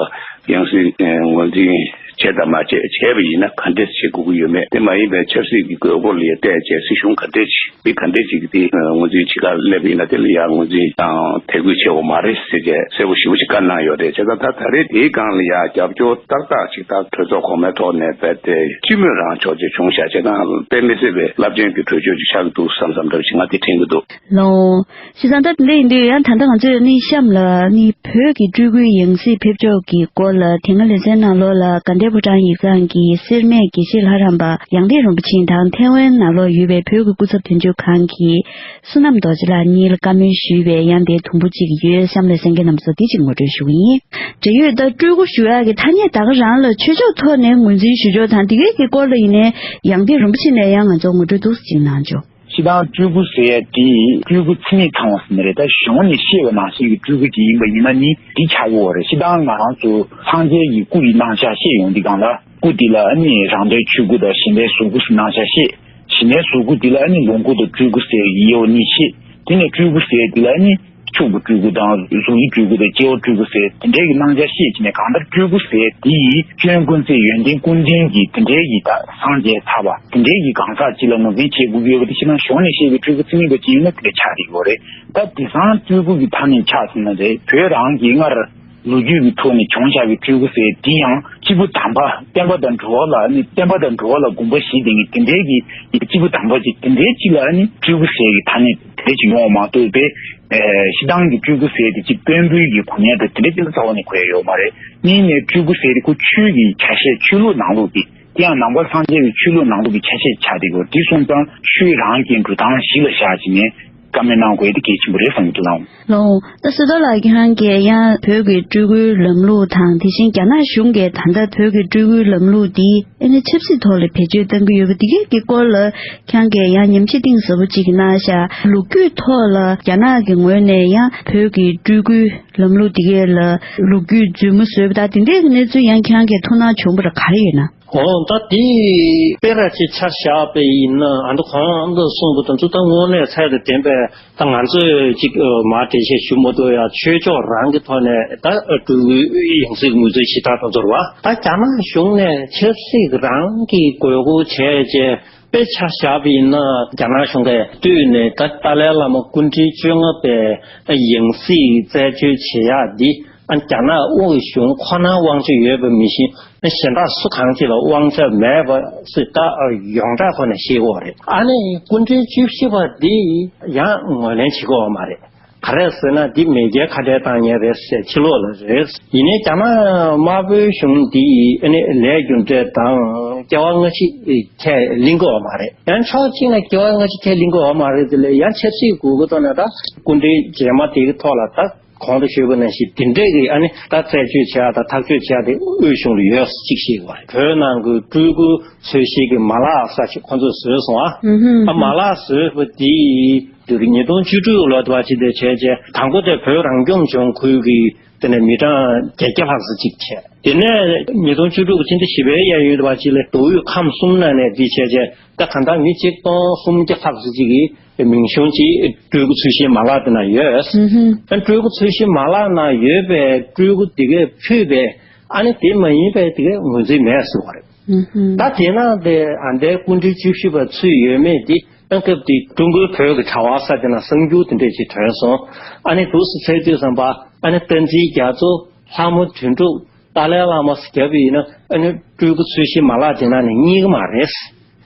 ཡང་སྲིད་ངོས་འཛིན་བྱས་དང་མ་བྱས། བྱས་པ་ཡིན་ན་ག་འདྲས་བྱེད་དགོས་ཀྱི་ཡོད་མེད། དེ་མ་ཡིན་པའི་ཆབ་སྲིད་ཀྱི་དགོས་མཁོ་ལ་བལྟས་བྱས་སྲིད་གཞུང་ག་འདྲས་བྱེད། དེ་ག་འདྲས་བྱེད་ཀྱི། དེ་ངོས་འཛིན་བྱེད་གར་སླེབས་ཡིན་ན་དེ་ལ་ཡང་ངོས་འཛིན་དང་དད་གུས་བྱེད་དགོས་མ་རེད་ཟེར་བྱས་གསལ་པོ་ཞེ་པོ་ཞིག་བཀའ་གནང་ཡོད་རེད། བྱས་ཙང་ད་ད་རེས་དེའི་སྒང་ལ་ཡང་རྒྱབ་སྐྱོར་ཏག་ཏག་ཅིག་ད་གྲོས་ཚོགས་གོང་མའི་ཐོག་ནས་རྦད་དེ་སྤྱི་མོས་རང་ཕྱོགས་ཅིག་བྱུང་ཤག། བྱས་ཙང་དཔེ་མི་སྲིད་པའི་རླབས་ཆེན་གྱི་གྲོས་ཆོད་ཅིག་ཆགས་ཀྱི་འདུག་བསམ་བསམ་འདྲ་བོ་ཞིག་ང་དེ་དྲན་གྱི་འདུག། ལོང་། བྱས་ཙང་ད་དེ་འདྲ་ཡིན་དུས་ཡང་ད་ལྟ་ང་ཚོས་ནི་གཤམ་ལ་ནི་བོད་ཀྱི་སྤྲུལ་སྐུའི་ཡང་སྲིད་ཕེབས་ཕྱོགས་ཀྱི་སྐོར་ལ་དེ་སྔ་ལེ་ཚན་ནང་ལོགས་ལ་དགའ་ལྡན་ཕོ་བྲང་ཡིག་ཚང་གི་སེར་སྨད་དགེ་བཤེས་ལྷ་རམས་པ་ཡང་ལྡན་རིན་པོ་ཆེ་དང་ཐའེ་ཝན་ནང་ལོགས་ཡོད་པའི་བོད་ཀྱི་སྐུ་ཚབ་དོན་གཅོད་ཁང་གི་བསོད་ནམས་རྡོ་རྗེ་ལགས་གཉིས་ལ་བཀའ་མོལ་ཞུས་པའི་ཡང་དེ་དུམ་བུ་གཅིག་ཡོད། གཤམ་ལ་གསན་མཁན་རྣམ་པ་ཚོ་དེ་གཅིག་ངོ་སྤྲོད་ཞུ་གི་ཡིན། འབྲེལ་ཡོད་ད་སྤྲུལ་སྐུ་ཞུ་ཡག་གི་ཐ་སྙད་ད་ག་རང་ལ་ཆོས་ཕྱོགས་ཐོག་ནས་ངོས་འཛིན་ཞུ་ཕྱོགས་དང་དེ་གའི་གི་སྐོར་ལ་ཡིན་ནའི་ཡང་ལྡན་རིན་པོ་ཆེ་ནས་ཡང་ང་ཚོ་ངོ་སྤྲོད་ཏོག་ཙམ་ཅིག་གནང་ཆོག། སྤྱིར་བཏང་སྤྲུལ་སྐུ་ཟེར་ཡ་དེ་སྤྲུལ་སྐུ་ཚད་མེད་ཚང་བ་ཟེར་ནི་རེད། ད་གཞུང་ནས་བཤད་པ་ནང་བཞིན་གྱི་སྤྲུལ་སྐུ་ཅིག་ཡིན་པ་ཡིན་ན་ནི་འདི་ཆགས་ཀྱི་ཡོད་རེད། སྤྱིར་བཏང་ང་རང་ཚོ་སངས་རྒྱས་ཀྱི་སྐུ་ཡི་རྣམ་གཞག་བཤད་ཡོང་དུས་སྒང་ལ། སྐུ་འདི་ལ་ཨ་ནི་རང་གྲོལ་ཆོས་སྐུ་དང་གཞན་ཕན་གཟུགས་སྐུ་ཟེར་རྣམ་གཞག་བཤད། གཞན་ཕན་གཟུགས་སྐུ་འདི་ལ་ཨ་ནི་ལོངས་སྐུ་དང་སྤྲུལ་སྐུ་ཟེར་དབྱེ་བ་གཉིས་བཤད། དེ་ནས་སྤྲུལ་སྐུ་ཟེར་འདི་ལ་ཨ་ནི་ཕྱུག་པོ་སྤྲུལ་སྐུ་དང་གཟུགས་ཀྱི་སྤྲུལ་སྐུ་དང་སྐྱེ་བོ་སྤྲུལ་སྐུ་ཟེར་དེ་འདྲའི་གི་རྣམ་གཞག་བཤད་ཀྱི་ནས། གང་ལྟར་སྤྲུལ་སྐུ་ཟེར་འདི་ཡིས་སྐྱོན་ཀུན་ཟད་ཡོན་ཏན་ཀུན་ལྡན་གྱི་དེ་འདྲའི་གི་ད་སངས་རྒྱས་ཚར་བ་དེ་འདྲའི་གི་གང་ཟག་ཅིག་ལ་ངོས་འཛིན་བྱེད་དགོས་ཀྱི་ཡོད་པ་དེ་ཕྱི་ནང་གཞུང་ནས་བཤད་པའི་སྤྲུལ་སྐུ་ཚད་མེད་པ་ཅིག་ཡིན་ན་དེ་འདྲ་ཆགས་ཀྱི་ཡོད་རེད། ད་དེང་སང་སྤྲུལ་སྐུ་གི་ཐ་སྙད་ཆགས་ཟིན་ན་རེད། བོད་རང་གི་སྔར་ལོ་རྒྱུས་ཀྱི་ཐོག་ནས་བྱུང་བཞག་པའི་སྤྲུལ་སྐུ་ཟེར་དེ་ཡང་སྐྱེས་བུ་དམ་པ་བསྟན་པ་དང་འགྲོ་བ་ལ་ནི་བསྟན་པ་དང་འགྲོ་བ་ལ་དགོངས་པ་བཞེས་ཏེ་ནི་དེ་འདྲའི་གི་སྐྱེས་བུ་དམ་པ་ཅིག་དེ་འདྲའི་ཅིག་ལ་ནི་སྤྲུལ་སྐུ་ཟེར་གི་ཐ་སྙད་དེ་འདྲ་ཅིག་ཡོང་བ་མ་གཏོགས་པའི་ཨེ་སྤྱིར་བཏང་གི་སྤྲུལ་སྐུ་ཟེར་དེ་ཅིག་དཔོན་པོའི་གི་གོ་གནས་དང་དེ་འདྲ་ཅིག་ལ་རྩ་བ་ནས་གོ་ཡ་ཡོད་མ་རེད། གཉིས་ནས་སྤྲུལ་སྐུ་ཟེར་དེ་ཁོ་ཆོས་ཀྱི་ཆ་ཤས། ཆོས་ལུགས་ནང་ལོགས་ཀྱི། དེ་ཡང་ནང་པ་སངས་རྒྱས་པའི་ཆོས་ལུགས་ནང་ལོགས་ཀྱི་ཆ་ཤས་ཆགས་བསྡད་ཡོད། དེ་སོང་ཙང་ཆོས་རང་གི་འགྲོ་སྟངས་གཞི་ལ་བཞག་བྱས་ནས་བཀའ་མོལ་གནང་དགོས་ཡ་དེ་གལ་ཆེན་པོ་རེད་བསམ་གྱི་འདུག་ལགས། ལོ། ད་བསོད་རྡོར་ལགས་ཁྱེད་རང་གིས་ཡང་བོད་ཀྱི་སྤྲུལ་སྐུའི་ལམ་ལུགས་དང་དེ་བཞིན་རྒྱ་ནག་གཞུང་གིས་ད་ལྟ་བོད་ཀྱི་སྤྲུལ་སྐུའི་ལམ་ལུགས་འདི་ཨ་ནི་ཆབ་སྲིད་ཐོག་ལ་བེད་སྤྱོད་གཏང་གི་ཡོད་པ་འདི་གའི་གི་སྐོར་ལ་ཁྱེད་རང་གིས་ཡང་ཉམས་ཞིབ་གཏིང་ཟབ་པོ་ཅིག་གནང་ཤག། ལོ་རྒྱུས་ཐོག་ལ་རྒྱ་ནག་གི་ངོས་ནས་ཡང་བོད་ཀྱི་སྤྲུལ་སྐུའི་ལམ་ལུགས་འདི་གའི་ལ་ལོ་རྒྱུས་རྫུན་མ་བཟོས་པ་དང་དེ་འདྲའི་གི་གནས་ཚུལ་ཡང་ཁྱེད་རང་གིས་ཐུགས་སྣང་བྱུང་བ་ར་ག་རེ་ཡོད་ན། འོ་ད་དེ་དཔེ་ར་ཅིག་ཆ་བཞག་པ་ཡིན་ན་ཨ་ད་གོང་དུ་གསུངས་པ་དང་ཚོ་ད་དངོས་གནས་ཚད་དང་ལྡན་པའི་ད་ང་ཚོས་ཅིག་མར་འགྲེལ་བཤད་ཞུ་མ་ཐུབ་ཡ་ཆོས་ཕྱོགས་རང་གི་ཐོག་ནས་ད་སྤྲུལ་སྐུའི་ཡང་སྲིད་ངོས་འཛིན་ཞེ་དྲག་དང་འཛོར་བ་ད་རྒྱ་ནག་གཞུང་ནས་ཆབ་སྲིད་རང་གི་དགོས་མཁོ་བྱས་རྗེས། དཔེ་ཆ་བཞག་པ་ཡིན་ན་རྒྱ་ནག་གཞུང་གིས་བཏུས་ནས་ད་ཏཱ་ལའི་བླ་མ་སྐུ་ཕྲེང་བཅོ་ལྔ་པའི་ཡང་སྲིད་རྩད་གཅོད་བྱེད་ཡག་འདི་ཨ་རྒྱ་ནག་དབུས་གཞུང་ཁོ་ནར་དབང་ཆ་ཡོད་པ་མི་ཤེས་ན་གཞན་དག་སུ་གང་ཅིག་ལ་དབང་ཆ་མེད་པ་སྲིད་ད་ཡོངས་གྲགས་ཁོ་ནས་ཤེས་དགོས་རེད། ཨ་ནི་སྐུ་ཕྲེང་བཅུ་བཞི་པ་འདི་ཡང་ངོས་ལེན་བྱེད་དགོས་མ་རེད། ག་རེ་ཟེར་ན་འདི་མེས་རྒྱལ་ཁ་བྲལ་བཏང་མཁན་རེད་ཟེར་ཕྱི་ལོགས་ལ་རེད། ཡིན་ནའི་རྒྱ་ནག་དམར་པོའི་གཞུང་འདི་ཨ་ནི་ལས་རྒྱུ་འབྲས་དང་སྐྱེ་བ་སྔ་ཕྱི་ཁས་ལེན་གི་ཡོད་མ་རེད། ཡང་ཕྱོགས་གཅིག་ནས་སྐྱེ་བ་སྔ་ཕྱི་ཁས་ལེན་གི་ཡོད་མ་རེད། དེ་ལས་ཡང་ཆབ་སྲིད་དགོས་མཁོ་ཐོག་ནས་ད་སྐུ་ཕྲེང་རྗེས་མ་དེའི་ཐོག་ལ་ད་གོང་དུ་ཞུས་པ་ནང་བཞིན་དེ་འདྲས་ཀྱི་ཨ་ནི་ད་རྩད་གཅོད་བྱ་ཡག་དང་ཐག་གཅོད་བྱ་ཡག་དེ་དབུས་གཞུང་ལ་ཡོད་ཅིག་ཤེས་དགོས་རེད། བོད་ནང་གི་སྤྲུལ་སྐུ་འཚོལ་ཞིབ་ཀྱི་མ་ལག་ས་ཆ་ཁོ་ཚོས་བཟོས་སོང་ཨ། ཨ་མ་ལག་བཟོས་པ་དེ་དུས་ཉིས་སྟོང་བཅུ་དྲུག་ལོ་དུ་བ་ཅི་དེ་བྱས་རྗེས་དང་པོ་དེ་བོད་རང་སྐྱོང་ལྗོངས་ཁུལ་གྱི་དེ་ནས་མི་གྲངས་བརྒྱད་བརྒྱ་ལྷག་ཙམ་ཅིག་བྱས། དེ་ནས་ཉིས་སྟོང་བཅུ་དྲུག་གི་ཕྱི་ཟླ་བཞི་པའི་གཡས་གཡོན་དུ་བ་ཅི་ལས་མདོ་དབུས་ཁམས་གསུམ་ནང་ནས་འདི་བྱས་རྗེས་ད་གང་ལྟར་མི་གཅིག་སྟོང་སུམ་བརྒྱ་ལྷག་ཙམ་ཅིག་གིས་མིང་གཞུང་ཅིག་སྤྲུལ་སྐུ་འཚོལ་ཞིབ་མ་ལག་དེ་ནང་ཡོད། ཨ་སྤྲུལ་སྐུ་འཚོལ་ཞིབ་མ་ལག་ནང་ཡོད་པའི་སྤྲུལ་སྐུ་དེ་གས་ཕུད་པའི་ཨ་ནི་དེ་མ་ཡིན་པའི་དེ་གས་ངོས་འཛིན་མེད་ཟེར་བ་རེད། ད་དེ་ནང་དེ་ཨ་འདའི་སྐུ་ཕྲེང་བཅུ་བཞི་པ་ཚུད་ཡོད་མེད་དེ་ད་སྐབས་དེ་ཀྲུང་གོའི་བོད་ཀྱི་དྲ་བ་ས་དེ་ན་གསར་འགྱུར་དེ་འདྲས་ཅིག་ཐོན་སོང་། ཨ་ནི་འདུག་སེ་བཙལ་དུས་ཙམ་པ་ཨ་ནི་བསྟན་འཛིན་རྒྱ་མཚོ་ལྷ་མོ་དོན་གྲུབ་ཏཱ་ལའི་བླ་མ་ཟེར་བརྒྱབ་པ་ཡིན་ན་ཨ་ནི་སྤྲུལ་སྐུ་འཚོལ་ཞིབ་མ་ལག་དེ་ནང་ནས་རྙེད་ཀྱི་མ་རེད།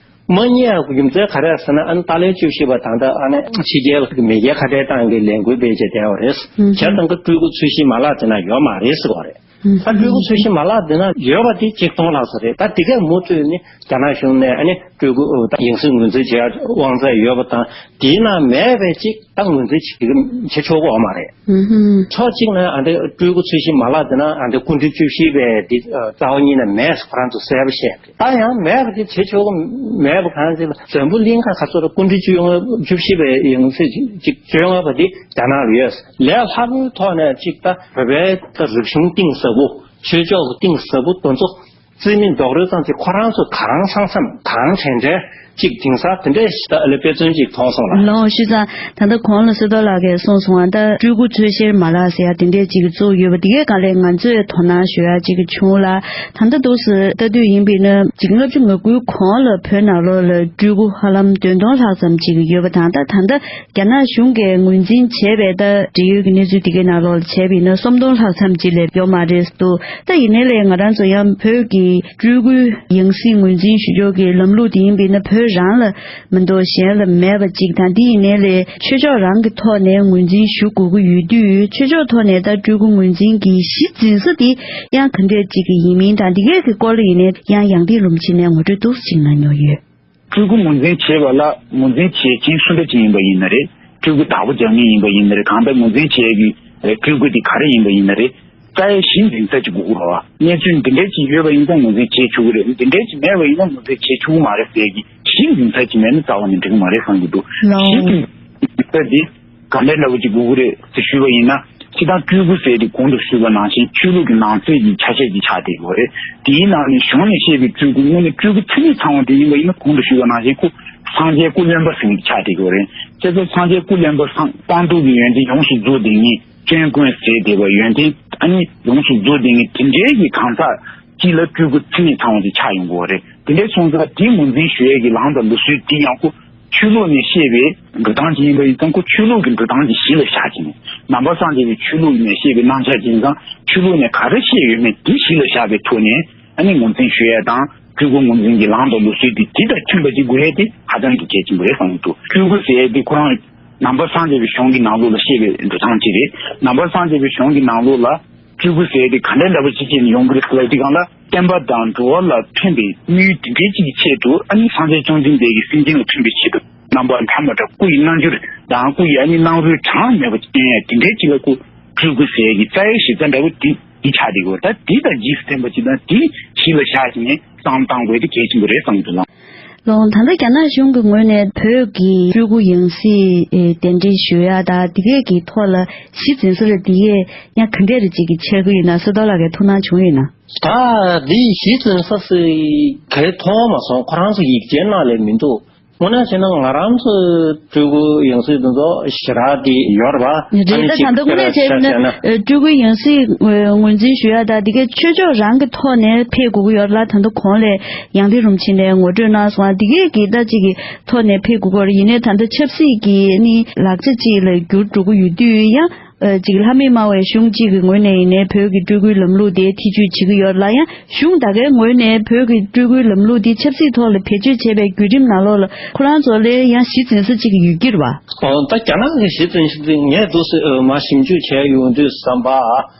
མ་རྙེད་ཡག་རྒྱུ་མཚན་ག་རེ་ཟེར་ན་ཨ་ནི་ཏཱ་ལའི་བཅུ་བཞི་པ་ད་ལྟ་ཨ་ནི་ཕྱི་རྒྱལ་གྱི་མེས་རྒྱལ་ཁ་བྲལ་བཏང་གི་ལས་འགུལ་སྤེལ་བྱས་བསྡད་པ་རེད། བྱས་ཙང་གི་སྤྲུལ་སྐུ་འཚོལ་ཞིབ་མ་ལག་དེ་ནང་ཡོད་མ་རེད་ཟེར་བ་རེད། ད་སྤྲུལ་སྐུ་འཚོལ་ཞིབ་མ་ལག་འདི་ན་ཡོད་པ་དེ་གཅིག་སྟོང་ལྷག་ཙམ་རེད། ད་དེ་གས་མུ་མཐུད་ནི་རྒྱ་ནག་གཞུང་ནས་ཨ་ནི་སྤྲུལ་སྐུ་ད་ཡང་སྲིད་ངོས་འཛིན་བྱེད་ཡག་དབང་ཚད་ཡོད་པ་དང་དེའི་ནང་མེད་པའི་གཅིག་ད་ངོས་འཛིན་བྱེད་ཀྱི་བྱེད་ཆོག་གི་ཡོད་མ་རེད། ཕྱོགས་གཅིག་ནས་ཨ་འདི་སྤྲུལ་སྐུ་འཚོལ་ཞིབ་མ་ལག་འདི་ན་ཨ་འདི་སྐུ་ཕྲེང་བཅུ་བཞི་པའི་འདི་རྩ་བ་ཉིད་ནས་མེད་ཟེར་ཁོ་རང་ཚོ་གསལ་པོ་བཤད་པ་རེད། ད་ཡང་མེད་པ་དེ་བྱེད་ཆོག་གི་མེད་པ་གང་ཟེར་ན་འཛམ་བུ་གླིང་ཁ་ག་ཚོད་ལ་སྐུ་ཕྲེང་བཅུ་བཅུ་བཞི་པའི་ཡང་སྲིད་ཅིག་བཅོ་ལྔ་པ་དེ་རྒྱ་ནག་ལ་ཡོད། ལས་སླ་པོའི་ཐོག་ནས་གཅིག་ད་བོད་པའི་ད་རིག་གཞུང་གཏིང་ཟབ་པོ། ཆོས་ཕྱོགས་ཀྱི་གཏིང་ཟབ་པོ་དེ་ཚོ་རྩིས་མེད་རྡོག་རོལ་ཙམ་གྱིས་ཁོ་རང་ཚོ་གང་སང་སང་གང་དྲན་དྲན་གཅིག་དེང་སང་དེ་འདྲའི་ཞིག་ད་ཨ་ལེ་དཔེ་མཚོན་ཅིག་མཐོང་སོང་ལ། ལགས་ཞུ་ཙང་ད་ལྟ་གོང་ལ་སེ་རྡོར་ལགས་ཀྱིས་གསུངས་སོང་བ་ད་སྤྲུལ་སྐུ་འཚོལ་བཤེར་མ་ལག་ཟེར་ཡ་དེ་འདྲས་ཅིག་བཙུགས་ཡོད་པ་དེ་གའི་སྒང་ལས་ང་ཚོས་དོ་སྣང་ཞུ་ཡ་ཅིག་བྱུང་ལ། ད་ལྟ་འདུག་སེ་ལྟ་དུས་ཡིན་པས་ན་ཅིག་ལྔ་བཅུ་ང་དགུའི་གོང་ལ་བོད་ནང་ལོགས་ལ་སྤྲུལ་སྐུ་ཧ་ལམ་བདུན་སྟོང་ལྷག་ཙམ་ཅིག་ཡོད་པ་དང་ད་ད་ལྟ། རྒྱ་ནག་གཞུང་གིས་ངོས་འཛིན་བྱས་པའི་ད་འབྲེལ་ཡོད་ཀྱི་གནས་ཚུལ་དེ་གའི་ནང་ལོགས་ལ་བྱས་པ་ཡིན་ན་སུམ་སྟོང་ལྷག་ཙམ་ཅིག་ལས་ཡོད་མ་རེད་འདུག་ད་ཡིན་ནའི་ལས་ང་རང་ཚོ་ཡང་བོད་ཀྱི་སྤྲུལ་སྐུའི་ཡང་སྲིད་ངོས་འཛིན་ཞུ་ཕྱོགས་ཀྱི་ལམ་ལུགས་དེ་ཡིན་པ་ཡིན་ན་བོད་རང་ལ་མི་འདུག་གཞན་ལ་མེད་པ་ཅིག་དང་དེ་ཡིན་ནའི་ལས་ཆོས་ཕྱོགས་རང་གི་ཐོག་ནས་ངོས་འཛིན་ཞུ་དགོས་ཀྱི་ཡོད་དུས་ཆོས་ཕྱོགས་ཐོག་ནས་ད་སྤྲུལ་སྐུ་ངོས་འཛིན་གྱི་གཞི་འཛིན་ས་དེ་ཡང་ག་འདྲས་ཅིག་ཡིན་མིན་དང་དེ་གའི་གི་སྐོར་ལ་ཡིན་ནའི་ཡང་ཡང་ཏིག་ལུམ་ཆི་ནས་ངོ་སྤྲོད་འདུག་སེ་ཅིག་གནང་མྱོང་ཡོད། སྤྲུལ་སྐུ་ངོས་འཛིན་བྱེད་པ་ལ་ངོས་འཛིན་བྱེད་མཁན་སུ་འདྲ་ཅིག་ཡིན་པ་ཡིན་ན་རེད། སྤྲུལ་སྐུ་བདག་པོ་རྒྱག་མཁན་ཡིན་པ་ཡིན་ན་རེད། གང་ལྟར་ངོས་འཛིན་བྱེད་ཡག་གི་སྤྲུལ་སྐུ་དེ་ག་རེ་ཡིན་པ་ཡིན་ན་རེད། རྩ་བའི་གཞི་འཛིན་ས་ཅིག་དགོས་ཀྱི་རེད་བ། གནས་ཚུལ་འདི་འདྲས་ཅིག་ཡོད་པ་ཡིན་ཙང་ངོས་འཛིན་བྱེད་ཆོག་གི་རེད། འདི་འདྲས་ཅིག་མེད་པ་ཡིན་ན་ངོས་འཛིན་བྱེད་ཆོག་གི་མ་རེད་ཟེར་གྱི་གཞི་འཛིན་ས་ཅིག་མེད་ན་རྩ་བ་ནས་འགྲིག་གི་མ་རེད་བསམ་གྱི་འདུག་ལའོ། གཞི་འཛིན་ས་འདི། ག་འདྲ་འདྲ་བོ་ཅིག་དགོས་ཀྱི་རེད་ཟེར་ཞུས་པ་ཡིན་ན། སྤྱིར་བཏང་སྤྲུལ་སྐུ་ཟེར་དེ་གོང་དུ་ཞུས་པ་ནང་བཞིན་ཆོས་ལུགས་ཀྱི་ནང་གསེས་ཀྱི་ཆ་ཤས་ཅིག་ཆགས་བསྡད་ཀྱི་ཡོད་རེད། དེའི་ནང་ནས་གཞུང་ནས་བཤད་པའི་སྤྲུལ་སྐུ་དངོས་གནས་སྤྲུལ་སྐུ་མཚན་ཉིད་ཚང་བ་དེ་ཡིན་པ་ཡིན་ན་གོང་དུ་ཞུས་པ་ནང་བཞིན་སྐུ་སངས་རྒྱས་སྐུ་གླེན་པ་ཟེར་མཁན་ཆགས་བསྡད་ཀྱི་ཡོད་རེད། དེ་ཚོ་སངས་རྒྱས་སྐུ་གླེན་པ་སངས་སྤངས་རྟོགས་ཀྱི་ཡོན་ཏན་ཡོངས་སུ་རྫོགས་ལྡན་མཁན་སྐྱོན་ཀུན་ཟད་བསྡད་པ་ཡོན་ཏན་ཨ་ནི་ཡོངས་སུ་རྫོགས་ལྡན་མཁན་དེ་འདྲའི་གི་གང་ཟག་གཅིག་ལ་སྤྲུལ་སྐུ་མཚན་ཉིད་ཚང་བ་ཅིག་ཆགས་ཡོང་གི་ཡོད་རེད། དེ་འདྲའི་སོང་ཙང་དེ་ངོས་འཛིན་ཞུ་ཡས་ཀྱི་ལམ་དང་ལུགས་སྲོལ་དེ་ཡང་ཁོ། ཆོས་ལུགས་ནས་བཤད་པའི་འགྲོ་སྟངས་ཅིག་ཡིན་པ་ཡིན་ཙང་ཁོ་ཆོས་ལུགས་ཀྱི་འགྲོ་སྟངས་ཀྱི་གཞི་ལ་བཞག་ཅིང་། ནང་པ་སངས་རྒྱས་པའི་ཆོས་ལུགས་ནས་བཤད་པའི་རྣམ་གཞག་ཅིག་ཡིན་ཙང་ཆོས་ལུགས་ནས་ག་རེ་བཤད་ཡོད་མེད་དེ་གཞི་ལ་བཞག་པའི་ཐོག་ནས་ཨ་ནི་ངོས་འཛིན་ཞུ་ཡས་དང་སྤྲུལ་སྐུ་ངོས་འཛིན་གྱི་ལམ་དང་ལུགས་སྲོལ་དེ་དེ་དང་མཐུན་པ་ཅིག་དགོས་ཡས་དེ་ཧ་ཅང་གི་གལ་ཆེན་པོ་རེད་བསམ་གྱི་འདུག་སྤྲུལ་སྐུ་ཟེར་ཡས་དེ་ཁོ་རང་ནང་པ་སངས་རྒྱས་པའི་གཞུང་གི་ནང་ལོགས་ལ་བཤད་པའི་འགྲོ་སྟངས་ཅིག་རེད། ནང་པ་སངས་རྒྱས་པའི་གཞུང་གི་ནང་ལོགས་ལ། སྤྲུལ་སྐུ་ཟེར་དེ་ག་འདྲ་འདྲ་པོ་ཅིག་བྱས་ནས་ཡོང་གི་རེད་ཟེར་བ་དེ་སྒང་ལ་བསྟན་པ་དང་འགྲོ་བ་ལ་ཕན་པའི་དམིགས་ཡུལ་དེ་འདྲའི་ཅིག་གི་ཆེད་དུ་ཨ་ནི་སངས་རྒྱས་བཅོམ་ལྡན་འདས་ཀྱིས་སེམས་ཅན་ལ་ཕན་པའི་ཆེད་དུ་རྣམ་པ་འདྲ་མི་འདྲ་སྐུ་ཡི་རྣལ་འབྱོར་དང་སྐུ་ཡི་ཨ་ནི་རྣམ་རོལ་གྲངས་མེད་པ་སྟོན་ཡ་དེ་འདྲའི་ཅིག་ལ་སྐུ་སྤྲུལ་སྐུ་ཟེར་གྱི་རྩ་བའི་གཞི་རྩ་འདྲ་བོ་དེ་དེ་ཆགས་བསྡད་ཡོད། ད་དེ་དང་རྗེས་སུ་མཐུན་པ་ཅིག་དང་དེ་གཞི་ལ་བཞག་བྱས་ནས་བསམ་བློ་བཏང་དགོས་དེ་གལ་ཆེན་པོ་རེད་བསམ་གྱི་འདུག་ལགས། ལོ། ད་ལྟ་རྒྱ་ནག་གཞུང་གི་ངོས་ནས་བོད་ཀྱི་སྤྲུལ་སྐུ་ཡང་སྲིད་ཨེ་གདན་འདྲེན་ཞུ་ཡ་དང་འདི་གས་ཀྱི་ཐོག་ལ་གཞི་འཛིན་ས་ལ་འདི་གས་ཡང་ག་འདྲས་རེ་ཅིག་གི་འཆར་གི་ཡོད་ན་སོ་ཏོ་ལགས་ཀྱི་ཐུགས་སྣང་བྱུང་ཡོད་ན། ད་འདི་གཞི་འཛིན་ས་སི་གའི་མཐོང་མ་སོང་། ཁོ་རང་ཚོ་ཡིག་ཆའི་ནང་ལས་མི་འདུག། དངོས་གནས་བྱས་ན་ང་རང་ཚོའི་སྤྲུལ་སྐུ་ཡང་སྲིད་འདི་ཚོ་ཞེ་དྲག་དེ་ཡོད་རེད་པ། རེད། ད་ད་ལྟ་དངོས་གནས་བྱས་ན་ཨ་སྤྲུལ་སྐུ་ཡང་སྲིད་ངོས་འཛིན་ཞུ་ཡ་ད་འདི་གའི་ཆོས་ཕྱོགས་རང་གི་ཐོག་ནས་ཕེབས་དགོས་ཀྱི་ཡོད་རེད་ལ། ད་ལྟ་གོང་ལས་ཡང་སྟེང་རིན་པོ་ཆེ་ནས་ངོ་སྤྲོད་གནང་སོང་། འདི་གས་ཀྱི་ད་ཅིག་གི་ཐོག་ནས་ཕེབས་དགོས་ཀྱི་ཡོད་རེད། ཡིན་ནའི་ད་ལྟ་ཆབ་སྲིད་ཀྱི་ནི་ལག་ཆ་ཅིག་ལ་འགྱུར་འགྲོ་གི་ཡོད་དུས་ཡང་ཨ་ཅིག་ལྷ་མི་སྨྲ་བའི་གཞུང་གཅིག་གི་ངོས་ནས་ཡིན་ནའི་བོད་ཀྱི་སྤྲུལ་སྐུའི་ལམ་ལུགས་དེ་ཐེ་བྱུས་བྱེད་ཀྱི་ཡོད་རེད་ལ། ཡང་གཞུང་ད་གའི་ངོས་ནས་བོད་ཀྱི་སྤྲུལ་སྐུའི་ལམ་ལུགས་འདི་ཆབ་སྲིད་ཐོག་ལ་བེད་སྤྱོད་བྱས་པའི་བརྒྱུད་རིམ་ནང་ལོགས་ལ་ཁོ་རང་ཚོ་ལ་ཡང་གཞི་འཛིན་ས་གཅིག་ཡོད་ཀྱི་རེད་བ། ཨོ། ད་རྒྱ་ནག་གི་གཞི་འཛིན་ས་འདི་ངས་འདུག་སེ་མར་ཞིབ་འཇུག་བྱས་ཡོང་དུས་ཙམ་པ།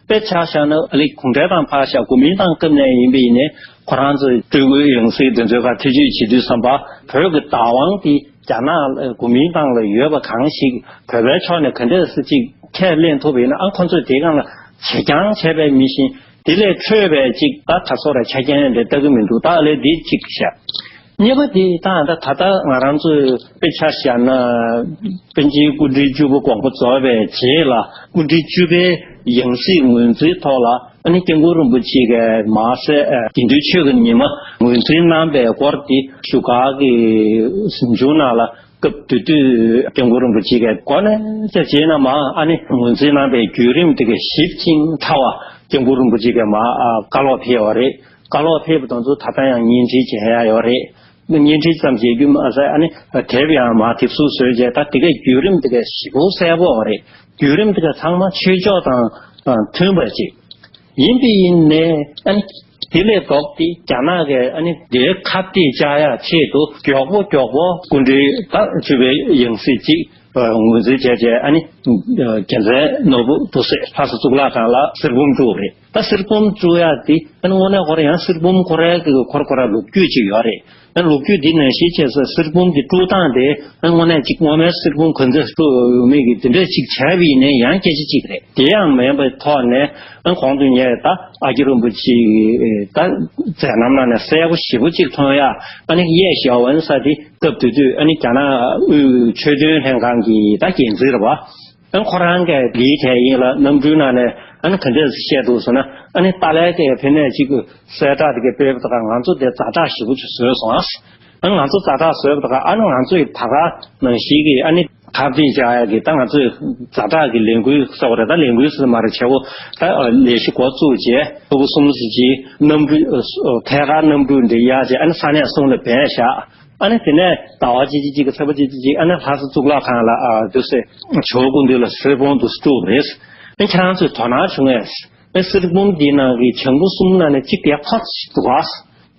དཔེ་ཆ་བཞག་ན་ཨ་ལི་གུང་ཁྲན་ཏང་ཕར་བཞག་གོ་མིན་ཏང་སྐབས་ནས་ཡིན་པ་ཡིན་ནའི་ཁོ་རང་ཚོའི་སྤྲུལ་སྐུའི་ཡང་སྲིད་འདི་ཚོའི་ཁ་ཐེ་བྱུས་བྱེད་དུས་ཙམ་པ། བོད་ཀྱི་བདག་དབང་འདི་རྒྱ་ནག་གོ་མིན་ཏང་ལ་ཡོད་པ་གང་ཞིག་བོད་པའི་ཕྱོགས་ནས་ག་འདྲས་སེ་གཅིག་ཁས་ལེན་ཐུབ་པ་ཡིན་ན། ཨ་ཁོ་ཚོས་དེའི་སྒང་ལ་བྱེད་རྐྱང་བྱས་པའི་མི་བཞིན། དེ་ལས་འཕྲོས་པའི་ཅིག་ད་ད་སོ་ར་ཆ་རྐྱེན་འདི་ལྟ་གི་མི་འདུག། ད་ལས་འདི་གཅིག་བཤད། གཉིས་པ་དེ་ད་ད་ད་ལྟ་ང་རང་ཚོས་དཔེ་ཆ་བཞག་ན། པཎ་ཆེན་སྐུ་ཕྲེང་བཅུ་པ་དགོངས་པ་རྫོགས་པའི་རྗེས་ལ་སྐུ་ཕྲེང་བཅུ་པའི་ཡང་སྲིད་ངོས་འཛིན་ཐོག་ལ་ཨ་ནི་སྐྱབས་མགོན་རིན་པོ་ཆེ་གིས་མ་ཟད་དགེ་འདུན་ཆོས་ཀྱི་ཉི་མ་ངོས་འཛིན་གནང་པའི་སྐོར་དེ་བཞུགས་སྒར་གྱི་གཟིམ་ཆུང་ནང་ལ། སྐབས་དེ་དུས་སྐྱབས་མགོན་རིན་པོ་ཆེ་གིས་གོ་གནས་ཅིག་བྱས་ན་མ་ཨ་ནི་ངོས་འཛིན་གནང་པའི་བརྒྱུད་རིམ་དེ་ག་ཞིབ་ཅིང་ཕྲ་བ་སྐྱབས་མགོན་རིན་པོ་ཆེ་གིས་མ་ཨ་བཀའ་སློབ་ཕེབས་པ་རེད། བཀའ་སློབ་ཕེབས་པ་དང་ཚོ་ད་ལྟ་ཡང་བརྙན་འཕྲིན་མཇལ་ཡ་ཡོད་རེད། བརྙན་འཕྲིན་ཙམ་མཇལ་རྒྱུ་མ་ཟད་ཨ་ནི་དེབ་ཡང་མ་དེབ་གཟུགས་བཟོས་རྗེས་ད་དེ་གའི་བརྒྱུད་རིམ་དེ་ག་ཞིབ་པོ་གསལ་པོ་རེད། བརྒྱུད་རིམ་དེ་ག་ཚང་མ་ཆོས་ཕྱོགས་དང་མཐུན་པ་ཅིག་ཡིན་པ་ཡིན་ནའི་ཨ་ནི། དེ་ལས་ལྡོག་སྟེ་རྒྱ་ནག་གིས་ཨ་ནི་དེའི་ཁ་གཏད་བཅག་ཡ་ཆེད་དུ་མགྱོགས་པོ་མགྱོགས་པོ་སྐུ་ཕྲེང་ད་བཅུ་པའི་ཡང་སྲིད་ཅིག་ངོས་འཛིན་བྱས་རྗེས་ཨ་ནི་རྒྱལ་མཚན་ནོར་བུ་འདུག་སེ་ལྷ་ས་གཙུག་ལག་ཁང་ལ་གསེར་བུམ་བཙུགས་རེད། ད་གསེར་བུམ་བཙུགས་ཡ་དེ་ཨ་ནི་དངོས་གནས་ཁོ་རང་ཡང་གསེར་བུམ་ཁོ་རའི་གི་ཁོ་ར་ཁོ་ར་ལོ་རྒྱུས་ཅིག་ཡོད་རེད། ཨ་ནི་ལོ་རྒྱུས་འདི་ནང་བཞིན་བྱས་ཙང་གསེར་བུམ་གྱི་དཀྲུག་སྟངས་དེ་ཨ་ནི་དངོས་གནས་ཅིག་སྔོན་མའི་གསེར་བུམ་ག་ཚོད་དཀྲུག་ཡོད་མེད་ཀྱི་དེ་འདྲ་ཅིག་བྱས་པ་ཡིན་ནའི་ཡང་སྐད་ཆ་གཅིག་རེད། དེ་ཡང་མེད་པའི་ཐོག་ནས། ཨ་གོང་དུ་ངས་ད་ཨ་ཀྱི་རིན་པོ་ཆེ་ད་མཛད་རྣམ་ནང་ནས་གསལ་པོ་ཞེ་པོ་ཅིག་མཐོང་ཡ། ཨ་ནི་གཡས་ཞའོ་ཝན་ཟེར་དེ་སྐབས་དེ་དུས་ཨ་ནི་རྒྱ་ནག་དབུས་ཆོས་དོན་ལྷན་ཁང་གི་ད་འགན་འཛིན་རེད་པ། ཨ་ཁོ་རང་གིས་ལི་ཐའེ་དབྱིང་ལ་གནམ་གྲུའི་ནང་ནས་ཨ་ནི་ག་འདྲས་བཤད་འདུག་ཟེར་ན། ཨ་ནི་ཏཱ་ལའི་གིས་ཕ་གི་ནས་ཅིག་གསལ་བསྒྲགས་དེ་ག་སྤེལ་བ་དང་ང་ཚོ་དེ་ཛ་དྲག་ཞེ་པོ་ཅིག་བཟོས་སོང་ཨ། ཨ་ང་ཚོ་ཛ་དྲག་བཟོས་པ་དང་ཨ་ནི་ང་ཚོས་ད་ག་ནང་བཞིན་གྱི་ཨ་ནི་ཁ་གཏད་བཅག་ཡ་གི་ད་ང་ཚོས་ཛ་དྲག་གི་ལས་འགུལ་ཟེར་བ་རེད། ད་ལས་འགུལ་ཟེར་མ་རེད། བྱེད་སྒོ་ད་ལས་གཞི་འགོ་བཙུགས་རྗེས་ཕྲུ་གུ་གསུམ་ཙམ་གྱི་གནམ་གྲུ་ཐད་ཀར་གནམ་གྲུ་འདི་གཡར་རྗེས་ཨ་ནི་ས་གནས་གསུམ་ལ་སྦས་བཞག། ཨ་ནི་དེ་ནས་ཟླ་བ་གཅིག་གཅིག་གཅིག་གི་ཚེས་པ་གཅིག་གཅིག་གཅིག་ཨ་ནི་ལྷ་ས་གཙུག་ལག་ཁང་ལ་ཨ་དུས་ཚོད་ཇོ་བོ་སྐུ་མདུན་ལ་གསེར་བུམ་དུ་བཙུགས་རེད། ཨ་ཁྱེད་རང་ཚོས་དོ་སྣང་བྱུང་ངས། ཨ་གསེར་བུམ་འདིའི་ནང་གི་བྱང་བུ་གསུམ་ནང་ནས་གཅིག་དེ་ཕོ་ཚི་འདུག་ག་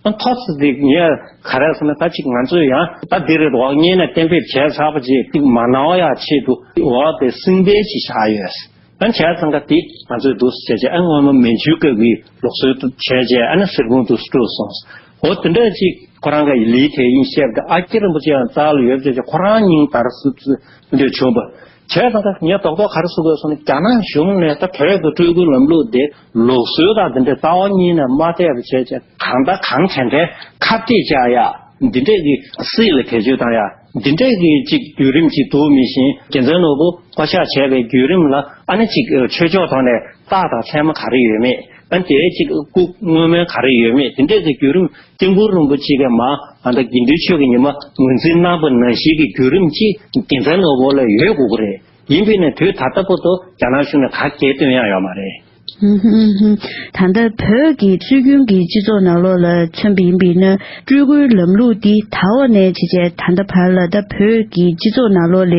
ཨ་ཐོག་ཙི་དེ་ངས་ག་རེ་ཟེར་ན་ད་ཅིག་ང་ཚོས་ཡང་ད་འདི་རེད་འོག་གཉིས་ནས་གཏན་འབེབས་བྱས་ཚར་བ་ཅིག་ཅིག་མ་ནོར་ཡ་ཆེད་དུ་འོག་དེ་སྲིང་བལ་ཅིག་བཞག་ཡོད། ཨ་བྱས་ཙང་ཀ་དེ་ང་ཚོས་འདུག་སེ་བྱས་བྱས་ཨ་སྔོན་མ་མན་ཇུའི་སྐབས་ཀྱི་ལུགས་སྲོལ་དུ་བྱས་བྱས་ཨ་ནི་གསེར་བུམ་དུ་བཙུགས་སོང་། འོ་དེ་འདྲ་ཅིག་ཁོ་རང་ག་ལི་ཐའེ་དབྱིང་བཤད་པ་དེ་ཨ་ཀྱི་རིན་པོ་ཆེ་ཡང་རྩ་ལ་ཡོད་བྱས་བྱས་ཁོ་རང་སྙིང་དར་སུ་སུ་འདོད་བྱུང་བ། བྱས་ཙང་ཀ་ངས་རྡོག་རྡོག་ག་རེ་ཟེར་དགོས་སོང་ན་རྒྱ་ནག་གཞུང་ནས་ད་བོད་ཀྱི་སྤྲུལ་སྐུའི་ལམ་ལུགས་དེ་ལུགས་སྲོལ་དང་དེ་འདྲའི་རྩ་བ་ཉིད་ནས་མ་བལྟས་པ་བྱས་བྱས་གང་ལྟར་གང་དྲན་དྲན་ཁ་གཏད་བཅག་ཡ་འདི་འདྲས་ཀྱི་སྲིད་ལ་བེད་སྤྱོད་བཏང་ཡ་འདི་འདྲས་ཀྱི་ཅིག་བརྒྱུད་རིམ་ཅིག་འདུག་མི་ཤེས། རྒྱལ་མཚན་ནོར་བུ་བསྐོ་གཞག་བྱས་པའི་བརྒྱུད་རིམ་ལ་ཨ་ནི་ཅིག་ཆོས་ཕྱོགས་ཐོག་ནས་རྟགས་དང་མཚན་མ་ག་རེ་ཡོད་མེད། ཨ་ནི་དེའི་ཅིག་སྐུ་དངོས་མིང་ག་རེ་ཡོད་མེད་དེ་འདྲས་ཀྱི་བརྒྱུད་རིམ་སྐྱབས་མགོན་རིན་པོ་ཆེ་གིས་མ་ཨ་ད་དགེ་འདུན་ཆོས་ཀྱི་ཉི་མ་ངོས་འཛིན་གནང་པ་ནང་བཞིན་གྱི་བརྒྱུད་རིམ་ཅིག་རྒྱལ་མཚན་ནོར་བུ་ལ་ཡོད་དགོས་ཀྱི་རེད། ཡིན་པས་ན་དུས་ད་ལྟ་བར་དུ་རྒྱ་ནག་གཞུང་ནས་ག་གེ་སྟོན་ཡ་ཡོད་མ་རེད། ཧུམ་ཧུམ་ཧུམ། ད་ལྟ་བོད་ཀྱི་སྲོལ་རྒྱུན་གྱི་སྤྱི་ཚོགས་ནང་ལོགས་ལ་མཚོན་པ་ཡིན་པས་ན་སྤྲུལ་སྐུའི་ལམ་ལུགས་འདི་ད་འོག་ནས་བྱས་རྗེས་ད་ལྟ་བར་ལ་ད་བོད་ཀྱི་སྤྱི་ཚོགས་ནང་ལོགས་ལ་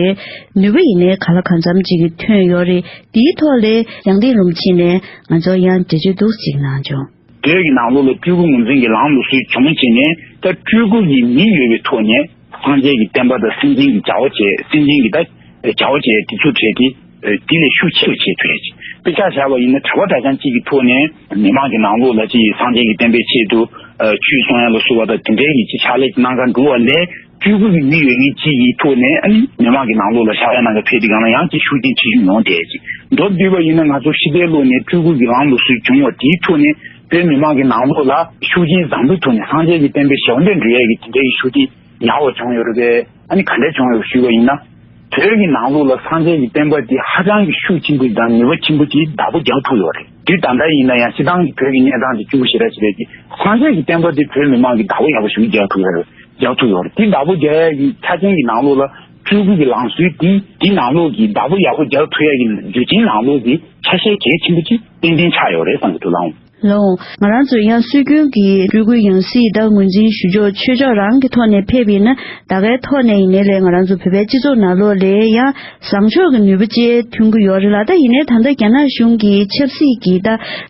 ནུས་པ་ཡིན་ནའི་གང་ལ་གང་འཚམ་ཅིག་གིས་ཐོན་ཡོད་རེད། དེའི་ཐོག་ལ་ཡང་སྟེང་རིན་པོ་ཆེ་ནས་ང་ཚོར་ཡང་འགྲེལ་བརྗོད་འདུག་ཅིག་གནང་བྱུང་། བོད་ཀྱི་ནང་ལོགས་ལ་སྤྲུལ་སྐུ་ངོས་འཛིན་གྱི་ལམ་ལུགས་སྲོལ་བྱུང་བྱས་ནས་ད་སྤྲུལ་སྐུ་ཡི་མིང་ཡོད་པའི་ཐོག་ནས་སངས་རྒྱས་ཀྱི་བསྟན་པ་དང་སེམས་ཅན་གྱི་བྱ་བ་བྱས་སེམས་ཅན་གྱི་ད་བྱ་བ་བྱས་དེ་ཚོ་བྲལ་ཏེ་དེ་ལས་ཤུགས་ཆེ་རུ་བྱས་ཐུབ་ཡ་ཅིག་དཔེ་ཆ་བཞག་པ་ཡིན་ན་གྲྭ་པ་གྲྭ་རྐྱང་གཅིག་གི་ཐོག་ནས་མི་མང་གི་ནང་ལོགས་ལ་ཅིག་སངས་རྒྱས་ཀྱི་བསྟན་པའི་ཆེད་དུ་ཆོས་གསུང་ཡ་ལ་སོགས་པ་དང་དེ་འདྲའི་གི་ཅིག་ཕྱག་ལས་ཅིག་གནང་གར་འགྲོ་བ་ལས། སྤྲུལ་སྐུ་གི་མིང་ཡོད་མཁན་གཅིག་གི་ཐོག་ནས་ཨ་ནི་མི་མང་གི་ནང་ལོགས་ལ་ཕྱག་ལས་གནང་ག་ཕེབས་དུས་སྒང་ལ་ཡང་ཅིག་ཤུགས་རྐྱེན་ཆེ་ཤོས་ཡོང་བསྡད་ཅིག་མདོར་བསྡུས་པ་ཡིན་ན་ང་ཚོ་ཕྱི་རྒྱལ་ལོགས་ནས་སྤྲུལ་སྐུ་གི་ལམ་ལུགས་སྲོལ་བྱུང་བ་དེའི་ཐོག་ནས་བོད་མི་མང་གི་ནང་ལོགས་ལ་ཤུགས་རྐྱེན་བཟང་པོའི་ཐོག་ནས་སངས་རྒྱས་ཀྱི་བསྟན་པའི་ཞབས་འདེགས་འགྲོ་ཡས་ཀྱི་དེ་འདྲའི་ཤུགས་རྐྱེན་ ཡག་པོ་བྱུང་ཡོད་རེད་པས། ཨ་ནི་ག་འདྲས་བྱུང་ཡོད་ཞུས་པ་ཡིན་ན། བོད་ཀྱི་ནང་ལོགས་ལ་སངས་རྒྱས་ཀྱི་བསྟན་པ་འདི་ཧ་ཅང་གི་ཤུགས་ཆེན་པོ་དང་ནུས་པ་ཆེན་པོ་ཅིག་བདག་པོ་རྒྱག་ཐུབ་ཡོད་རེད། དུས་ད་ལྟ་ཡིན་ན་ཡང་སྤྱིར་བཏང་གི་བོད་ཀྱི་གནས་སྟངས་འདི་སྐྱོ་པོ་ཞེ་དྲག་ཞིག་རེད་ཀྱི། སངས་རྒྱས་ཀྱི་བསྟན་པ་འདི་བོད་མི་མང་གིས་བདག་པོ་ཡག་པོ་ཞིག་རྒྱག་ཐུབ་ཡོད་རེད། རྒྱག་ཐུབ་ཡོད་རེད། དེ་བདག་པོ་རྒྱག་ཡ་གི་ཆ་རྐྱེན་གྱི་ནང་ལོགས་ལ་སྤྲུལ་སྐུ་གི་ལམ་སྲོལ་འདི་དེའི་ནང་ལོགས་ཀྱི་བདག་པོ་ཡག་པོ་རྒྱག་ཐུབ་ཡ་གི་རྒྱུ་རྐྱེན་ནང་ལོགས་ཀྱི་ཆ་ཤས་གལ་ཆེན་པོ་ཅིག་ཏན་ཏན་ཆགས་ཡོད་རེད་བསམ་གྱི་འདུག་ལགས། ལགས། ང་རང་ཚོས་ཡང་སྲོལ་རྒྱུན་གྱི་སྤྲུལ་སྐུའི་ཡང་སྲིད་དང་ངོས་འཛིན་ཞུ་ཕྱོགས་ཆོས་ཕྱོགས་རང་གི་ཐོག་ནས་ཕེབས་པ་ཡིན་ན་ད་གའི་ཐོག་ནས་ཡིན་ནའི་ལས་ང་རང་ཚོ་བོད་པའི་སྤྱི་ཚོགས་ནང་ལོགས་ལ་ཡང་བཟང་ཕྱོགས་ཀྱི་ནུས་པ་ཅིག་ཐོན་གྱི་ཡོད་རེད་ལ། ད་ཡིན་ནའི་ད་ལྟ་རྒྱ་ནག་གཞུང་གིས་ཆབ་སྲིད་ཀྱི་ད་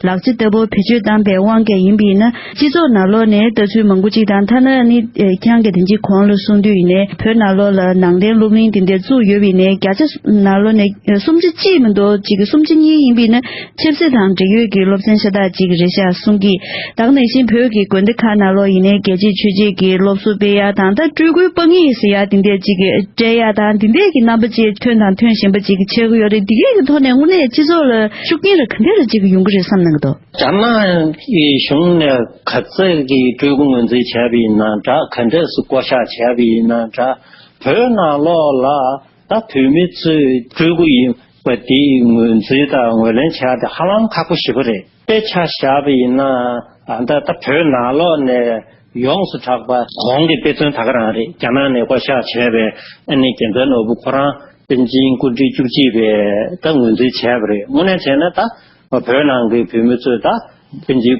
ལག་ཆ་ལྟ་བུ་བེད་སྤྱོད་བཏང་པའི་དབང་གིས་ཡིན་པ་ཡིན་ན། སྤྱི་ཚོགས་ནང་ལོགས་ནས་ལྟ་ཚུལ་མང་པོ་ཅིག་དང་། ཐ་ན་ནི་ཨེ་ཁྱེད་རང་གིས་དེ་འདྲའི་གོང་ལ་གསུངས་དུས་ཡིན་ནའི་བོད་ནང་ལོགས་ལ་ནང་བསྟན་སློབ་གླིང་དེ་འདྲ་བཙུགས་ཡོད་པ་ཡིན་ནའི་བརྒྱ་ཆ་ནང་ལོགས་ནས་སུམ་ཅུ་གཅིག་མི་འདུག་ཅིག་སུམ་ཅུ་གཉིས་ཡིན་པ་ཡིན་ན་ཆབ་སྲིད་དང་འབྲེལ་ཡོད་ཀྱི་སློབ་ཚན་ཤ་སྟག་ཅིག་རེད་ཤག་གསུང་གི། ད་ག་ནང་བཞིན་བོད་ཀྱི་དགོན་སྡེ་ཁག་ནང་ལོགས་ཡིན་ནའི་རྒྱལ་གཅེས་ཆོས་གཅེས་ཀྱི་སློབ་གསོ་སྤེལ་ཡ་དང་། ད་སྤྲུལ་སྐུའི་དཔང་ཡིག་ཟེར་ཡ་དེ་འདྲས་ཅིག་སྤྲད་ཡ་དང་། དེ་འདྲས་ཀྱི་རྣམ་པ་ཅིག་ཐོན་དང་ཐོན་བཞིན་པ་ཅིག་ཆགས་ཀྱི་ཡོད་རེད། དེ་གའི་གི་ཐོག་ནས་དངོས་གནས་སྤྱི་ཚོགས་ལ་ཤུགས་རྐྱེན་རེ་ག་འདྲས་རེ་ཅིག་ཡོང་གི་རེད་བསམ་གནང་གི་འདུག་རྒྱ་ནག་གི་གཞུང་ནས་ག་ཚད་ཀྱི་སྤྲུལ་སྐུ་ངོས་འཛིན་བྱས་པ་ཡིན་ན་འདྲ། ག་འདྲས་སུ་བསྐོ་བཞག་བྱས་པ་ཡིན་ན་འདྲ། བོད་ནང་ལོགས་ལ་ད་བོད་མི་ཚོས་སྤྲུལ་སྐུ་ཡིན་པ་དེའི་ངོས་འཛིན་དང་ངོས་ལེན་བྱས་ཏེ་ཧ་ལམ་ཁག་པོ་ཞེ་པོ་རེད། དཔེ་ཆ་བཞག་པ་ཡིན་ན་ད་ལྟ་བོད་ནང་ལོགས་ནས་ཡོངས་སུ་གྲགས་པ་གོང་གི་དཔེ་མཚོན་ད་ག་རང་རེད། རྒྱ་ནག་ནས་བསྐོ་བཞག་བྱས་པའི་ཨ་ནི་རྒྱལ་མཚན་ནོར་བུ་ཁོ་རང་པཎ་ཆེན་སྐུ་ཕྲེང་བཅུ་གཅིག་པས་ད་ངོས་འཛིན་བྱས་པ་རེད། དངོས་གནས་བྱས་ན་ད་བོད་ནང་གི་བོད་མི་ཚོས་ད་པཎ་ཆེན་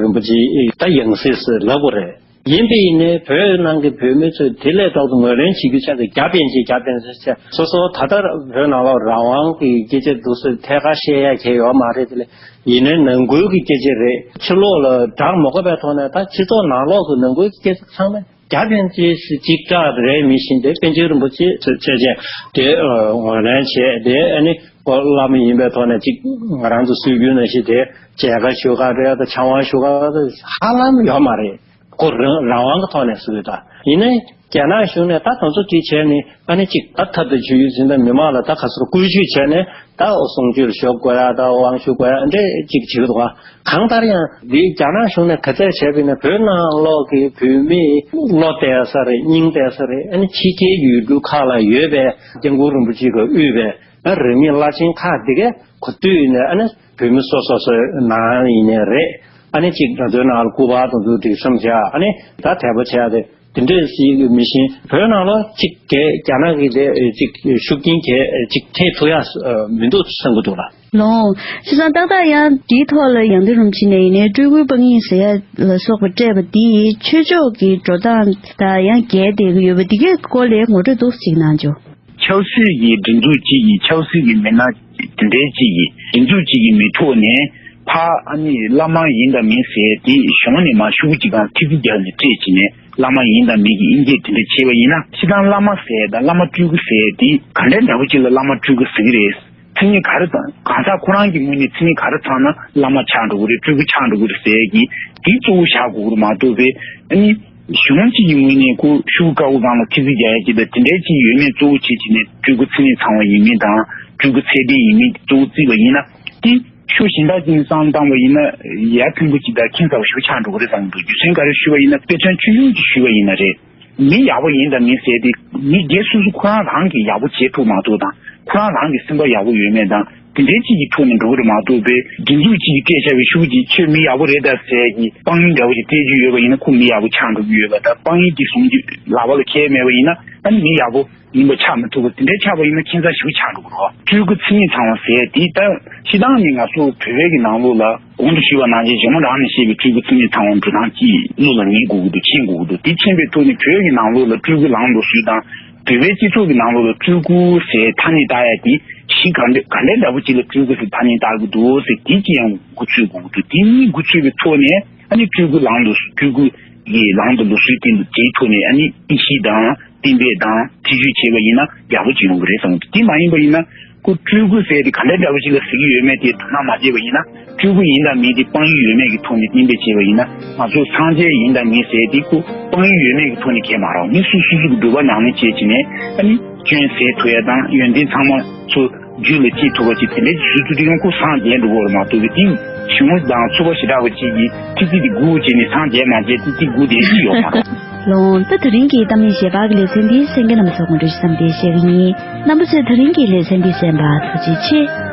རིན་པོ་ཆེ་ད་ཡང་སྲིད་ཟེར་ལབ་དགོས་རེད། ཡིན་པ་ཡིན་ནའི་བོད་ནང་གི་བོད་མི་ཚོས་དེ་ལས་ལྡོག་ཏུ་ངོས་ལེན་བྱེད་རྒྱུ་ཆགས་ཏེ་རྒྱ་པཎ་ཆེན་རྒྱ་པཎ་ཆེན་བྱས། སོ་སོ་ད་ལྟ་བོད་ནང་ལོགས་རང་དབང་གི་སྐད་ཆ་འདུག་སེ་ཐད་ཀར་བཤད་ཡ་གལ་ཡོད་མ་རེད། དེ་ལས་ཡིན་ནའི་ནང་ཁུལ་གྱི་སྐད་ཆ་རེད། ཕྱི་ལོགས་ལ་བསྒྲགས་མ་དགོས་པའི་ཐོག་ནས་ད་སྤྱི་ཚོགས་ནང་ལོགས་ཀྱི་ནང་ཁུལ་གྱི་སྐད་ཆ་ཚང་མ་རྒྱ་པཎ་ཆེན་ཞིག་གཅིག་གྲགས་རེད་མི་ཤེས་ཏེ། པཎ་ཆེན་རིན་པོ་ཆེ་ཟེར་བྱས་བྱས་དེ་ངོས་ལེན་བྱས་ཏེ། ཨ་ནི་ཁོ་བླ་མ་ཡིན་པའི་ཐོག་ནས་ཅིག་ང་རང་ཚོ་སྲོལ་རྒྱུན་ནང་བཞིན་དེ་མཇལ་ཁ་ཞུ་ག་རེད་དང་ཕྱག་དབང་ཞུ་ག་རེད་ཧ་ལམ་ཡོད་མ་རེད། ཁོ་རང་རང་དབང་གི་ཐོག་ནས་བཟོས་དང་། ཡིན་ནའི་རྒྱ་ནག་གཞུང་ནས་ད་དོན་ཚོ་དེ་བྱས་ནས་ཨ་ནི་ཅིག་ད་ཐབས་དང་ཇུས་ཡོད་ཟིན་ད་མི་མང་ལ་ད་ག་ཚོད་བཀོལ་སྤྱོད་བྱས་ནས་ད་གསུང་ཆོས་ཞོག་དགོས་ཡ་ད་དབང་ཞུ་དགོས་ཡ་འདྲས་ཅིག་བྱེད་ཀྱི་འདུག་ག་གང་ལྟར་ཡང་འདི་རྒྱ་ནག་གཞུང་ནས་ག་ཚད་བྱས་པ་ཡིན་ན་བོད་ནང་ལོགས་ཀྱི་བོད་མི་བློ་གཏད་ས་རེད། སྙིང་གཏད་ས་རེད། ཨ་ནི་ཕྱི་རྒྱལ་ཡུལ་གྲུ་ཁག་ལ་ཡོད་པའི་སྐྱབས་མགོན་རིན་པོ་ཆེ་གིས་དབུས་པའི་རིས་མེད་བླ་ཆེན་ཁག་འདི་གས་གོ་ཐོས་ནས་ཨ་ནི་བོད་མི་སོ་སོ་སོའི་ནང་ཡིན་ནའི་རེད། ཨ་ནི་གཅིག་ང་ཚོའི་ནང་ལ་སྐུ་པར་དང་དུ་སྒྲིག་སྲུང་བྱས། ཨ་ནི་ད་དད་པ་བྱས་ཏེ་དེ་འདྲས་ཞིག་མི་ཤེས། བོད་ནང་ལ་གཅིག་གས་རྒྱ་ནག་གི་དེ་གཅིག་ཤུགས་རྐྱེན་གས་གཅིག་ཐེབས་ཐུབ་ཡ་མི་འདུག་བསམ་གི་འདུག་ལ། ལོང་། བྱས་ཙང་ཏག་ཏག་ཡང་དེའི་ཐོག་ལ་ཡང་སྟེང་རིན་པོ་ཆེ་ནས་ཡིན་ནའི་སྤྲུལ་སྐུའི་དཔང་ཡིག་ཟེར་ཡ་ལ་སོགས་པ་སྤྲད་པ་འདིས་ཆོས་ཕྱོགས་ཀྱི་འགྲོ་སྟངས་དང་ཡང་འགལ་བསྡད་ཀྱི་ཡོད་པ་འདི་གའི་སྐོར་ལ་ངོ་སྤྲོད་ཏོག་ཙམ་གནང་ཆོག་ཆབ་སྲིད་ཀྱི་སྒྲིག་འཛུགས་གཅིག་གིས། ཆབ་སྲིད་ཀྱི་མི་སྣ་དེ་འདྲའི་གཅིག་གིས་སྒྲིག་འཛུགས་གཅིག་གི་མིང་ཐོག་ནས་ཕར་ཨ་ནི་བླ་མ་ཡིན་དང་མིན་ཟེར་དེ་གཞུང་ནས་མར་ཤོག་གུ་གཅིག་སྒང་ཐེ་ཚོམ་རྒྱག་ནས་སྤྲད་བྱས་ནས་བླ་མ་ཡིན་དང་མིན་གྱི་དབྱེ་འབྱེད་དེ་འདྲ་བྱས་པ་ཡིན་ན། སྤྱིར་བཏང་བླ་མ་ཟེར་དང་བླ་མ་སྤྲུལ་སྐུ་ཟེར་དེ་ག་འདྲའི་འདྲ་པོ་ཅིག་ལ་བླ་མ་སྤྲུལ་སྐུ་ཟེར་གྱི་རེད། མཚན་ཉིད་ག་རེ་དང་གང་ཟག་ཁོ་རང་གི་ངོས་ནས་མཚན་ཉིད་ག་རེ་ཚང་ན་བླ་མ་ཆགས་འགྲོ་གི་རེད། སྤྲུལ་སྐུ་ཆགས་འགྲོ་གི་རེད་ཟེར་གྱི་དེ་གཙོ་བོ་བཞག་དགོས་ཀྱི་རེད་མ་གཏོགས་པའི་ཨ་ནི། གཞུང་གཅིག་གི་ངོས་ནས་ཁོ་ཤོག་གུ་དཀར་པོ་སྒང་ལ་ཐེ་ཚོམ་རྒྱག་ཡ་ཅིག་དང་དེ་འདྲའི་ཅིག་ཡོད་མེད་གཙོ་བོ་བྱེད་བྱས་ནས་སྤྲུལ་སྐུ་མཚན་ཉིད་ཚང་བ་ཡིན་མིན་དང་སྤྲུལ་སྐུ་ཚད་ལྡན་ཡིན་མིན་གཙོ་བོ་བརྩིས་པ་ཡིན་ན། དེ་ཤོག་གཞན་དག་ཅིག་ནས་བསམ་བློ་བཏང་བ་ཡིན་ན་ཡ་མཐུན་པོ་ཅིག་དང་ཁྱད་མཚར་བ་ཞིག་ཆགས་འགྲོ་གི་རེད་བསམ་གྱི་འདུག་རྒྱུ་མཚན་ག་རེ་ཞུས་པ་ཡིན་ན་དཔེ་མཚོན་ཆུང་ཆུང་ཅིག་ཞུས་པ་ཡིན་ན་རེད། མི་ཡག་པོ་ཡིན་དང་མིན་ཟེར་དེ་མི་སྒེར་སོ་སོ་ཁོ་རང་རང་གིས་ཡག་པོ་བྱེད་ཐུབ་མ་ཐུབ་དང་། ཁོ་རང་རང་གི་སེམས་པ་ཡག་པོ་ཡོད་མེད་དང་དེ་འདྲའི་ཅིག་གི་ཐོག་ནས་འགྲོ་གི་རེད་མ་གཏོགས་པའི་སྒྲིག་འཛུགས་ཅིག་གིས་སྤྲད་བཞག་པའི་ཤོག་གུ་ཅིག་ཁྱོད་མི་ཡག་པོ་རེད་ད་ཟེར་གྱི་དཔང་ཡིག་འདྲ་བོ་ཅིག་སྤྲད་རྒྱུ་ཡོད་པ་ཡིན་ན་ཁོ་མི་ཡག་པོ་ཆགས་འགྲོ་གི་ཡོད་པ་དང་། དཔང་ཡིག་དེ་བཟུང་རྒྱུ་ལག་པ་ལ་འཁྱེར་མེད་པ་ཡིན་ན་ཨ་ནི་མི་ཡག་པོ་ཡིན་པ་ཆགས་མི་ཐུབ་པ་དེ་འདྲའི་ཆགས་པ་ཡིན་ན་ཁྱད་མཚར་ཞིག་ཆགས་འགྲོ་གི་རེད། སྤྲུལ་སྐུ་མཚན་ཉིད་ཚང་བ་ཟེར་དེ་ད་སྤྱིར་བཏང་ནས་ང་ཚོ་བོད་པའི་གི་ནང་ལོགས་ལ། གོང་དུ་ཞུས་པ་ནང་བཞིན་རྒྱལ་མོ་རང་ནས་བཤད་པའི་སྤྲུལ་སྐུ་མཚན་ཉིད་ཚང་བ་འགྲོ་སྟངས་ཀྱིས་བློ་ལ་ངེས་དགོས་ཀྱི་འདུག་མཁྱེན་དགོས་ཀྱི་འདུག་དེ་མཁྱེན་པའི་ཐོག་ནས་བོད་ཀྱི་ནང་ལོགས་ལ་སྤྲུལ་སྐུ་ལམ་ལུགས་སྲོལ་དང་བོད་པའི་སྤྱི་ཚོགས་ཀྱི་ནང་ལོགས་ལ་སྤྲུལ་སྐུ་ཟེར་ཐ་སྙད་བཏགས་ཡ་དེ་གཞི་ག་འདྲ་ག་འདྲ་འདྲ་པོ་ཅིག་ལ་སྤྲུལ་སྐུ་ཟེར་ཐ་སྙད་བཏགས་ཀྱི་འདུག་ཟེར་དེ་ཅི་ཡང་འགོ་ཚུགས་དགོས་ཀྱི་འདུག་དེ་གཉིས་འགོ་ཚུགས་པའི་ཐོག་ནས་ཨ་ནི་སྤྲུལ་སྐུ་ལམ་ལུགས་སྲོལ་སྤྲུལ་སྐུ་ཡི་ལམ་དང་ལུགས་སྲོལ་དེ་དེའི་ཐོག་ནས་ཨ་ནི་དབྱེ་ཞིབ་དང་གཏན་འབེབས་དང་ཐེ་བྱུས་བྱས་པ་ཡིན་ན་ཡག་པོ་ཅིག་ཡོང་གི་རེད་བསམ་གྱི་འདུག་དེ་མ་ཡིན་པ་ཡིན་ན། ཁོ་སྤྲུལ་སྐུ་ཟེར་དེ་ག་འདྲ་འདྲ་བོ་ཞིག་ལ་ཟེར་གྱི་ཡོད་མེད་དེ་དོ་སྣང་མ་བྱས་པ་ཡིན་ན། སྤྲུལ་སྐུ་ཡིན་དང་མིན་དེ་དཔང་ཡིག་ཡོད་མེད་ཀྱི་ཐོག་ནས་གཏན་འབེབས་བྱས་པ་ཡིན་ན། ང་ཚོ་སངས་རྒྱས་ཡིན་དང་མིན་ཟེར་དེ་ཁོ་དཔང་ཡིག་ཡོད་མེད་ཀྱི་ཐོག་ནས་གས་མ་རེད། མི་སུ་སུ་སུ་གི་སྒྲུབ་པ་ཉམས་ལེན་བྱས་བྱས་ནས་ཨ་ནི་སྐྱོན་སེལ་ཐུབ་ཡ་དང་ཡོན་ཏན་ཚང་མ་ཚོ་རྒྱུད་ལ་སྐྱེ་ཐུབ་པ་ཅིག་དེ་འདྲའི་བཟོ་ཐུབ་དུས་ཁོ་སངས་རྒྱས་འགྲོ་གི་རེད་མ་གཏོགས་པའི་དེ་གཞུང་དང་ཚོགས་པ་ཞེ་དྲག་པ་ཅིག་གིས་ཐིག་ཐིག་དེ་སྒུག་བྱས་ནས་སངས་རྒྱས་མ་རྒྱས་ཐིག་ཐིག་སྒུག་བསྡད་ཀྱི་ཡོད་མ་རེད། ལོང་། ད་དེ་རིང་གི་གཏམ་གླེང་ཞལ་པར་གྱི་ལེ་ཚན་འདི་གསན་མཁན་རྣམ་པ་ཚོ་དགོངས་འགྲེལ་ཞུ་མཚམས་འདིར་བཞག་གི་ཡིན། རྣམ་པ་ཚོས་དེ་རིང་གི་ལེ་ཚན་འདི་གསན་པར་ཐུགས་རྗེ་ཆེ།